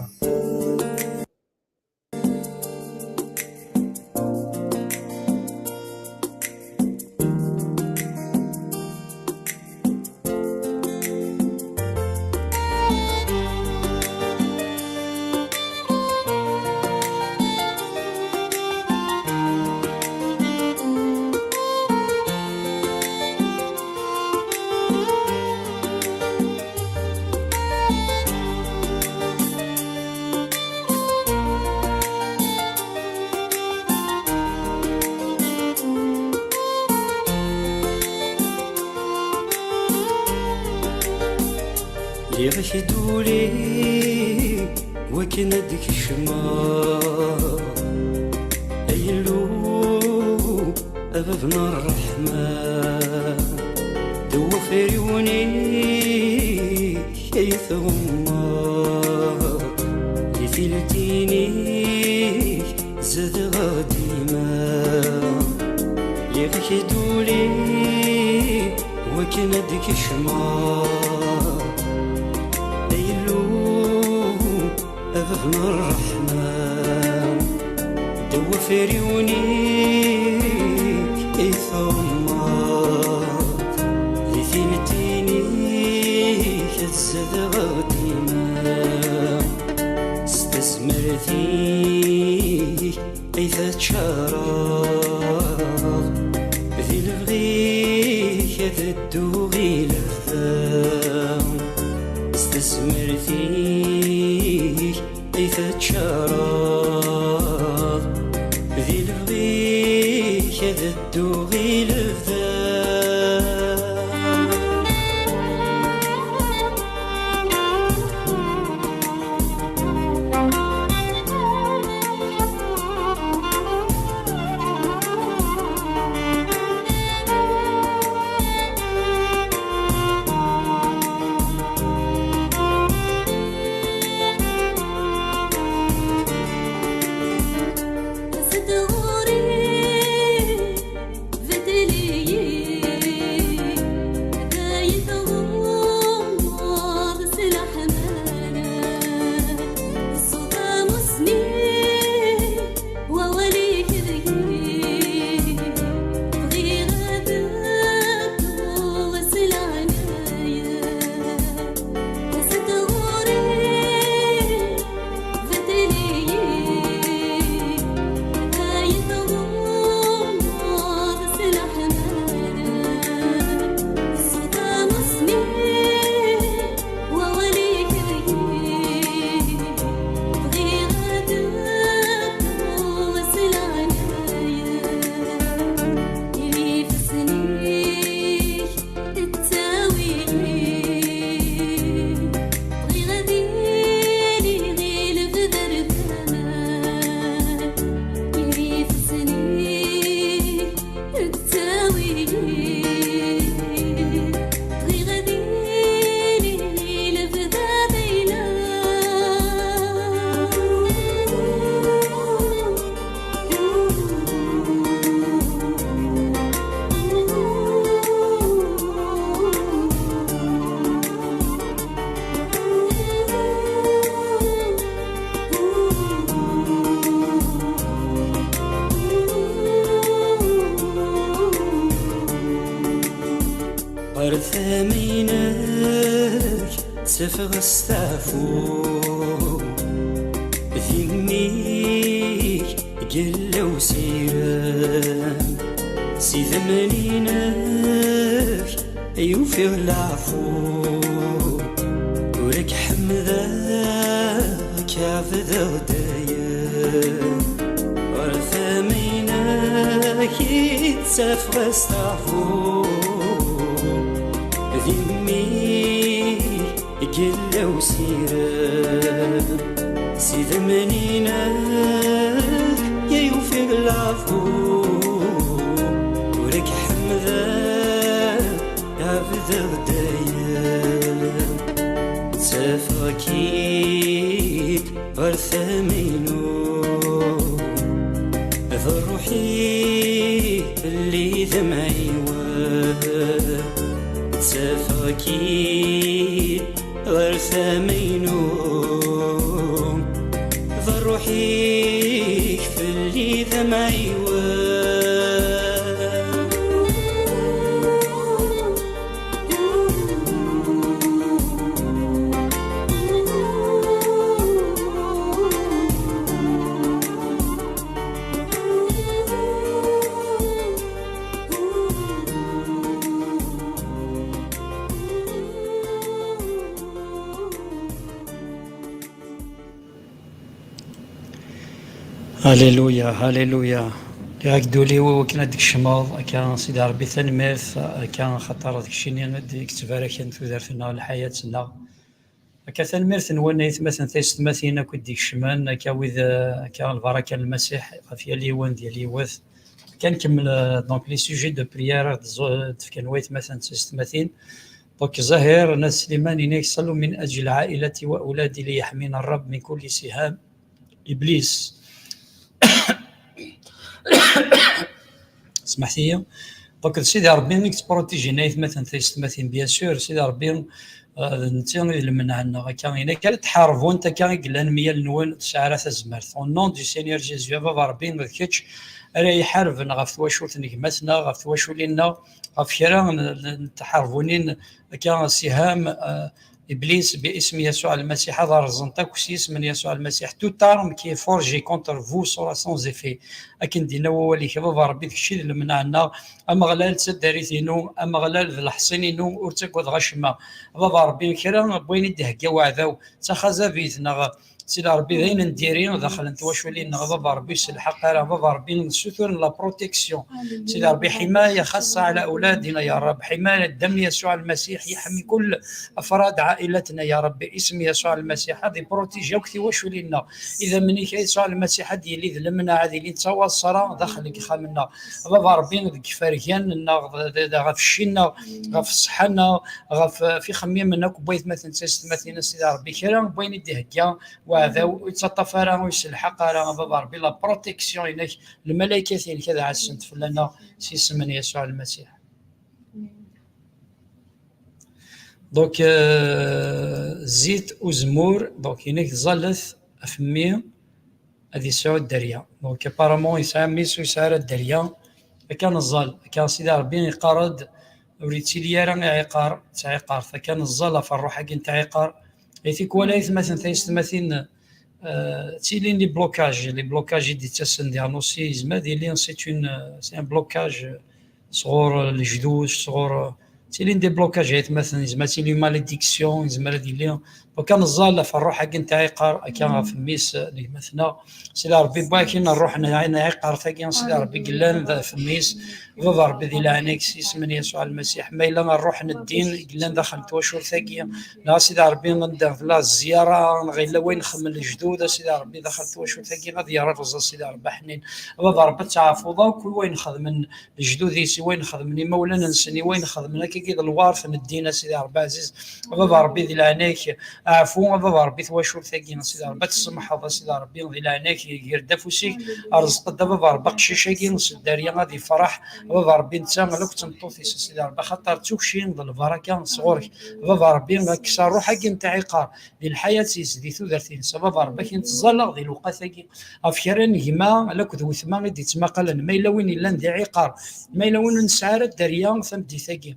Liɣ-ak-d ul-iw wakken ad d-kecmeɣ, ay Illu, a bab n ṛṛeḥma, d wafriwen-ik ay tɣummeḍ, di tiltin-ik zedɣeɣ dima. Liɣ-ak-d ul-iw wakken ad d-kecmeɣ, ay Illu, a bab n ṛṛeḥma, d wafriwen-ik i tɣummeḍ, di tiltin-ik ad zedɣeɣ dima. S tazmert-ik ay taččareḍ, di lebɣi-k ad dduɣ i lebda. S tazmert-ik ay taččareḍ, di lebɣi-k ad dduɣ i lebda. Ttafeɣ asteɛfu d imi-k yella usirem, s idammen-inek ay ufiɣ leɛfu. Ur ak-ḥemmdeɣ, ad k-ɛebdeɣ dayem. Ɣer tama-inek i ttafeɣ asteɛfu d imi-k yella usirem, s idammen-inek ay ufiɣ leɛfu. Ur ak-ḥemmdeɣ, ɛebdeɣ dayem. Ttafeɣ-k-id ɣer tama-inu, d ṛṛuḥ-ik fell-i d amɛiwen. Ttafeɣ-k-id ɣer tama-inu, d ṛṛuḥ-ik fell-i d amɛiwen. Haleluya, haleluya. Lliɣ-ak-d ul-iw i wakken ad d-tkecmeḍ akka, Sidi Ṛebbi, tanemmirt akka, axaṭer d keččini i d-yettbaraken tudert-nneɣ, lḥayat-nneɣ. Akka, tanemmirt-nwen ay atmaten taysetmatin akk i d-ikecmen, akka wid, eh, akka lbaraka n Lmasiḥ ɣef yal yiwen d yal yiwet. Akka nkemmel, eh, donc les sujets de prière i ɣ-d-tefkan waytmaten d taysetmatin. Donc Zahir n At Sliman yenna-k: صلوا من أجل عائلتي وأولادي ليحمينا الرب من كل سهام إبليس. Smeḥt-iyi. Donc d Sidi Ṛebbi i yettprotijin aytmaten taysetmatin, bien sûr, Sidi Ṛebbi, euh, d netta i d lemneɛ-nneɣ. Akka, yenna-k ara tḥarbunt akka i yellan myal-nwen, ur tesɛi ara tazmert. Au nom du Seigneur Jésus, a Baba Ṛebbi, d kečč ara iḥarben ɣef twacult n gma-tneɣ, ɣef twaculin-nneɣ, ɣef kra n, n, n tḥerbunin, akka, siham, euh, Iblis, bi isem Yasuɛ Lmasiḥ, ad rẓent akk s yisem n Yasuɛ Lmasiḥ. Toute arme qui est forgée contre vous sera sans effet. Akken d-yenna wawal-ik, a Baba Ṛebbi, d kečč i d lemneɛ-nneɣ. Ameɣlal d taddart-inu, Ameɣlal d leḥṣin-inu, ur ttagadeɣ acemma. A Baba Ṛebbi, kra n wayen i d-ihegga weɛdaw, d taxazabit neɣ Sidi Ṛebbi, d ayen n diri daxel n twaculin-nneɣ, a Baba Ṛebbi, ur selḥaq ara, a Baba Ṛebbi, nessutur la protection. Sidi Ṛebbi, حماية خاصة على أولادنا يا رب، حماية دم يسوع المسيح يحمي كل أفراد عائلتنا يا رب، باسم يسوع المسيح. Ad iprotiji akk tiwaculin-nneɣ. Idammen-ik a Yasuɛ Lmasiḥ ad yili d lemneɛ, ad ilin d tawaṣra daxel n yexxamen-nneɣ. A Baba Ṛebbi, deg ifergan-nneɣ, d, d, d, ɣef cci-nneɣ, ɣef ṣṣeḥḥa-nneɣ, ɣef, ɣef ixemmimen akk n waytmaten d taysetmatin, a Sidi Ṛebbi, kra n wayen i d-ihegga weɛdaw, ur yettaṭṭaf ara, ur yesselḥaq ara, a Baba Ṛebbi, la protection-inek, lmalaykat-inek ad ɛassent fell-aneɣ s yisem n Yasuɛ Lmasiḥ. Donc, euh, zzit uzemmur, donc, yenna-k tẓallet ɣef mmi ad yesɛu dderya. Donc, apparemment, yesɛa mmi-s ur yesɛi ara dderya. Akka neẓẓal, akka Sidi Ṛebbi yeqqar-d, ur yettili ara iɛiqar d tɛiqart. Akka neẓẓal ɣef ṛṛuḥ-agi n tɛiqar. Ay tikwal, aytmaten taysetmatin, euh, ttilin les blocages, les blocages i d-yettasen diɣen aussi, yezmer ad yili c'est une, euh, c'est un blocage, euh, sɣur, euh, lejdud, sɣur, euh, ttilin des blocages, aytmaten, yezmer ad tili malédiction, yezmer ad yili. Donc, ad neẓẓal ɣef ṛṛuḥ-agi n tɛiqar, akka ɣef mmi-s, euh, n gma-tneɣ. Sidi Ṛebbi, wwak-in ṛṛuḥ n, n tɛiqart-agi, Sidi Ṛebbi, yellan d, ɣef mmi-s. Baba Ṛebbi, di leɛnaya-k, s yisem n Yasuɛ Lmasiḥ, ma yella ṛṛuḥ n ddin i yellan daxel n twacult-agi, neɣ a Sidi Ṛebbi, anda tella zzyara, neɣ yella wayen xedmen lejdud, a Sidi Ṛebbi, daxel n twacult-agi, ad yerreẓ, a Sidi Ṛebbi aḥnin. Baba Ṛebbi, ad tɛafuḍ akk i wayen xedmen lejdud-is, i wayen xedmen imawlan-nsen, i wayen xedmen akkagi d lwert n ddin, a Sidi Ṛebbi ɛziz. Baba Ṛebbi, di leɛnaya-k, aɛfu, a Baba Ṛebbi, twacult-agi, a Sidi Ṛebbi, ad tsemḥeḍ, a Sidi Ṛebbi, di leɛnaya-k, ger-d afus-ik, rẓeq-d, a Baba Ṛebbi, aqcic-agi s dderya ad yefreḥ, a Baba Ṛebbi, netta akked tmeṭṭut-is, a Sidi Ṛebbi, axaṭer d tukci d lbaraka sɣur-k. A Baba Ṛebbi, kkes ṛṛuḥ-agi n tɛiqar di lḥayat-is, di tudert-ines, a Baba Ṛebbi, akken ttẓallaɣ di lewqat-agi ɣef kra n gma akked wetma i d-yettmaqalen, ma yella win yellan d iɛiqar, ma yella win ur nesɛi ara dderya tameddit-agi.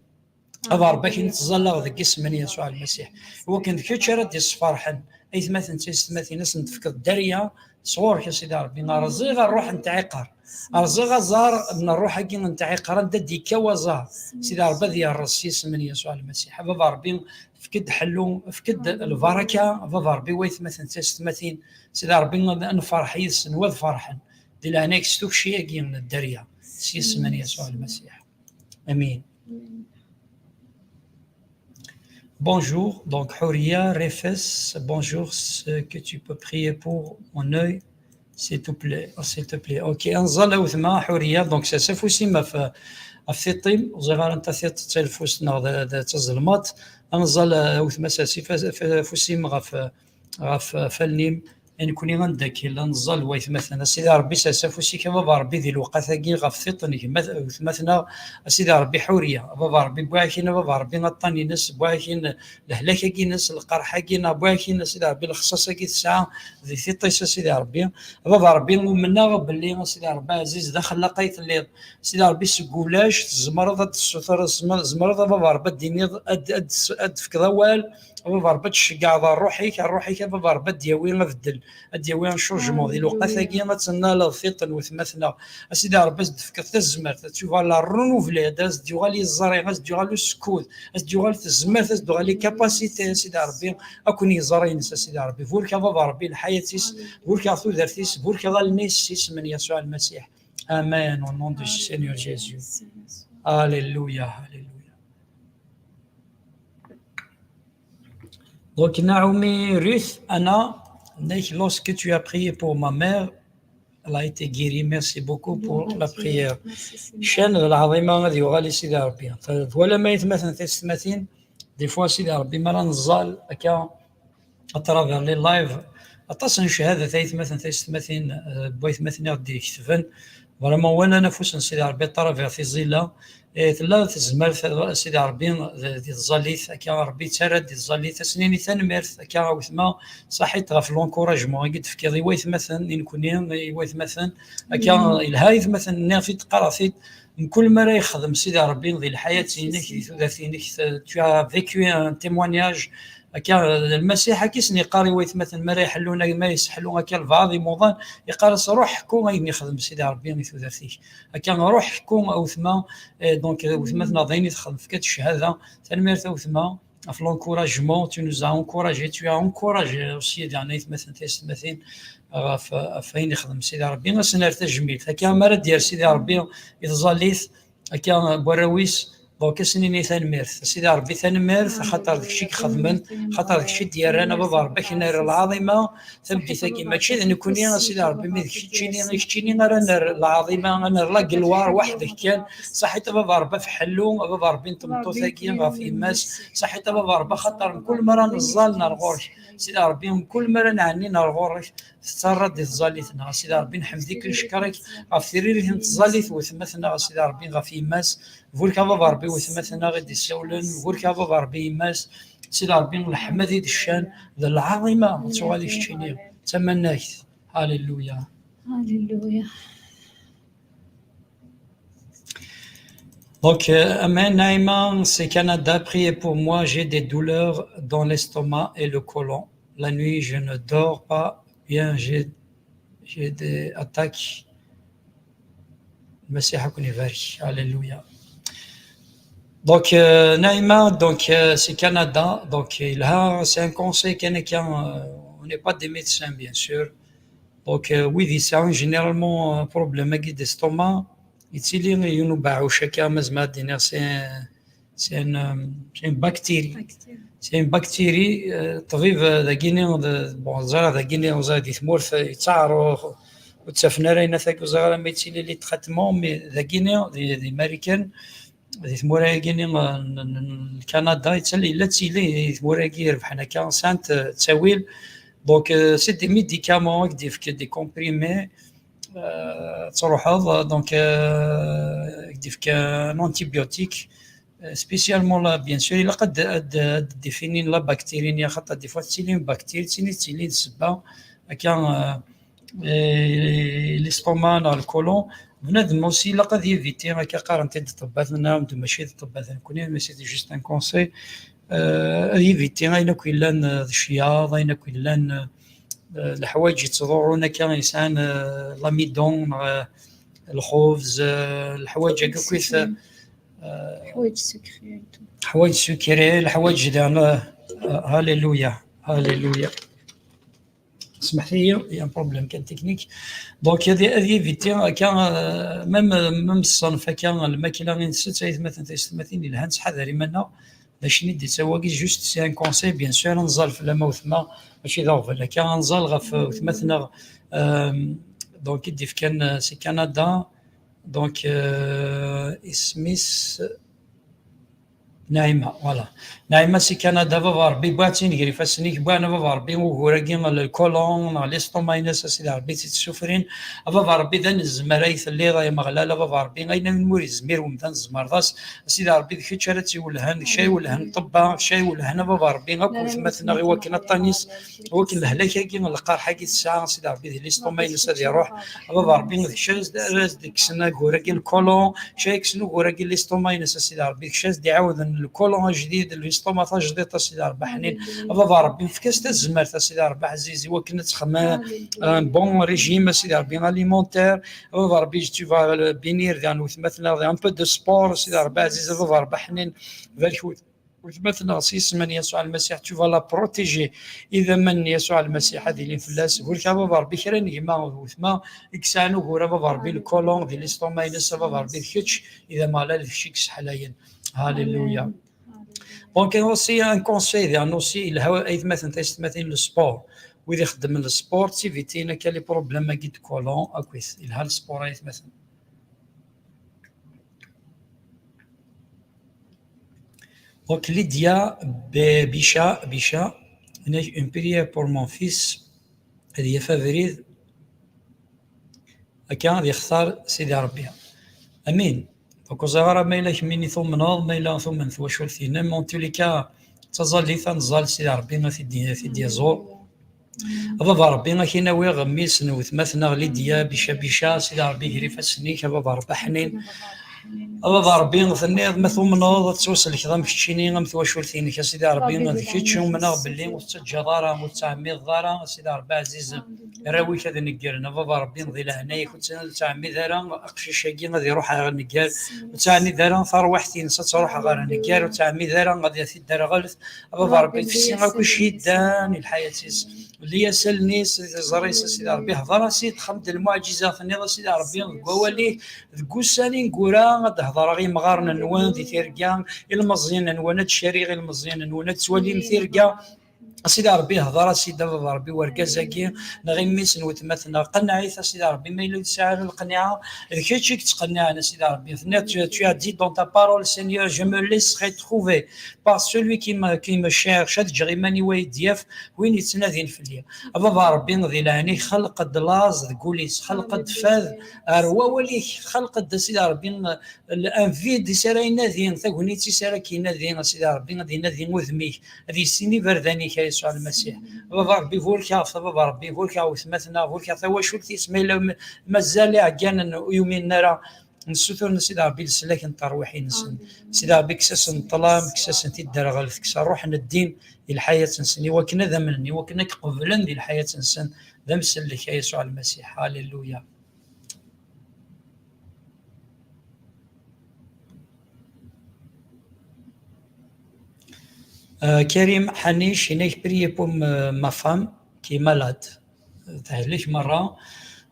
Aḍar bak i nettẓalla deg isem n Yasuɛ Lmasiḥ. Iwakken d kečč ara d-yesferḥen. Aytmaten d taysetmatin, ad sen-tefkeḍ dderya sɣur-k, a Sidi Ṛebbi. Rẓiɣ ṛṛuḥ n tɛiqer. Rẓiɣ aẓar n ṛṛuḥ-agi n tɛiqer, anda d-yekka waẓar. Sidi Ṛebbi ad yerreẓ s yisem n Yasuɛ Lmasiḥ. A Baba Ṛebbi, efk-d ḥellu, efk-d lbaraka, a Baba Ṛebbi, waytmaten d taysetmatin. Sidi Ṛebbi, ad nferḥ yid-sen, wa ad ferḥen. Di leɛnaya-k, s tukci-agi n dderya, s yisem n Yasuɛ Lmasiḥ. Amin. Bonjour, donc Houria Refes, bonjour, ce que tu peux prier pour mon œil, s'il te plaît, s'il te plaît. Ok, ad nẓal a wetma Houria, donc sers afus-im ɣef, ɣef tiṭ-im, ur ẓriɣ ara anta tiṭ, d talfust neɣ d, d tazelmaḍt, ad nẓal a wetma, sers af-, af-, afus-im ɣef, ɣef, ɣef allen-im, i nekni ad neddakkel, ad nẓal waytmaten. A Sidi Ṛebbi, sers afus-ik a Baba Ṛebbi di lewqat-agi ɣef tiṭ n gma-, wetma-tneɣ, a Sidi Ṛebbi Houria, a Baba Ṛebbi wwiɣ-ak-in, a Baba Ṛebbi aṭṭan-ines, wwiɣ-ak-in lehlak-agi-ines, lqerḥ-agi, neɣ wwiɣ-ak-in, a Sidi Ṛebbi, lexṣaṣ-agi tesɛa di tiṭ-is, a Sidi Ṛebbi. A Baba Ṛebbi, umneɣ belli, a Sidi Ṛebbi ɛziz, d axellaq ay telliḍ. A Sidi Ṛebbi, seg ulac tzemreḍ ad d-tessutreḍ, tzemreḍ a Baba Ṛebbi ad d-tiniḍ, ad, ad, ad d-tefkeḍ awal, a Baba Ṛebbi, ad tceggɛeḍ ṛṛuḥ-ik, ṛṛuḥ-ik a Baba Ṛebbi ad d-yawi abeddel, ad d-yawi un changement. Di lewqat-agi ad tennaleḍ tiṭ n wetma-tneɣ. A Sidi Ṛebbi, ad s-d-tefkeḍ tazmert, tu vas la renouveler, ad s-d-yuɣal yiẓri, ad s-d-yuɣal usekkud, ad s-d-yuɣal tezmert, ad s-d-tuɣal les capacités, a Sidi Ṛebbi, ad ken-yeẓri-ines, a Sidi Ṛebbi. Burek a Baba Ṛebbi lḥayat-is, burek ɣer tudert-is, burek ɣer allen-is, s yisem n Yasuɛ Lmasiḥ. Amen, au nom du Seigneur Jésus. Alléluia, alléluia. Donc, Naomi Ruth, Anna, lorsque tu as prié pour ma mère, elle a été guérie. Merci beaucoup pour la prière. Ccan d lɛaḍima ad yuɣal i Sidi Ṛebbi. Twalam aytmaten taysetmatin, des fois Sidi Ṛebbi mi ara neẓẓal akka à travers les lives, aṭas n cchadat aytmaten taysetmatin, euh, n waytmaten i ɣ-d-iketben. Vraiment, walan afus n Sidi Ṛebbi à travers tiẓilla. Eh, tella tezmert, a Sidi Ṛebbi, d, di tẓallit, akka Ṛebbi yettarra-d di tẓallit, ad s-nini tanemmirt, akka a wetma, ṣaḥit ɣef l'encouragement i d-tefkiḍ i waytmaten, i nekni, i waytmaten, akka yelha aytmaten, nniɣ-t-id, qqareɣ-t-id, mkul mi ara yexdem Sidi Ṛebbi di lḥayat-inek, di tudert-inek, t-, tu as vécu un témoignage, akka, d Lmasiḥ akka i sen-yeqqar i waytmaten, mi ara iḥellun, mi ara yesseḥlu akka lbeɛḍ imuḍan, yeqqar-as, "Ruḥ ḥku ayen yexdem Sidi Ṛebbi i tudert-ik." Akka, ruḥ ḥku a wetma, eh, donc, wetma-tneɣ d ayen i texdem, tefka-d cchada. Tanemmirt a wetma, ɣef l'encouragement, tu nous as encouragé, tu as encouragé aussi, daɣen aytmaten taysetmatin, ɣef, ɣef ayen yexdem Sidi Ṛebbi, ad s-nerr tajmilt. Akka, mi ara d-yerr Sidi Ṛebbi i tẓallit, akka, n warraw-is, donc, ad s-nini tanemmirt. A Sidi Ṛebbi, tanemmirt, axaṭer d kečč i ixedmen, axaṭer d kečč i d-yerran, a Baba Ṛebbi, ad k-nerr lɛaḍima, tameddit-agi. Mačči d nekkni, a Sidi Ṛebbi, mi d keččini, i keččini ara nerr lɛaḍima, ad nerr la gloire weḥd-k kan. Ṣaḥit a Baba Ṛebbi ɣef ḥellu, a Baba Ṛebbi n tmeṭṭut-agi, ɣef yemma-s. Ṣaḥit a Baba Ṛebbi, axaṭer mkul mi ara neẓẓal ner ɣur-k. Sidi Ṛebbi, mkul mi ara nɛenni ner ɣur-k, tettarra-d di tẓallit-nneɣ. A Sidi Ṛebbi, nḥemd-ik, ncekkeṛ-ik ɣef tririt n tẓallit n wetma-tneɣ, a Sidi Ṛebbi, ɣef yemma-s. Burek a Baba Ṛebbi wetma-tneɣ i d-issawlen, burek a Baba Ṛebbi yemma-s, Sidi Ṛebbi leḥmad i d-ccan, d lɛaḍima ad tuɣal i keččini, d tamanagt. Alléluia. Alléluia. Donc, euh, Amen, Naïma, c'est Canada, priez pour moi, j'ai des douleurs dans l'estomac et le côlon. La nuit, je ne dors pas bien, j'ai, j'ai des attaques. Lmasiḥ ad ken-ibarek. Alléluia. Donc, euh, Naïma, donc, euh, c'est Canada. Donc, yelha, c'est un conseil kan akka, euh, on n'est pas des médecins, bien sûr. Donc, euh, wid yesɛan généralement, euh, problème-agi d'estomac, yettili yiwen ubeɛɛuc akka, ma zemreɣ ad d-iniɣ, c'est un, c'est un, euh, c'est une bactérie. C'est une bactérie, euh, ṭṭbib, euh, dagini, d-, bon, ẓriɣ dagini, ẓriɣ di tmurt, euh, yettaɛer, ur, ur ttafen ara ayen ataki, ur ẓriɣ ara ma yettili les traitements, mais dagini, di, di Marikan, di tmura-agi-ni, euh, n, n, n Kanada, yettali, yella ttili di tmura-agi irebḥen akka, sɛant, euh, ttawil. Donc, euh, c'est des médicaments, i k-d-yefk des comprimés, euh, truḥeḍ, donc, euh, i k-d-yefk un antibiotique, euh, spécialement là, bien sûr, ilaq ad, ad, ad définir la bactérie-nni, axaṭer des fois tettili une bactérie, tettili, tettili d ssebba, akka, euh, et l'estomac neɣ le côlon, Bnadem aussi ilaq ad yiviti, akka qqaren-t-id ṭṭebbat, nniɣ-am-d mačči d ṭṭebbat nekkni, mais c'est juste un conseil. Euh, ad yiviti ayen akk yellan, euh, d cyaḍ, ayen akk yellan, euh, leḥwayeǧ yettḍurrun akka yesɛan, euh, l'amidon, neɣ, euh, lxubz, euh, leḥwayeǧ-agi akk, euh, Ḥwayeǧ sucré et tout. Ḥwayeǧ sucré, leḥwayeǧ daɣen, euh, euh, alléluia, alléluia. Smeḥt-iyi, il y a un problème kan technique. Donc, ad, ad yiviti akka, euh, même, même ṣṣenf akka, lmakla i nsett, aytmaten taysetmatin, yelha nettḥadar iman-nneɣ. D acu i d-yettawi wagi, juste c'est un conseil, bien sûr, ad nẓal fell-am a wetma, mačči d aɣbel akka, ad nẓal ɣef wetma-tneɣ, euh, donc, i d-ifkan, euh, si Canada, donc, euh, isem-is, Naɛima, voilà. Naɛima si Canada, a baba Ṛebbi, wwiɣ-tt-in gar ifassen-ik, wwiɣ-n a baba Ṛebbi ugur-agi, lkolon, neɣ l'estomac-ines, a Sidi Ṛebbi, i tt-id-ssufrin. A baba Ṛebbi, d anezmar ay telliḍ, ay Ameɣlal, a baba Ṛebbi, ayen umi ur yezmir wemdan tzemreḍ-as, a Sidi Ṛebbi, d kečč ara tt-iwellhen, d kečč ay iwellhen ṭṭebba, d kečč ay iwellhen a baba Ṛebbi, akk wetma-tneɣ i wakken aṭṭan-is, i wakken lehlak-agi, lqerḥ-agi tesɛa, a Sidi Ṛebbi, di l'estomac-ines ad iṛuḥ, a baba Ṛebbi, d kečč ara s-, ara s-d-kksen agur-agi, lkolon, d kečč ara yekksen ugur-agi, l'estomac-ines, a Sidi Ṛebbi, d kečč ara s-d-iɛawden lkolon ajdid, l'estomac tajdiṭ, a Sidi Ṛebbi ḥnin. A baba Ṛebbi, efk-as tazmert, a Sidi Ṛebbi ɛziz, i wakken ad texdem un bon régime, a Sidi Ṛebbi, alimentaire. A baba Ṛebbi, tu vas bénir daɣen wetma-tneɣ, un peu de sport, a Sidi Ṛebbi ɛziz, a baba Ṛebbi ḥnin, barek wet-, wetma-tneɣ s yisem n Yasuɛ Lmasiḥ, tu vas la protéger. Idammen n Yasuɛ Lmasiḥ ad ilin fell-as. Burek a baba Ṛebbi, kra n gma d wetma i yesɛan ugur, a baba Ṛebbi, lkolon di l'estomac-ines, a baba Ṛebbi, d kečč i d Ameɣlal, d kečč i yesseḥlayen. Alléluia. Donc, aussi un conseil, daɣen aussi, yelha aytmaten taysetmatin, le sport. Wid ixeddmen le sport, ttivitrin akka les problèmes-agi de colon, akkit. Yelha le sport, aytmaten. Donc, Lydia Be-, Bicha, Bicha, une prière pour mon fils, ad yaf abrid, akka ad yextar Sidi Ṛebbi. Amin. Donc, ur ẓriɣ ara ma yella kemmini tumneḍ, ma yella tumen twacult-inem. En tous les cas, d taẓallit ad nẓal Sidi Ṛebbi ad t-id-, ad t-id-iẓur. A baba Ṛebbi, ad k-in-awiɣ mmi-s n wetma-tneɣ Lydia, Bicha Bicha, Sidi Ṛebbi, ger ifassen-ik, a baba Ṛebbi ḥnin. A baba Ṛebbi, tenniḍ ma tumneḍ ad tettwasellkeḍ am keččini, am twacult-inek, a Sidi Ṛebbi, d kečč umneɣ belli ur tettaǧǧaḍ ara, ur tettɛemmideḍ ara, a Sidi Ṛebbi ɛziz, arraw-ik ad neggren. A baba Ṛebbi, di leɛnaya-k, ur tt-, ur ttɛemmid ara aqcic-agi ad iṛuḥ ɣer nnger, ur ttɛemmid ara tarwiḥt-ines ad tṛuḥ ɣer nnger, ur ttɛemmid ara ad t-id-terɣelt. A baba Ṛebbi, fessi akk iceddan i lḥayat-is. Lli-as allen-is, tiẓri-s, a Sidi Ṛebbi, hḍer-as-id, xdem-d lmuɛǧiza, tenniḍ, a Sidi Ṛebbi, deg wawal-ik, deg ussan ineggura, ad d-hedreɣ i yimɣaren-nwen di tirga, ilmeẓyen-nwen ad d-cariɣ, ilmeẓyen-nwen ad ttwalin tirga. A Sidi Ṛebbi, hḍer-as-id, a baba Ṛebbi, wergaz-agi, neɣ i mmi-s n wetma-tneɣ, qenneɛ-it, a Sidi Ṛebbi, ma yella ur tesɛi ara lqenɛa, d kečč i yettqenniɛen, a Sidi Ṛebbi. Tenniḍ, tu, tu as dit dans ta parole, Seigneur, je me laisserai trouver par celui qui me, qui me cherche, ad ǧǧeɣ iman-iw ad yi-d-yaf win yettnadin fell-i. A baba Ṛebbi, di leɛnaya-k, xelq-d laẓ deg wul-is, xelq-d fad ar wawal-ik, xelq-d, a Sidi Ṛebbi, l-, un vide i s ara inadi, tagnit i s ara k-inadi, a Sidi Ṛebbi, ad inadi udem-ik, ad yessin iberdan-ik, a Yasuɛ Lmasiḥ. A baba Ṛebbi, burek-aɣ, a baba Ṛebbi, burek-aɣ wetma-tneɣ, burek-aɣ tawacult-is, ma yella m-, mazal iɛegganen ur yuminen ara, nessutur n Sidi Ṛebbi leslak n terwiḥin-nsen. Sidi Ṛebbi, kkes-asen ṭṭlam, kkes-asen tidderɣelt, kkes ṛṛuḥ n ddin di lḥayat-nsen, i wakken ad amnen, i wakken ad k-qeblen di lḥayat-nsen, d amsellek, a Yasuɛ Lmasiḥ. Alléluia. Euh, Karim Haniche, il a prié pour me- ma femme qui est malade. Tehlek merra.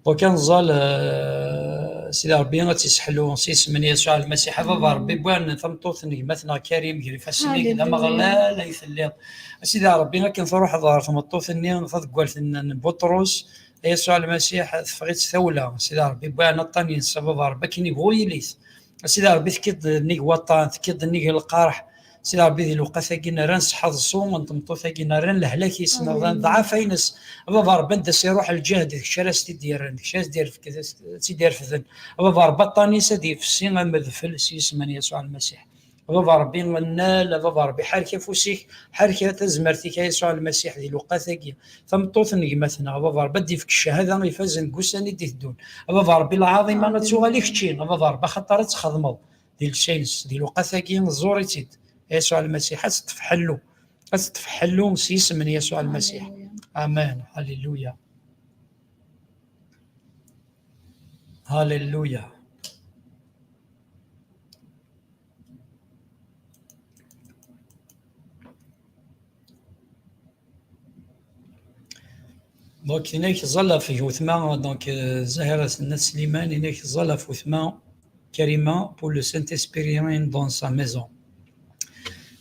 Donc, ad nẓal, euh, Sidi Ṛebbi ad tt-isseḥlu s yisem n Yasuɛ Lmasiḥ. A baba Ṛebbi, wwiɣ-n tameṭṭut n gma-tneɣ Karim, ger ifassen-ik, d Ameɣlal ay telliḍ. A Sidi Ṛebbi, akken truḥeḍ ɣer tmeṭṭut-nni tadeggalt n, n Buṭrus, a Yasuɛ Lmasiḥ, teffeɣ-itt tawla. Sidi Ṛebbi, wwiɣ-n aṭṭan-ines, a baba Ṛebbi, akken ibɣu yili-t. A Sidi Ṛebbi, tekkiḍ nnig waṭṭan, tekkiḍ nnig lqerḥ. Sidi Ṛebbi, di lewqat-agi nerra nseḥḥaḍ ṣṣum n tmeṭṭut-agi, nerra lehlak-is, nerra ḍḍɛaf-ines. A baba Ṛebbi, anda s-iṛuḥ lǧehd, d kečč ara s-t-id-yerren, d kečč ara s-d-irefk-, ad tt-id-irefden. A baba Ṛebbi, aṭṭan-is ad yefsi am udfel s yisem n Yasuɛ Lmasiḥ. A baba Ṛebbi, nnal, a baba Ṛebbi, ḥerrek afus-ik, ḥerrek tazmert-ik, a Yasuɛ Lmasiḥ, di lewqat-agi. Tameṭṭut n gma-tneɣ, a baba Ṛebbi, ad d-ifk ccahada ifazen deg ussan i d-iteddun. A baba Ṛebbi, lɛaḍima ad tuɣal i kečči, a baba Ṛebbi, axaṭer ad txedmeḍ di lsayes, di lewqat-agi, ẓẓur-itt-id. A Yasuɛ Lmasiḥ, ad teṭṭef ḥellu. Ad teṭṭef ḥellu s yisem n Yasuɛ Lmasiḥ. Amen. Halleluya. Halleluya. Donc, inek ẓalaf gutma, donc, euh, Zahra Sliman, inek ẓalaf gutma Karima pour le Saint-Esprit dans sa maison.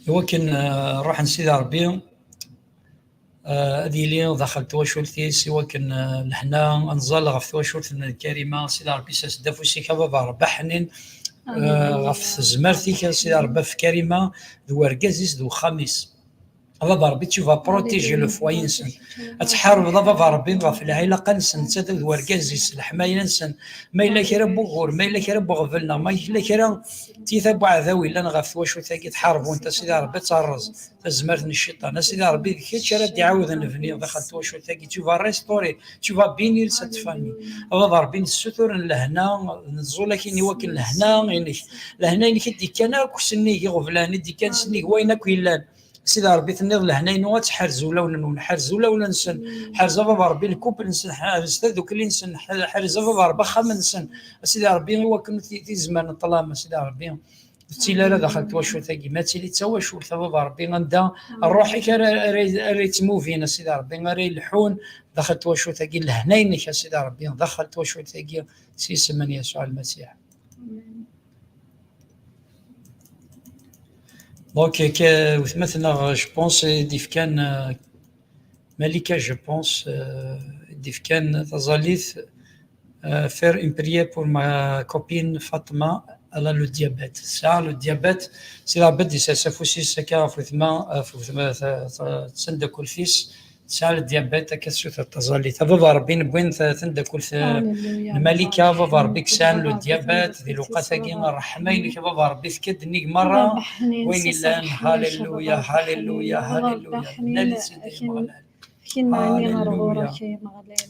Iwakken, euh, ṛuḥ n Sidi Ṛebbi, euh, ad yili daxel twacult-is, iwakken, euh, lehna, ad nẓall ɣef twacult n Karima, Sidi Ṛebbi, sers-d afus-ik, a baba Ṛebbi aḥnin, euh, ɣef tezmert-ik, a Sidi Ṛebbi, ɣef Karima, d wergaz-is, d uxxam-is. A baba Ṛebbi, tu vas protéger le foyer-nsen. Ad tḥarbeḍ, a baba Ṛebbi, ɣef lɛilaqa-nsen, netta d wergaz-is, leḥmaya-nsen. Ma yella kra n wugur, ma yella kra n uɣbel, neɣ ma yella kra n tiyita n uɛdaw yellan ɣef twacult-agi, tḥarbeḍ-tent, a Sidi Ṛebbi, ad terreẓ tazmert n cciṭan. A Sidi Ṛebbi, d kečč ara d-iɛawden bni daxel twacult-agi. Tu vas restaurer, tu vas bénir cette famille. A baba Ṛebbi, nessutur n lehna, neẓẓul akin i wakken lehna-inek, lehna-inek i d-ikkan akk sennig iɣeblan, i d-ikkan sennig wayen akk yellan. Sidi Ṛebbi, tenniḍ lehna-inu ad tḥerz ulawen-nwen, ḥerz ulawen-nsen, ḥerz a baba Ṛebbi lkupel-nsen, ḥerz tadukli-nsen, ḥerz a baba Ṛebbi axxam-nsen. A Sidi Ṛebbi, i wakken ti-, tizmar n ṭṭlam, a Sidi Ṛebbi, ur tettili ara daxel twacult-agi, ma ad tili d tawacult, a baba Ṛebbi, anda ṛṛuḥ-ik ara, ara, ara yettmubin, a Sidi Ṛebbi, ara ileḥḥun daxel twacult-agi, lehna-inek, a Sidi Ṛebbi, daxel twacult-agi, s yisem n Yasuɛ Lmasiḥ. Donc, que, je pense, i d-ifkan, euh, Malika, je pense, euh, i d-ifkan taẓallit, euh, faire une prière pour ma copine Fatma, elle a le diabète. Ça, le diabète, c'est la bête, c'est sa faucisse, c'est qu'à Fatma, euh, Fatma, sa, sa, sa, Tesɛa le diabète, akka tessuter taẓallit. A baba Ṛebbi, newwin ta-, tameddakelt, eh, n Malika, a baba Ṛebbi, yesɛan le diabète, di lewqat-agi, ṛṛeḥma-inek, a baba Ṛebbi, tefka-d nnig merra wayen yellan. Halleluya, halleluya, halleluya. Nna-d-tt-id, ay Ameɣlal. Halleluya.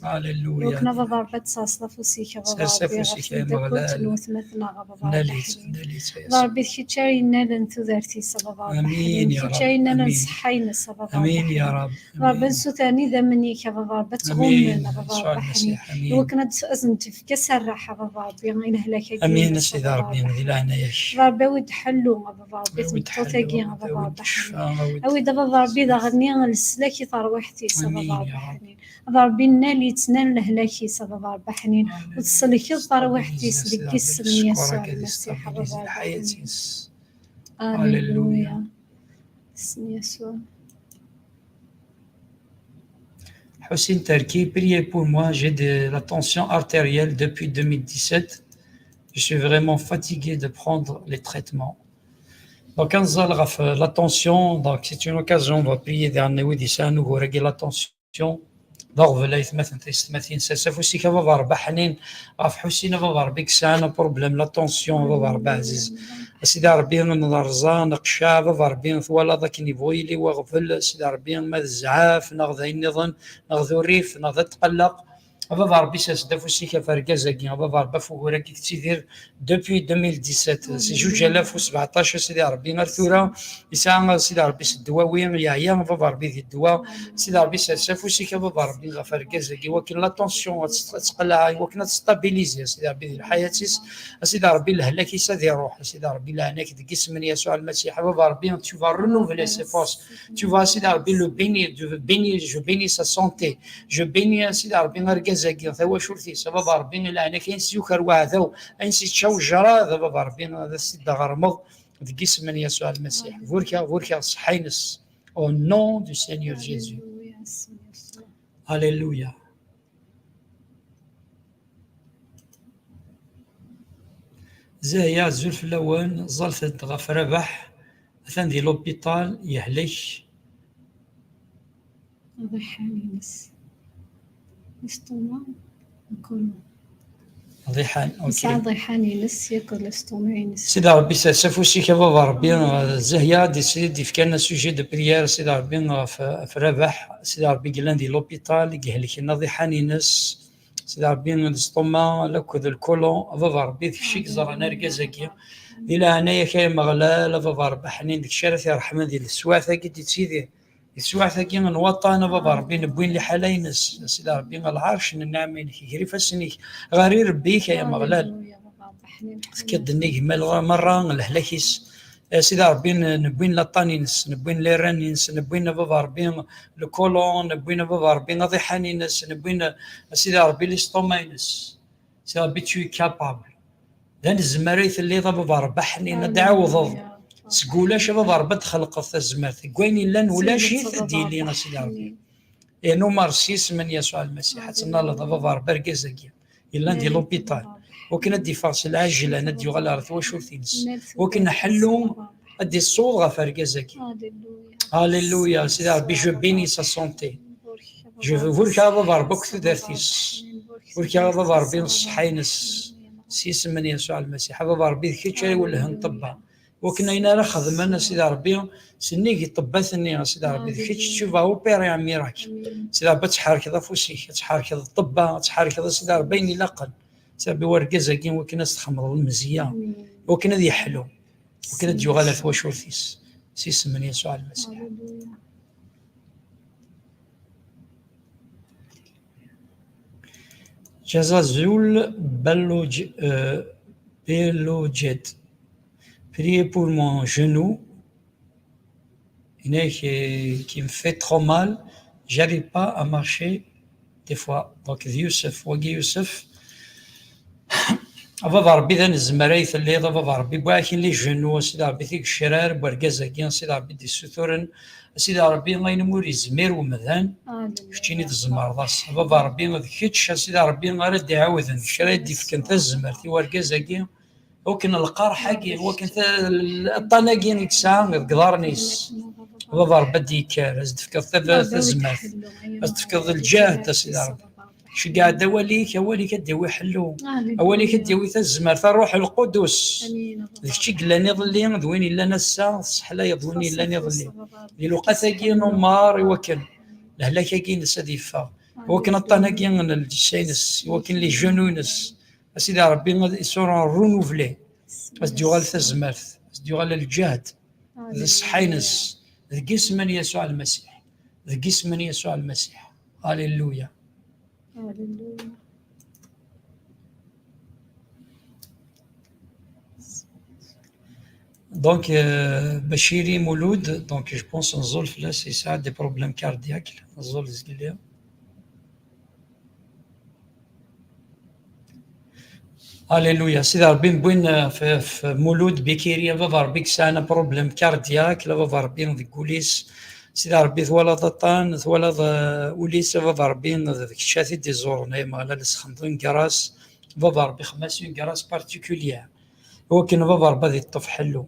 Halleluya. Iwakken a baba Ṛebbi ad tesɛeṣleḍ afus-ik, a baba Ṛebbi, ɣef tmeddakelt n wetma-tneɣ, a baba Ṛebbi. Nna-d-tt-id, ay Ameɣlal. A baba Ṛebbi, d kečč ara yennalen tudert-is, a baba Ṛebbi. Amin, ya Ṛebbi. D kečč ara yennalen ṣṣeḥḥa-ines, a baba Ṛebbi. Amin, ya Ṛebbi. Ṛebbi, nsuter idammen-ik, a baba Ṛebbi, ad tɣummen, a baba Ṛebbi, aḥnin. Amin. Iwakken ad, ad sen-d-tefk aserreḥ, a baba Ṛebbi, i lehlak-agi-ines, a baba Ṛebbi. Amin, a Sidi Ṛebbi, di leɛnaya-k. Ṛebbi, awi-d ḥellu, a baba Ṛebbi, i tmeṭṭut-agi, a baba Ṛebbi, aḥnin. Awi-d, a baba Ṛebbi, daɣen leslak i terwiḥt-is, a baba Ṛebbi, aḥnin. A baba Ṛebbi, nnal yettnal lehlak-is, a baba Ṛebbi, aḥnin. Ur tsellkeḍ tarwiḥt-is deg yisem n Yasuɛ Lmasiḥ, a baba Ṛebbi, aḥnin. Halleluya. Isem Yasuɛ. Hussein Terki, priez pour moi, j'ai de la tension artérielle depuis deux mille dix-sept. Je suis vraiment fatigué de prendre les traitements. Donc, ad nẓall ɣef, euh, la tension, donc c'est une occasion, on va prier daɣen i wid yesɛan ugur-agi, la tension. D aɣbel, ay atmaten, tiyessetmatin, sers afus-ik, a baba Ṛebbi aḥnin, ɣef Ḥusin, a baba Ṛebbi, i yesɛan apṛublem, la tension, a baba Ṛebbi ɛziz. A Sidi Ṛebbi, nerẓa, neqceɛ, a baba Ṛebbi, twalaḍ akken yebɣu yili waɣbel, a Sidi Ṛebbi, ma d zzɛaf, neɣ d ayen nniḍen, neɣ d urrif, neɣ d atqelleq. A baba Ṛebbi, sers-d afus-ik ɣef argaz-agi, a baba Ṛebbi, ɣef ugur-agi yettidir depuis deux mille dix-sept, si zuǧ alaf u sbeɛṭac, a Sidi Ṛebbi, ar tura, yesɛa, a Sidi Ṛebbi, s ddwawi, yeɛya, a baba Ṛebbi, di ddwa. A Sidi Ṛebbi, sers afus-ik, a baba Ṛebbi, ɣef argaz-agi, iwakken la tension ad tt-, ad tqelleɛ, iwakken ad tstabilizi, a Sidi Ṛebbi, di lḥayat-is, a Sidi Ṛebbi, lehlak-is ad iṛuḥ, a Sidi Ṛebbi, leɛnak deg yisem n Yasuɛ Lmasiḥ, a baba Ṛebbi, tu vas renouveler ses forces, tu vas, a Sidi Ṛebbi, le bénir, tu veux bénir, je bénis sa santé, je bénis, a Sidi Ṛebbi, argaz-agi, tawacult-is, a baba Ṛebbi, leɛnak, ayen s-yuker waɛdaw, ayen s-yečča wejraḍ, a baba Ṛebbi, ad as-t-id-tɣermeḍ deg yisem n Yasuɛ Lmasiḥ. Burkeɣ, burkeɣ ṣṣeḥḥa-ines. Au nom du Seigneur Jésus. Alléluia. Zahya, azul fell-awen, ẓẓaltet-d ɣef Rabaḥ, atan di l'hôpital, yehlek. Ṛṛiḥan-ines. L'estomac, le côlon. Aḍiḥan. Yesɛa aḍiḥan-ines yakk d l'estomac-ines. Sidi Ṛebbi, sers afus-ik a baba Ṛebbi, Zahya ad d-yefkan sujet de prière, Sidi Ṛebbi, ɣef, ɣef Rabaḥ, Sidi Ṛebbi yellan di l'hôpital, i ihelken aḍiḥan-ines, Sidi Ṛebbi, l'estomac akked le côlon, a baba Ṛebbi, d kečč i yeẓran argaz-agi. Di leɛnaya-k ay Ameɣlal, a baba Ṛebbi ḥnin, d kečč ara t-iṛeḥmen di teswiɛt-agi d-yettidir. Di teswiɛt-agi n waṭṭan, a baba Ṛebbi, newwin liḥala-ines, a Sidi Ṛebbi, lɛerc n nneɛma-inek, ger ifassen-ik ɣer irebbi-ik, ay Ameɣlal. Tekkiḍ-d nnig imal merra lehlak-is. A Sidi Ṛebbi, n-, newwin laṭṭan-ines, newwin lirran-ines, newwin, a baba Ṛebbi, le côlon, newwin, a baba Ṛebbi, aḍiḥan-ines, newwin, a Sidi Ṛebbi, l'estomac-ines. Sidi Ṛebbi, tu es capable. D anezmar ay telliḍ, a baba Ṛebbi, ḥnin, ad d-ɛawdeḍ seg ulac, a baba Ṛebbi, ad d-txelqeḍ tazmert. Deg wayen yellan ulac-it, ad d-yili, a Sidi Ṛebbi. Et nous merci, s isem n Yasuɛ Lmasiḥ, ad tennaleḍ, a baba Ṛebbi, argaz-agi yellan di l'hôpital, wakken ad d-iffeɣ s lɛejlan, ad d-yuɣal ɣer twacult-ines, wakken ḥellu ad d-iṣṣuḍ ɣef argaz-agi. Alléluia, Sidi Ṛebbi, je bénis sa santé. Je veux, burkeɣ a baba Ṛebbi akk tudert-is. Burkeɣ a baba Ṛebbi ṣṣeḥḥa-ines. S isem n Yasuɛ Lmasiḥ, a baba Ṛebbi, d kečč ay iwellhen ṭṭebba. Wakken ayen ara xedmen, a Sidi Ṛebbi, sennig ṭṭebbat-nni, a Sidi Ṛebbi, d kečč, tu vas opérer un miracle. Sidi Ṛebbi, ad tḥerkeḍ afus-ik, ad tḥerkeḍ ṭṭebba, ad tḥerkeḍ, a Sidi Ṛebbi, ayen ilaqen. Sidi Ṛebbi, argaz-agi, wakken ad s-txemmeḍ lemzeyya, wakken ad yeḥlu, wakken ad d-yuɣal ar twacult-is. S isem n Yasuɛ Lmasiḥ. Jazazul Balojet, euh, Belojet. Priez pour mon genou. Il y en a qui, qui me fait trop mal. J'arrive pas à marcher des fois. Donc, d Youssef, wagi Youssef. A baba Ṛebbi, d anezmar ay telliḍ, a baba Ṛebbi, wwiɣ-ak-in les genoux, a Sidi Ṛebbi, tigecrar n wergaz-agi, a Sidi Ṛebbi, d-issuturen, a Sidi Ṛebbi, ayen umi ur yezmir wemdan, keččini tzemreḍ-as. A baba Ṛebbi, d kečč, a Sidi Ṛebbi, ara d-iɛawden, d kečč ara d-ifken tazmert i wergaz-agi, wakken lqerḥ-agi, wakken ta-, aṭṭan-agi i yesɛa deg iḍarren-is. A baba Ṛebbi, ad d-yekker, ad s-d-tefkeḍ ta-, tazmert, ad s-d-tefkeḍ lǧehd, a Sidi Ṛebbi. Ceggeɛ-d awal-ik, awal-ik ad d-yawi ḥellu. Awal-ik ad d-yawi tazmert, a Ṛṛuḥ Lqudus. D kečč i yellan iḍelli, d win yellan ass-a, tesseḥlayeḍ win yellan iḍelli. Di lewqat-agi numar i wakken lehlak-agi-ines ad yeffeɣ, i wakken aṭṭan-agi n lǧessa-ines, i wakken les genoux-ines, a Sidi Ṛebbi, ad, ils seront renouvelés. Ad s-d-yuɣal tazmert, ad s-d-yuɣal lǧehd, d ṣṣeḥḥa-ines, deg isem n Yasuɛ Lmasiḥ, deg isem n Yasuɛ Lmasiḥ. Alléluia. Donc, euh, Bachiri Mouloud, donc je pense نزول fell-as, il a des problèmes cardiaques, نزول zgelli. Alléluia. Sidi Ṛebbi, newwin, euh, f, f Mouloud Bikiri, a baba Ṛebbi, yesɛan problème cardiaque, a baba Ṛebbi, deg wul-is. Sidi Ṛebbi, twalaḍ aṭṭan, twalaḍ, euh, ul-is, a baba Ṛebbi, d kečč ad t-id-iẓuren, ay Ameɣlal, sxenḍen gar-as, a baba Ṛebbi, xemmem-as une grâce particulière. Wakken baba Ṛebbi ad iṭṭef ḥellu.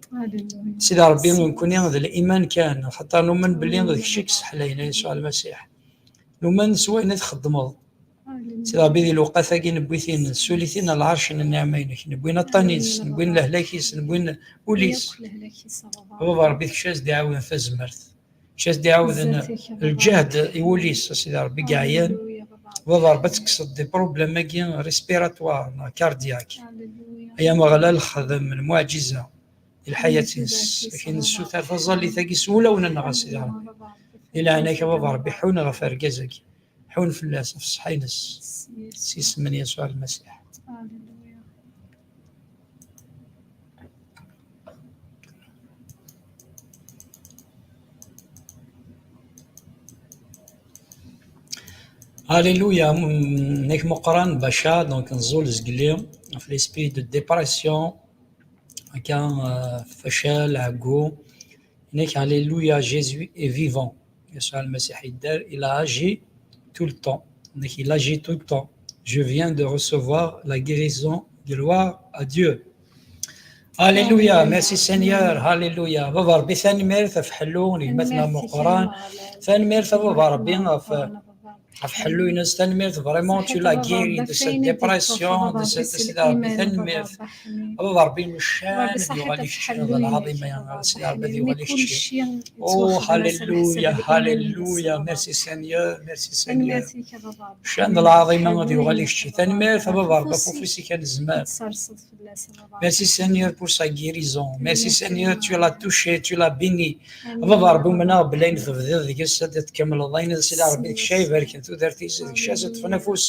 Sidi Ṛebbi, nekkni d liman kan, xaṭer numen belli d kečč i yesseḥlayen, a Yasuɛ Lmasiḥ. Numen s wayen i txeddmeḍ. Sidi Ṛebbi, di lewqat-agi newwi-t-in, nessuli-t-in ɣer lɛerc n nneɛma-inek, newwin aṭṭan-is, newwin lehlak-is, newwin ul-is. Baba Ṛebbi, d kečč ad s-d-iɛawden tazmert, kečč ad s-d-iɛawden lǧehd i wul-is, a Sidi Ṛebbi, i yeɛyan. Baba Ṛebbi, ad tekkseḍ des problèmes-agi respiratoires neɣ cardiaques. Ay Ameɣlal, xdem lmuɛǧiza di lḥayat-ines. Akken nessuter taẓallit-agi s wulawen-nneɣ, a Sidi Ṛebbi. Di leɛnaya-k a baba Ṛebbi, ḥun ɣef urgaz-agi. Ḥun fell-as, ɣef ṣṣeḥḥa-ines. S yisem n Yasuɛ Lmasiḥ. Alléluia. Nnek Meqqran Baca, donc, nẓul zgelli ɣef l'esprit de dépression, akka, euh, facal, ɛeggu. Nnek, Alléluia, Jésus est vivant. Yasuɛ Lmasiḥ yedder, il a agi tout le temps. Nnek, il agit tout le temps. Je viens de recevoir la guérison. Gloire à Dieu. Alléluia, merci Seigneur, alléluia. Baba Ṛebbi, tanemmirt ɣef ḥellu n gma-tneɣ Meqqran. Tanemmirt a baba Ṛebbi ɣef ɣef ḥellu-ines. Tanemmirt, vraiment, tu l'as guéri de cette dépression, de cette, a Sidi Ṛebbi, tanemmirt. A Baba Ṛebbi, meccan ad yuɣal ikeččen d lɛaḍima, a Sidi Ṛebbi, ad yuɣal ikeččen. Oh, halleluya, halleluya, merci Seigneur, merci Seigneur. Meccan d lɛaḍima ad yuɣal ikeččen. Tanemmirt, a Baba Ṛebbi, ɣef ufus-ik anezmar. Merci Seigneur pour sa guérison. Merci Seigneur, tu l'as touché, tu l'as béni. A Baba Ṛebbi, umneɣ belli ayen tebdiḍ deg-s ad t-tkemmleḍ. Ayen, a Sidi Ṛebbi, d kečč ay ibarken tudert-is, d kečč ay as-iṭṭfen afus.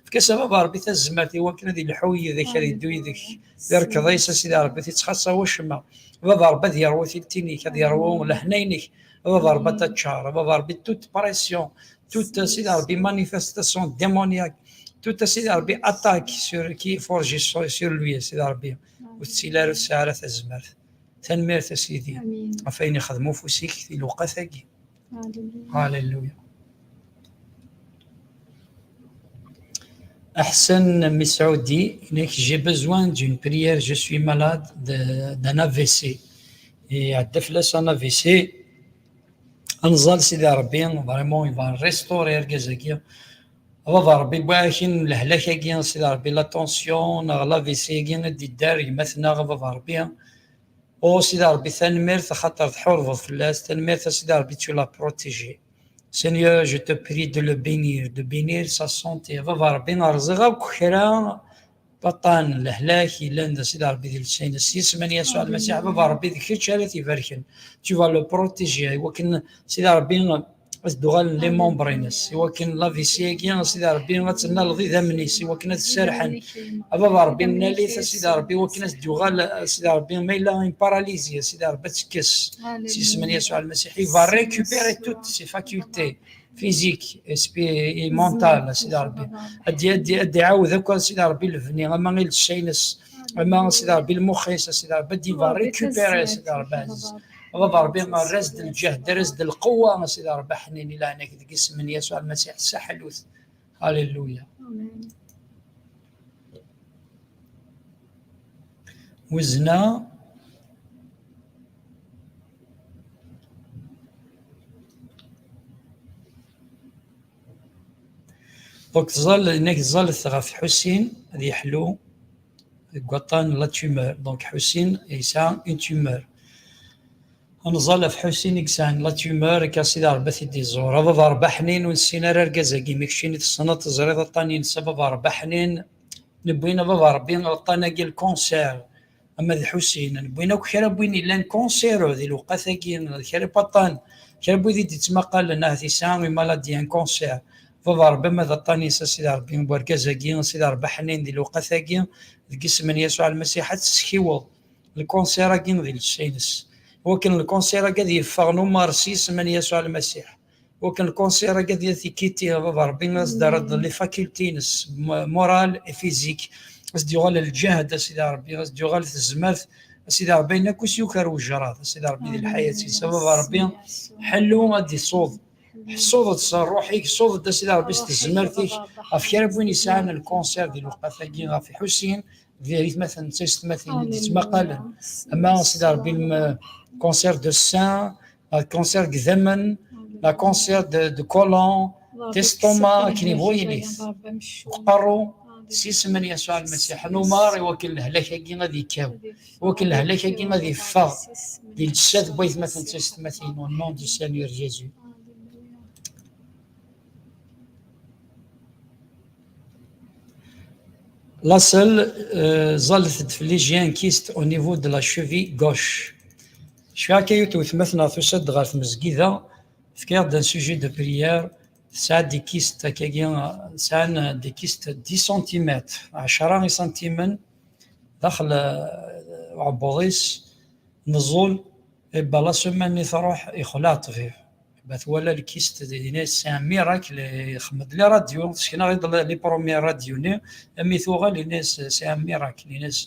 Efk-as a Baba Ṛebbi tazmert i wakken ad ilḥu yid-k, ad iddu yid-k. Di rrkeḍ-is, a Sidi Ṛebbi, ur t-ittxaṣṣa wacemma. A Baba Ṛebbi, ad yerwu tiltin-ik, ad yerwu lehna-inek. A Baba Ṛebbi, ad t-ččar. A Baba Ṛebbi, toute pression, toute, a Sidi Ṛebbi, manifestation démoniaque, toute, a Sidi Ṛebbi, attaque sur, qui est forgée sur, sur lui, a Sidi Ṛebbi, ur tettili ara, ur tesɛi ara tazmert. Tanemmirt a Sidi ɣef ayen ixdem ufus-ik di lewqat-agi. Halleluya. Aḥsen Misaudi, inek, j'ai besoin d'une prière, je suis malade de, d'un A V C. Iɛedda fell-as un A V C. Ad nẓal Sidi Ṛebbi, vraiment, il va restaurer argaz-agi. A Baba Ṛebbi, wwiɣ-ak-in lehlak-agi, Sidi Ṛebbi, la tension neɣ l'A V C-agi i d-idder gma-tneɣ, a Baba Ṛebbi. Oh, Sidi Ṛebbi, tanemmirt axaṭer tḥurbeḍ fell-as, tanemmirt a Sidi Ṛebbi, tu l'as protégé. Seigneur, je te prie de le bénir, de bénir sa santé. A Baba Ṛebbi, rẓiɣ akk kra baṭan, lehlak yellan d a Sidi Ṛebbi di llesyan-is. S yisem n Yasuɛ Lmasiḥ, a Baba Ṛebbi, d kečč ara t-ibarken. Tu vas le protéger, i wakken Sidi Ṛebbi ad d-uɣalen les membres-ines, i wakken l'A V C-agi, a Sidi Ṛebbi, ad tennaleḍ idammen-is, i wakken ad serḥen. A Baba Ṛebbi, nnal-it, a Sidi Ṛebbi, i wakken ad d-yuɣal, a Sidi Ṛebbi, ma yella une paralysie, a Sidi Ṛebbi, ad tekkes. S yisem n Yasuɛ Lmasiḥ, il va récupérer toutes ses facultés physiques et spi-, et mentales, a Sidi Ṛebbi. Ad d-, ad d-, ad d-iɛawed akk, a Sidi Ṛebbi, lebni, ama i llesyan-ines, ama, a Sidi Ṛebbi, lmux-is, a Sidi Ṛebbi, ad d-, il va récupérer, a Sidi Ṛebbi ɛziz. A Baba Ṛebbi, err-as-d lǧehd, err-as-d lqewwa, a Sidi Ṛebbi, ḥnin i leɛnak deg isem n Yasuɛ Lmasiḥ, saḥlut. Halleluya. Wezna. Donc, tẓal, inek tẓalet ɣef Ḥusin, ad yeḥlu deg waṭṭan n la tumeur. Donc, Ḥusin yesɛa une tumeur. Ad nẓal ɣef Ḥusin i yesɛan la tumeur, akka Sidi Ṛebbi ad t-id-iẓur. A Baba Ṛebbi ḥnin, ur nessin ara argaz-agi, mi keččini tessneḍ, teẓriḍ aṭṭan-ines, a Baba Ṛebbi ḥnin. Newwin a Baba Ṛebbi aṭṭan-agi, lkanser, ama d Ḥusin. Newwin akk kra n win yellan kanser di lewqat-agi, kra n waṭṭan, kra n wid i d-ittmaqalen, ahat yesɛa une maladie, un cancer. Baba Ṛebbi, ama d aṭṭan-is, a Sidi Ṛebbi, n wergaz-agi, a Sidi Ṛebbi ḥnin di lewqat-agi, deg isem n Yasuɛ Lmasiḥ, ad teskiweḍ lkanser-agi di llesya-ines. Iwakken lkanser-agi ad yeffeɣ numar s yisem n Yasuɛ Lmasiḥ. Iwakken lkanser-agi ad t-ikkiti, a Baba Ṛebbi, ad s-d-terreḍ les facultés-ines, mo-, moral et physique. Ad s-d-yuɣal lǧehd, a Sidi Ṛebbi, ad s-d-yuɣal tezmert, a Sidi Ṛebbi, ayen akk i s-yuker wejraḍ, a Sidi Ṛebbi, di lḥayat-is. A Baba Ṛebbi, ḥellu ad d-isuḍ. Ḥṣuḍ-d s ṛṛuḥ-ik, ṣuḍ-d, a Sidi Ṛebbi, s tezmert-ik ɣef kra n win yesɛan lkanser di lewqat-agi, ɣef Ḥusin, di aytmaten d taysetmatin i d-ittmaqalen. Ama, a Sidi Ṛebbi, lkanser de sein, lkanser deg idammen, lkanser de, de colon, d'estomac, akken yebɣu yili. Uqerru, s yisem n Yasuɛ Lmasiḥ, numar iwakken lehlak-agi ad yekkaw, iwakken lehlak-agi ad yeffeɣ di lǧessat n waytmaten d taysetmatin, au nom du Seigneur Jésus. Laṣel, euh, ẓallet-d fell-i, j'ai un kyste au niveau de la cheville gauche. Cfiɣ akka yiwet wetma-tneɣ tusa-d ɣer tmezgida, tefka-aɣ-d un sujet de prière, tesɛa des kystes akkagi, sɛan des kystes dix centimètres, ɛecra isantimen, daxel, euh, uɛebbuḍ-is, neẓẓul, iba la semaine-nni truḥ, ixleɛ ṭṭbib. Iba twala lkist, yenna-yas c'est un miracle, ixmed les radios, tesken-aɣ-id les premières radios-nni, ami tuɣal, yenna-yas c'est un miracle, yenna-yas,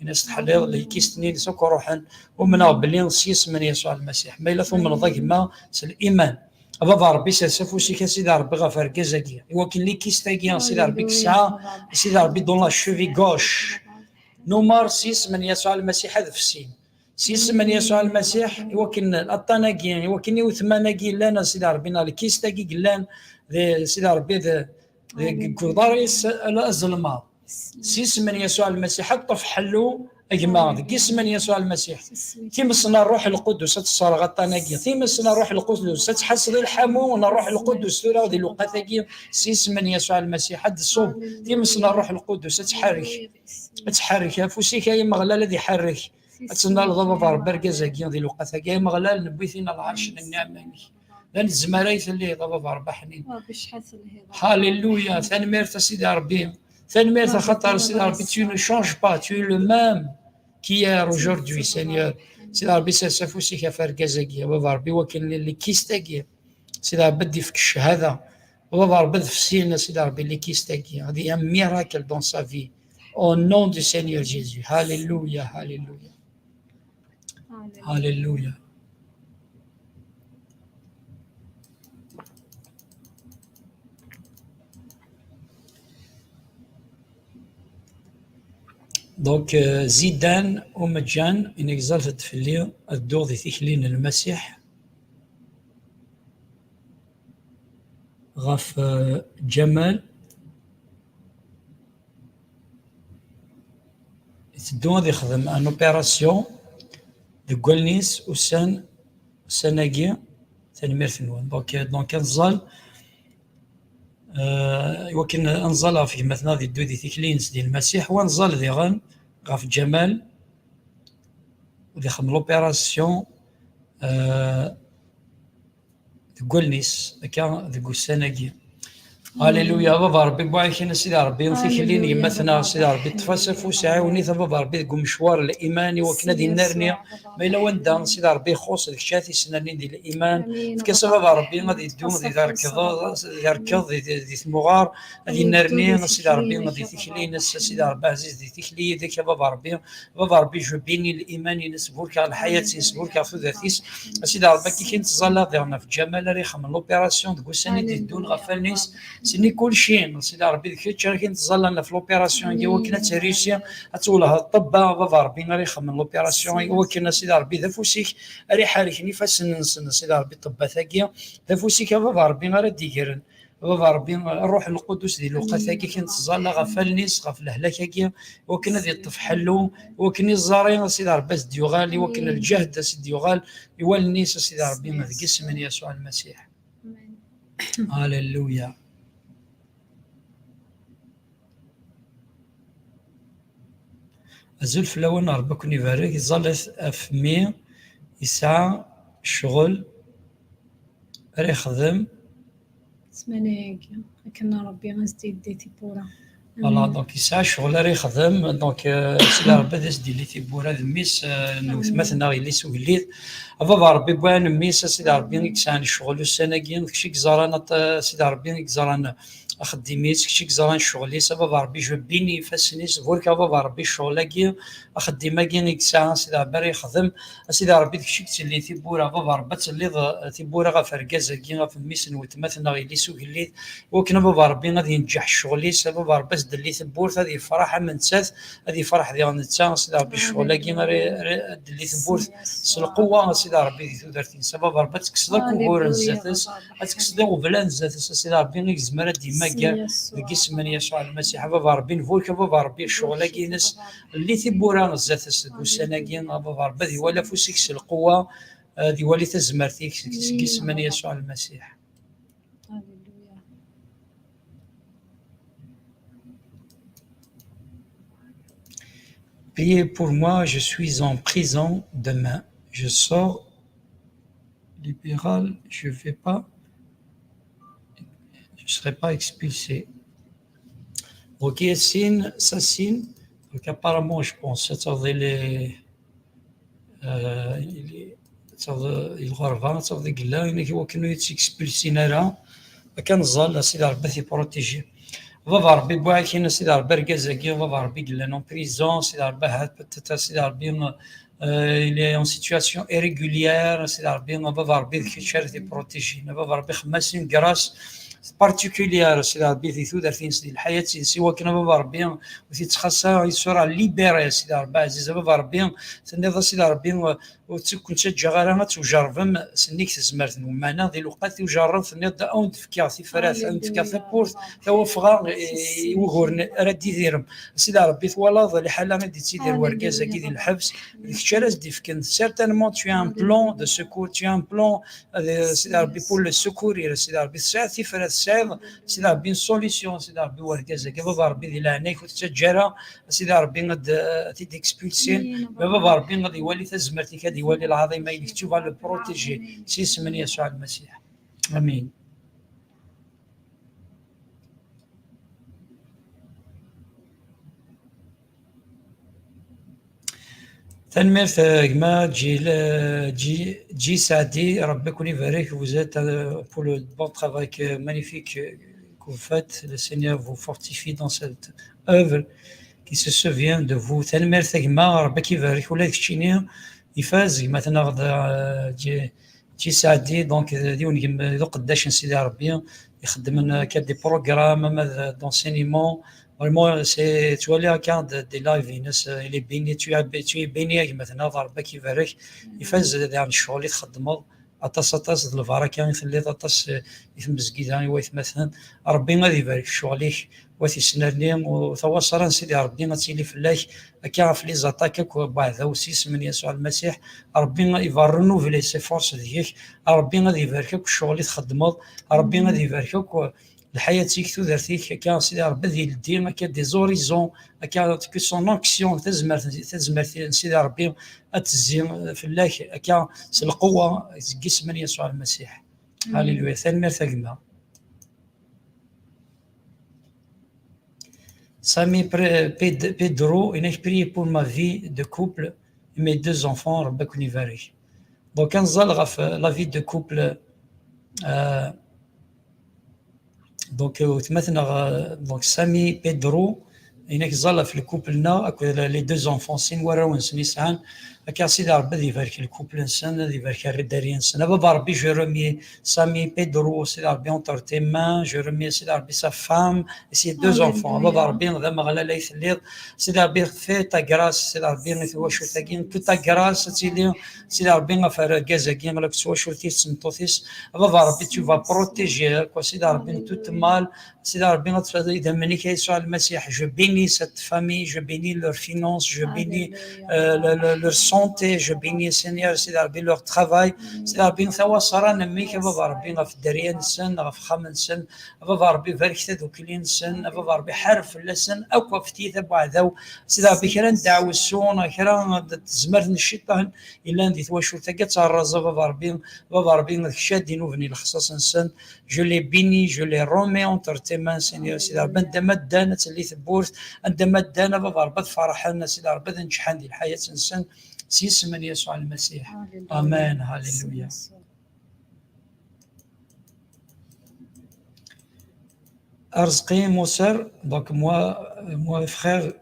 yenna-yas teḥliḍ, lkist-nni-ines akk ruḥen, umneɣ belli s yisem n Yasuɛ Lmasiḥ, ma yella tumneḍ a gma s liman, a Baba Ṛebbi, sers afus-ik a Sidi Ṛebbi ɣef argaz-agi, iwakken lkist-agi a Sidi Ṛebbi i yesɛa, a Sidi Ṛebbi dans la cheville gauche, numar s yisem n Yasuɛ Lmasiḥ ad fsin. S yisem n Yasuɛ Lmasiḥ, i wakken aṭṭan-agi, i wakken iwetman-agi yellan, a Sidi Ṛebbi, neɣ lkist-agi yellan, di, Sidi Ṛebbi, di, di, deg uḍar-is azelmaḍ. S yisem n Yasuɛ Lmasiḥ, ad ṭṭef ḥellu, a gma, deg yisem n Yasuɛ Lmasiḥ. Times n Ṛṛuḥ Lqudus ad tesserɣ aṭṭan-agi. Times n Ṛṛuḥ Lqudus ad tḥasseḍ i lḥamu n Ṛṛuḥ Lqudus tura di lewqat-agi. S yisem n Yasuɛ Lmasiḥ ad d-tṣubb times n Ṛṛuḥ Lqudus, ad tḥerrek. Ad tḥerrek afus-ik, ay Ameɣlal, ad iḥerrek. Ad tennaleḍ a baba Ṛebbi argaz-agi di lewqat-agi. Ay Ameɣlal, newwi-t-in ɣer lɛerc n nniɛma-inek. D anezmar ay telliḍ a baba Ṛebbi aḥnin. Ṛebbi, acḥal telhiḍ. Halleluya, tanemmirt a Sidi Ṛebbi. Tanemmirt axaṭer Sidi Ṛebbi, tu ne changes pas, tu es le même qu'hier, aujourd'hui, Seigneur. Sidi Ṛebbi, sers afus-ik ɣef argaz-agi, a baba Ṛebbi, wakken lkist-agi, Sidi Ṛebbi, ad d-ifk ccahada. A baba Ṛebbi, ad fsin a Sidi Ṛebbi lkist-agi. Ad y ait un miracle dans sa vie. Au nom du Seigneur Jésus. Halleluya, halleluya. Halleluya. Donc, euh, Zidane Oumedjane, une exalte de Fili, ad dduɣ di tikli n Lmasiḥ. Ɣef, euh, Ǧamal, iteddu ad ixdem un opération deg wallen-is ussan, ussan-agi. Tanemmirt-nwen. Donc, euh, donc, ad nẓal, euh, i wakken ad nẓal ɣef gma-tneɣ ad iddu di tikli-ines di Lmasiḥ, wa nẓal diɣen ɣef Ǧamal, ad ixdem l'opération, euh, deg wallen-is, akka, deg ussan-agi. Halleluya, a baba Ṛebbi, buɛiken a Sidi Ṛebbi, tikli n yemma-tneɣ, a Sidi Ṛebbi, ṭṭef-as afus, ɛiwen-it a baba Ṛebbi deg umecwar n liman, i wakken ad innerni, ma yella wanda, a Sidi Ṛebbi, ixuṣ d kečč ara t-isnernin di liman, efk-as a baba Ṛebbi ad iddu di derkeḍ, di, di, di tmuɣar, ad innerni, a Sidi Ṛebbi, di tikli-ines, a Sidi Ṛebbi ɛziz, di tikli yid-k a baba Ṛebbi, a baba Ṛebbi, je bénis liman-ines, burkeɣ lḥayat-ines, burkeɣ tudert-is. A Sidi Ṛebbi, akka i nettẓalla diɣen ɣef Ǧamal ara ixemmen l'opération deg ussan i d-iteddun ɣef wallen-is. Senni kulci, a Sidi Ṛebbi, d kečč ara k-nettẓallan ɣef l'opération-agi, wakken ad tréussi, ad twelleh ṭṭebba, a baba Ṛebbi, ara ixemmen l'opération, i wakken a Sidi Ṛebbi d afus-ik ara iḥerken ifassen-nsen, a Sidi Ṛebbi, ṭṭebbat-agi, d afus-ik a baba Ṛebbi ara d-igren. Baba Ṛebbi, Ṛṛuḥ Lqudus di lewqat-agi kan tettẓalla ɣef wallen-is, ɣef lehlak-agi, i wakken ad iṭṭef ḥellu, i wakken iẓẓari a Sidi Ṛebbi ad s-d-yuɣal, i wakken lǧehd ad s-d-yuɣal i wallen-is a Sidi Ṛebbi, deg isem n Yasuɛ Lmasiḥ. Amen. Halleluya. Azul fell-awen, Ṛebbi ad ken-ibarek. Ẓẓallet ɣef mmi yesɛa ccɣel ara yexdem. Ssmana-agi, akken Ṛebbi ad s-d-yeddi tiwwura. Voilà, donc yesɛa ccɣel ara yexdem, donc, euh, Sidi Ṛebbi ad as-d-yelli tiwwura d mmi-s, euh, n weltma-tneɣ yelli-s ugellid. A baba Ṛebbi, buɛen mmi-s, a Sidi Ṛebbi, i yesɛan ccɣel ussan-agi, d kečč i yeẓran, a Sidi Ṛebbi, i yeẓran axeddim-is, kečč i yeẓran ccɣel-is, a baba Ṛebbi, je bénis ifassen-is, burek a baba Ṛebbi ccɣel-agi, axeddim-agi i yesɛa, a Sidi Ṛebbi, ara yexdem, a Sidi Ṛebbi, d kečč i yettellin tiwwura, a baba Ṛebbi, ad telliḍ, eh, tiwwura ɣef urgaz-agi, ɣef mmi-s n weltma-tneɣ yelli-s ugellid, i wakken a baba Ṛebbi ad yenǧeḥ ccɣel-is, a baba Ṛebbi ad s-d-telli tewwurt, ad yefreḥ am nettat, ad yefreḥ diɣen netta, a Sidi Ṛebbi, ccɣel-agi ara, ara d-telli tewwurt s lqewwa, a Sidi Ṛebbi, di tudert-ines, a baba Ṛebbi, ad tekkseḍ akk uguren zdat-s, ad tekkseḍ iɣeblan zdat-s, a Sidi Ṛebbi, i yezmer ad d-yemmager deg isem n Yasuɛ Lmasiḥ, a baba Ṛebbi, nburek, a baba Ṛebbi, ccɣel-agi-ines, lli tiwwura zdat-s deg ussan-agi, a baba Ṛebbi, ad iwali afus-ik s lqewwa, ad iwali tazmert-ik seg, seg isem n Yasuɛ Lmasiḥ. Alléluia. Priez pour moi, je suis en prison demain. Je sors libéral, je vais pas, je serai pas expulsé. Donc, Yassine, Sassine, donc apparemment, je pense, c'est-à-dire les, euh, il est, c'est-à-dire, il revient, c'est-à-dire, il a une, il a une expulsion là. Akken ẓẓal, a Sidi Ṛebbi ad t-iprotiji. Baba Ṛebbi, buɛikin, a Sidi Ṛebbi, argaz-agi, baba Ṛebbi, yellan en prison, a Sidi Ṛebbi, ahat, peut-être, a Sidi Ṛebbi, euh, il est en situation irrégulière, a Sidi Ṛebbi, baba Ṛebbi, d kečč ara t-iprotijin. Baba Ṛebbi, xemmem-as une grâce, particulière, a Sidi Ṛebbi, di tudert-ines, di lḥayat-ines, i wakken a Baba Ṛebbi ur t-ittxaṣṣa, il sera libéré, a Sidi Ṛebbi ɛziz. A Baba Ṛebbi, tenniḍ a Sidi Ṛebbi, ur tt-, ken-ttaǧǧaɣ ara ad tujerrbem s nnig tezmert-nwen. Meɛna di lewqat ujerreb, tenniḍ-d, a wen-d-fkeɣ tifrat, a wen-d-fkeɣ tawwurt, tawafɣa i, i wuguren ara d-idirem. A Sidi Ṛebbi, twalaḍ liḥala i d-ittidir wergaz-agi di lḥebs, d kečč ara s-d-ifken. Certainement, tu as un plan de secours, tu as un plan, a Sidi Ṛebbi, pour le secourir, a Sidi Ṛebbi, tesɛiḍ tifrat, tesɛiḍ, a Sidi Ṛebbi, une solution, a Sidi Ṛebbi, wergaz-agi, a Baba Ṛebbi, di leɛnaya-k, ur t-ttaǧǧa ara, a Sidi Ṛebbi, ad, ad t-id-expulsin. Ma Baba Ṛebbi ad iwali tazmert-ik, ad iwali lɛaḍima-inek, tu vas le protéger. S yisem n Yasuɛ Lmasiḥ. Amin. Tanemmirt, euh, gma Dji, euh, Dji, Dji Saadi, Ṛebbi ken-ibarek, vous êtes, euh, pour le bon travail que, magnifique, euh, que vous faites. Le Seigneur vous fortifie dans cette œuvre qui se souvient de vous. Tanemmirt a gma, Ṛebbi k-ibarek, ula d keččini ifaz, gma-tneɣ d, euh, Dji, Dji Saadi, donc, euh, d yiwen gem-, d uqeddac n Sidi Ṛebbi, ixeddmen akka des programmes, ama d, d'enseignement. Vraiment, c'est, ttwaliɣ akka d, des lives-ines, euh, il est béni, tu es, tu es béni a gma-tneɣ, Ṛebbi k-ibarek, ifaz daɣen ccɣel i txeddmeḍ. Aṭas, aṭas d lbaraka i telliḍ, aṭas, eh, i tmezgida, i waytmaten. Ṛebbi ad ibarek ccɣel-ik, wa tisnerni, u tawaṣra n Sidi Ṛebbi ad tili fell-ak, akka ɣef les attaques akk n uɛdaw s yisem n Yasuɛ Lmasiḥ. Ṛebbi i va renouveler ses forces deg-k, Ṛebbi ad ibarek akk ccɣel i txeddmeḍ, Ṛebbi ad ibarek akk lḥayat-ik, tudert-ik, akka Sidi Ṛebbi ad yeldi, akka des horizons, akka que son onction, tazmert, tazmert n Sidi Ṛebbi ad tezzi fell-ak, akka s lqewwa, seg yisem n Yasuɛ Lmasiḥ. Amin. Alléluia. Tanemmirt a gma. Sami Pre-, Ped-, Pedro, il a prié pour ma vie de couple et mes deux enfants, Ṛebbi ad ken-ibarek. Donc, ad nẓal ɣef la vie de couple, euh, Donc, euh, weltma-tneɣ, euh, donc, Sami Pedro, inek ẓẓal ɣef lkupel-nneɣ akked les deux enfants, sin warraw-nsen i sɛan. Akka, Sidi Ṛebbi ad ibarek lkupel-nsen, ad ibarek dderya-nsen. A Baba Ṛebbi, je remets Sami Pedro, Sidi Ṛebbi, entre tes mains, je remets, Sidi Ṛebbi, sa femme et ses deux enfants. A Baba Ṛebbi, d Ameɣlal ay telliḍ. Sidi Ṛebbi, fais ta grâce, Sidi Ṛebbi, i twacult-agi, que ta grâce ad tili, Sidi Ṛebbi, ɣef argaz-agi, ɣef twacult-is, d tmeṭṭut-is. A Baba Ṛebbi, tu vas protéger, quoi, Sidi Ṛebbi, tout mal, Sidi Ṛebbi, ad tfeḍ idammen-ik, a Yasuɛ Lmasiḥ. Je bénis cette famille, je bénis leurs finances, je bénis, euh, le, le, leur santé, je bénis, Seigneur, Sidi Ṛebbi, leur travail. Sidi Ṛebbi, tawaṣra n mmi-k, a Baba Ṛebbi, ɣef dderya-nsen, ɣef uxxam-nsen. A Baba Ṛebbi, barek tadukli-nsen. A Baba Ṛebbi, ḥareb fell-asen akk ɣef tiyita n uɛdaw. Sidi Ṛebbi, kra n ddeɛwessu, kra n tezmert n cciṭan yellan di twacult-agi, ad terreẓ, a Baba Ṛebbi. A Baba Ṛebbi, d kečč ara d-inuben i lexṣaṣ-nsen. Je les bénis, je les remets entre tes mains, Seigneur. Sidi Ṛebbi, anda ma ddan, ad telli tewwurt. Anda ma ddan, a Baba Ṛebbi, ad ferḥen, a Sidi Ṛebbi, ad neǧḥen di lḥayat-nsen. S yisem n Yasuɛ Lmasiḥ. Amin. Halleluya. Arezqi Moser, donc moi, moi, frère,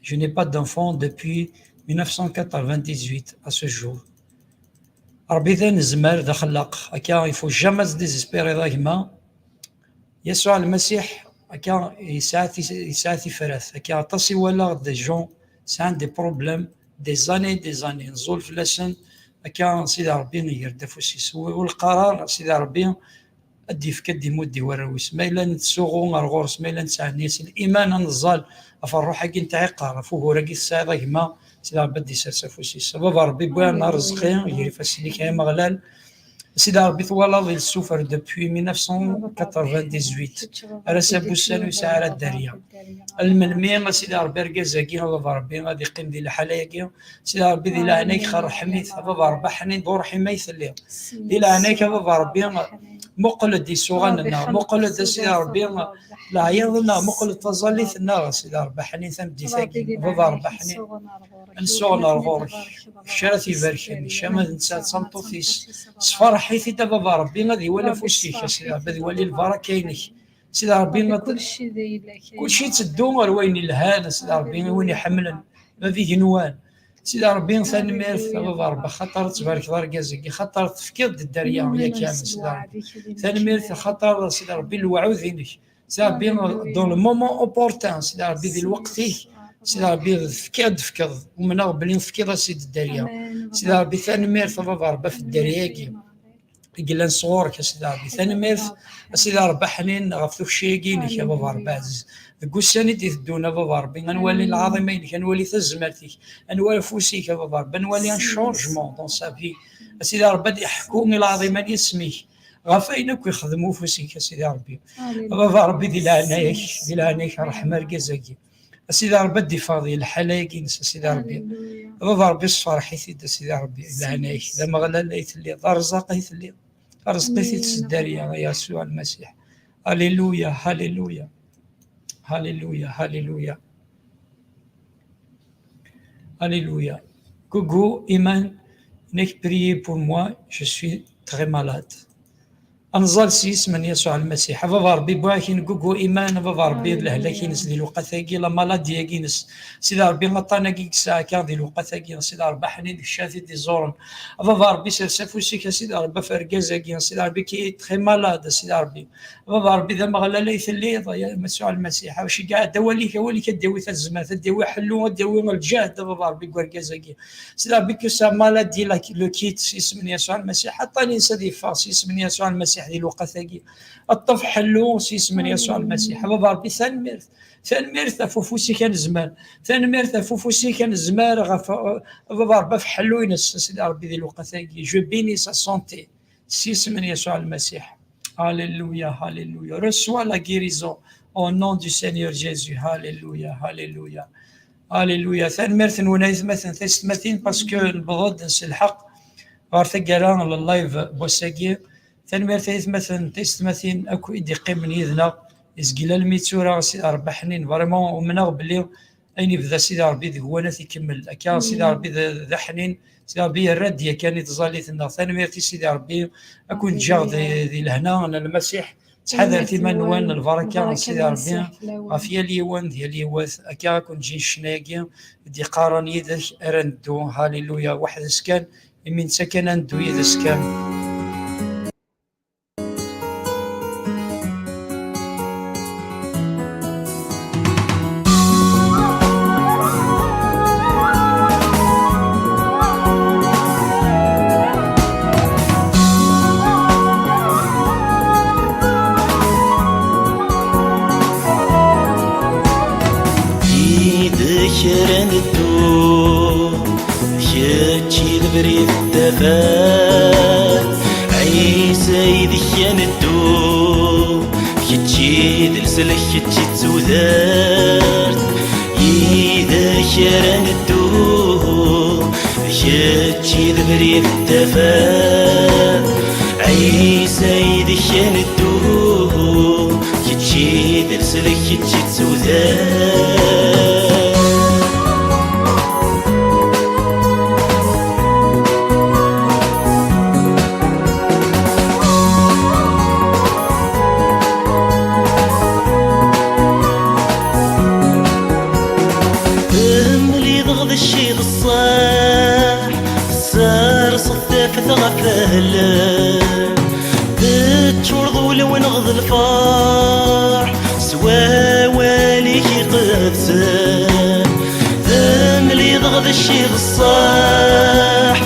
je n'ai pas d'enfant depuis mille neuf cent quatre-vingt-dix-huit à ce jour. Ṛebbi d anezmar, d axellaq. Akka, il faut jamais se désespérer, a gma. Yasuɛ Lmasiḥ, akka, yesɛa tis-, yesɛa tifrat. Akka, aṭas i walaɣ des gens sɛan des problèmes, des années, des années. Nẓul fell-asen, akka, Sidi Ṛebbi iger-d afus-is. U, u lqarar, Sidi Ṛebbi ad d-yefk, ad d-imudd i warraw-is. Ma yella nettsuɣu ar ɣur-s, ma yella nettɛenni s liman, ad neẓẓal ɣef ṛṛuḥ-agi n tɛiqar, ɣef ugur-agi tesɛiḍ a gma, Sidi Ṛebbi ad d-isers afus-is. A Baba Ṛebbi, wwiɣ-n areẓqi gar ifassen-ik, ay Ameɣlal. Sidi Ṛebbi, twalaḍ, il souffre depuis mille neuf cent quatre-vingt-dix-huit. Ar ass-a n wussan ur yesɛi ara dderya. Ar melmi, a Sidi Ṛebbi, argaz-agi, a Baba Ṛebbi, ad iqqim di lḥala-agi? Sidi Ṛebbi, di leɛnaya-k, rḥem-it, a Baba Ṛebbi, ḥnin d uṛḥim ay telliḍ. Di leɛnaya-k, a Baba Ṛebbi, muqel-d isuɣan-nneɣ, muqel-d, a Sidi Ṛebbi, leɛyaḍ-nneɣ, muqel-d taẓallit-nneɣ, a Sidi Ṛebbi, ḥnin tameddit-agi, a Baba Ṛebbi, ḥnin. Ad nsuɣen ar ɣur-k. Kečč ara t-ibarken, kečč ama d netta d tameṭṭut-is. Sferḥ-it-id a Baba Ṛebbi, ad iwali afus-ik, a Sidi Ṛebbi, ad iwali lbaraka-inek. Sidi Ṛebbi, kulci yetteddu ar wayen ilhan, a Sidi Ṛebbi, i win iḥemmlen, ma d igenwan. Sidi Ṛebbi, tanemmirt a Baba Ṛebbi, axaṭer ad tbarkeḍ argaz-agi, axaṭer tefkiḍ-d dderya yakan, Sidi Ṛebbi. Tanemmirt axaṭer, Sidi Ṛebbi, lewɛud-inek. Sidi Ṛebbi, dans le moment opportun, Sidi Ṛebbi, di lweqt-ik, Sidi Ṛebbi, tefkiḍ, tefkiḍ. Umneɣ belli tefkiḍ-as-id dderya. Sidi Ṛebbi, tanemmirt a Baba Ṛebbi ɣef dderya-agi i yellan sɣur-k, a Sidi Ṛebbi. Tanemmirt, a Sidi Ṛebbi aḥnin, ɣef tukci-agi-inek, a Baba Ṛebbi aɛziz. Deg ussan i d-iteddun, a Baba Ṛebbi, ad nwali lɛaḍima-inek, ad nwali tazmert-ik, ad nwali afus-ik, a Baba Ṛebbi, ad nwali un changement dans sa vie. A Sidi Ṛebbi, ad iḥekku i lɛaḍima n yisem-ik ɣef wayen akk ixdem ufus-ik, a Sidi Ṛebbi. A Baba Ṛebbi, di leɛnaya-k, di leɛnaya-k, ṛḥem argaz-agi. A Sidi Ṛebbi, ad d-iffeɣ di lḥala-agi-ines, a Sidi Ṛebbi. A Baba Ṛebbi, sferḥ-it-id, a Sidi Ṛebbi. Di leɛnaya-k, d ameɣlal ay telliḍ, d arẓaq ay telliḍ. Rẓeq-it-id s dderya, a Yasuɛ Lmasiḥ. Alléluia, alléluia. Alléluia, alléluia. Alléluia. Coucou, Iman, nek prier pour moi, je suis très malade. Ad nẓal s yisem n Yasuɛ Lmasiḥ. A Baba Ṛebbi, wwiɣ-ak-in Gugu Iman, a Baba Ṛebbi, d lehlak-ines di lewqat-agi, la maladie-agi-ines. Sidi Ṛebbi, aṭṭan-agi i yesɛa akka di lewqat-agi, Sidi Ṛebbi, aḥnin deg ccat i d-iẓuren. A Baba Ṛebbi, sers afus-ik, a Sidi Ṛebbi, ɣef urgaz-agi, a Sidi Ṛebbi, qui est très malade, a Sidi Ṛebbi. A Baba Ṛebbi, d ameɣlal ay telliḍ, a Yasuɛ Lmasiḥ. Awceggeɛ, d awal-ik, awal-ik ad d-yawi tazmert, ad d-yawi ḥellu, ad d-yawi lǧehd, a Baba Ṛebbi, deg urgaz-agi. Sidi Ṛebbi, que sa maladie la, le quitte s yisem n Yasuɛ Lmasiḥ. Aṭṭan-ines ad yeffeɣ s yisem n Yasuɛ Lmasiḥ di lewqat-agi. Ṭṭef ḥellu s yisem n Yasuɛ Lmasiḥ. A Baba Ṛebbi, tanemmirt. Tanemmirt ɣef ufus-ik anezmar. Tanemmirt ɣef ufus-ik anezmar ɣef, a Baba Ṛebbi, ɣef ḥellu-ines, a Sidi Ṛebbi, di lewqat-agi. Je bénis sa santé. S yisem n Yasuɛ Lmasiḥ. Alléluia, alléluia. Reçois la guérison au nom du Seigneur Jésus. Alléluia, alléluia. Alléluia. Tanemmirt-nwen, aytmaten, taysetmatin, parce que newweḍ-d s lḥeqq ɣer taggara n live n wass-agi. Tanemmirt, aytmaten, taysetmatin akk i d-iqqimen yid-neɣ izgil almi d tura, Sidi Ṛebbi aḥnin. Vraiment, umneɣ belli ayen yebda Sidi Ṛebbi deg-wen ad t-ikemmel. Akka Sidi Ṛebbi d, d aḥnin, Sidi Ṛebbi yerra-d yakan i tẓallit-nneɣ. Tanemmirt i Sidi Ṛebbi, ad ken-ǧǧeɣ di, di lehna n Lmasiḥ. Ttḥadaret iman-nwen, lbaraka n Sidi Ṛebbi ɣef yal yiwen d yal yiwet. Akka ad ken-ǧǧin ccna-agi d-iqqaren: yid-k ara neddu. Halleluya, weḥd-s kan, imi netta kan ad neddu yid-s kan. Yid-k ara neddu, kečč i lebrid n tafat. Ɛisa yid-k ad neddu, kečč i d leslak, kečč i d tudert. Yid-k ara neddu, kečč i d lebrid n tafat. Ɛisa yid-k ad neddu, kečč i d leslak, kečč i d tudert. Temliḍ d cci d ṣṣeḥ, tesserseḍ tafat ɣef ahellel, teččureḍ ul-nneɣ d lferḥ s wawal-ik iqedsen. Temliḍ d cci d ṣṣeḥ,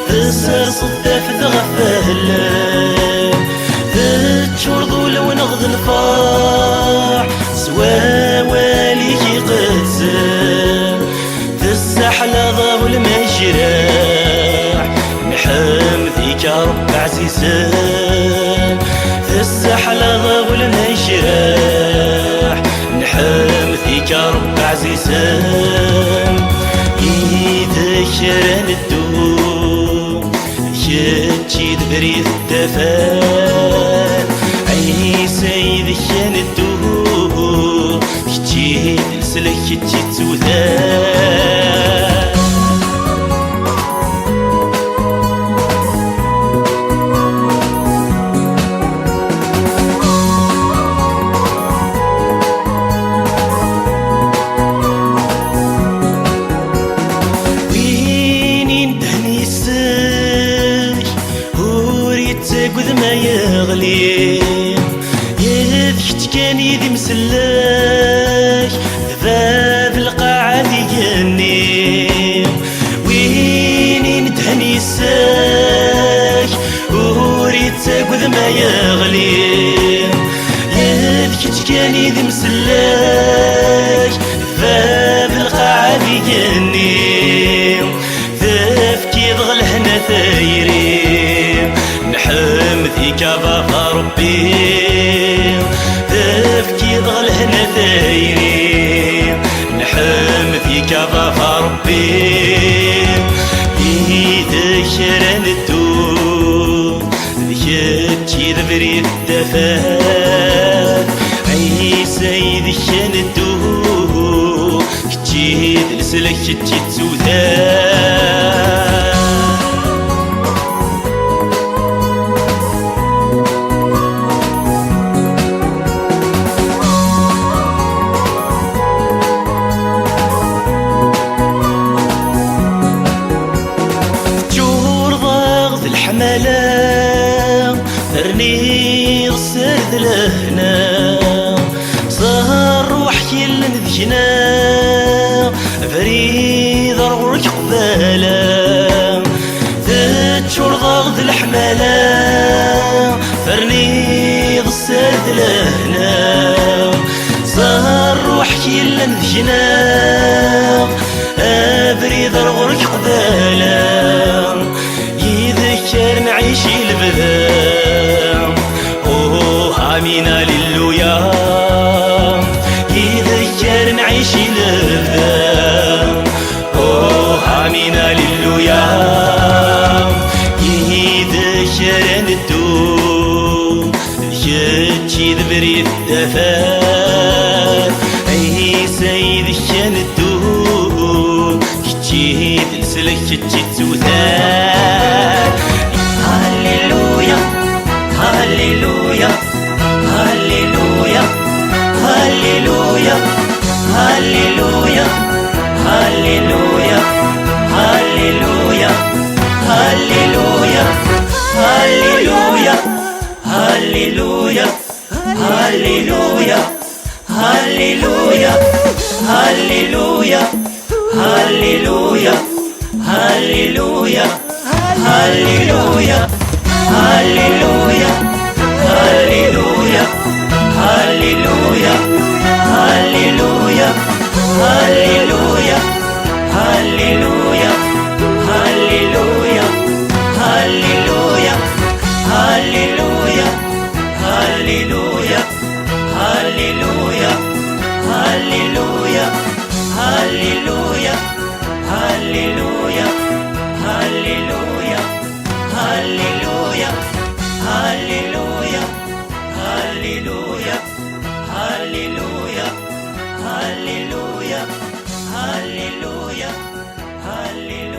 tesserseḍ tafat ɣef ahellel, teččureḍ ul-nneɣ d lferḥ s wawal-ik iqedsen. Tessaḥlaḍ-aɣ ul n ajraḥ, nḥemd-ik a Ṛebbi ɛzizen. Tessaḥlaḍ-aɣ ul n ajraḥ, nḥemd-ik a Ṛebbi ɛzizen. Yid-k ara neddu, kečč i d lebrid n tafat. Ɛisa yid-k ad neddu, kečč i d leslak, kečč i d tudert. Kan i d imsellek, d bab lqaɛa d igenni, win inedhen yes-k, ur ittagad ma yeɣli. D kečč kan i d imsellek, d bab lqaɛa d igenni. Tefkiḍ-ɣ lehna tayri, nḥemd-ik a baba Rebbi. Tefkiḍ-ɣ lehna tayri, nḥemd-ik a baba Rebbi. Yid-k ara neddu, d kečč i d abrid d afat. Ɛisa yid-k a neddu, kečči d leslak, kečči d tudert. Teččureḍ-aɣ d leḥmala, terniḍ sser d lehna, s ṛṛuḥ yellan deg-neɣ, abrid ar ɣur-k qbala. Teččureḍ-aɣ d leḥmala, terniḍ sser d lehna, s ṛṛuḥ yellan deg-neɣ, abrid ar ɣur-k qbala. Yid-k ara nɛic i lebda. Oh, amin, alléluia. Yid-k ara nɛic i lebda. Oh, amin, alléluia. Yid-k ara neddu. Kečč i d abrid d afat. Ɛisa yid-k a neddu. Kečči d leslak, kečči d tudert. Halleluya, halleluya, halleluya, halleluya, halleluya, halleluya, halleluya, halleluya, halleluya, halleluya, halleluya. Halleluya, halleluya, halleluya, halleluya, halleluya, halleluya, halleluya, halleluya, halleluya, halleluya, halleluya, halleluya, halleluya, halleluya, halleluya. Halleluya, halleluya, halleluya, halleluya, halleluya, halleluya, halleluya, halleluya, halleluya, halleluya, halleluya.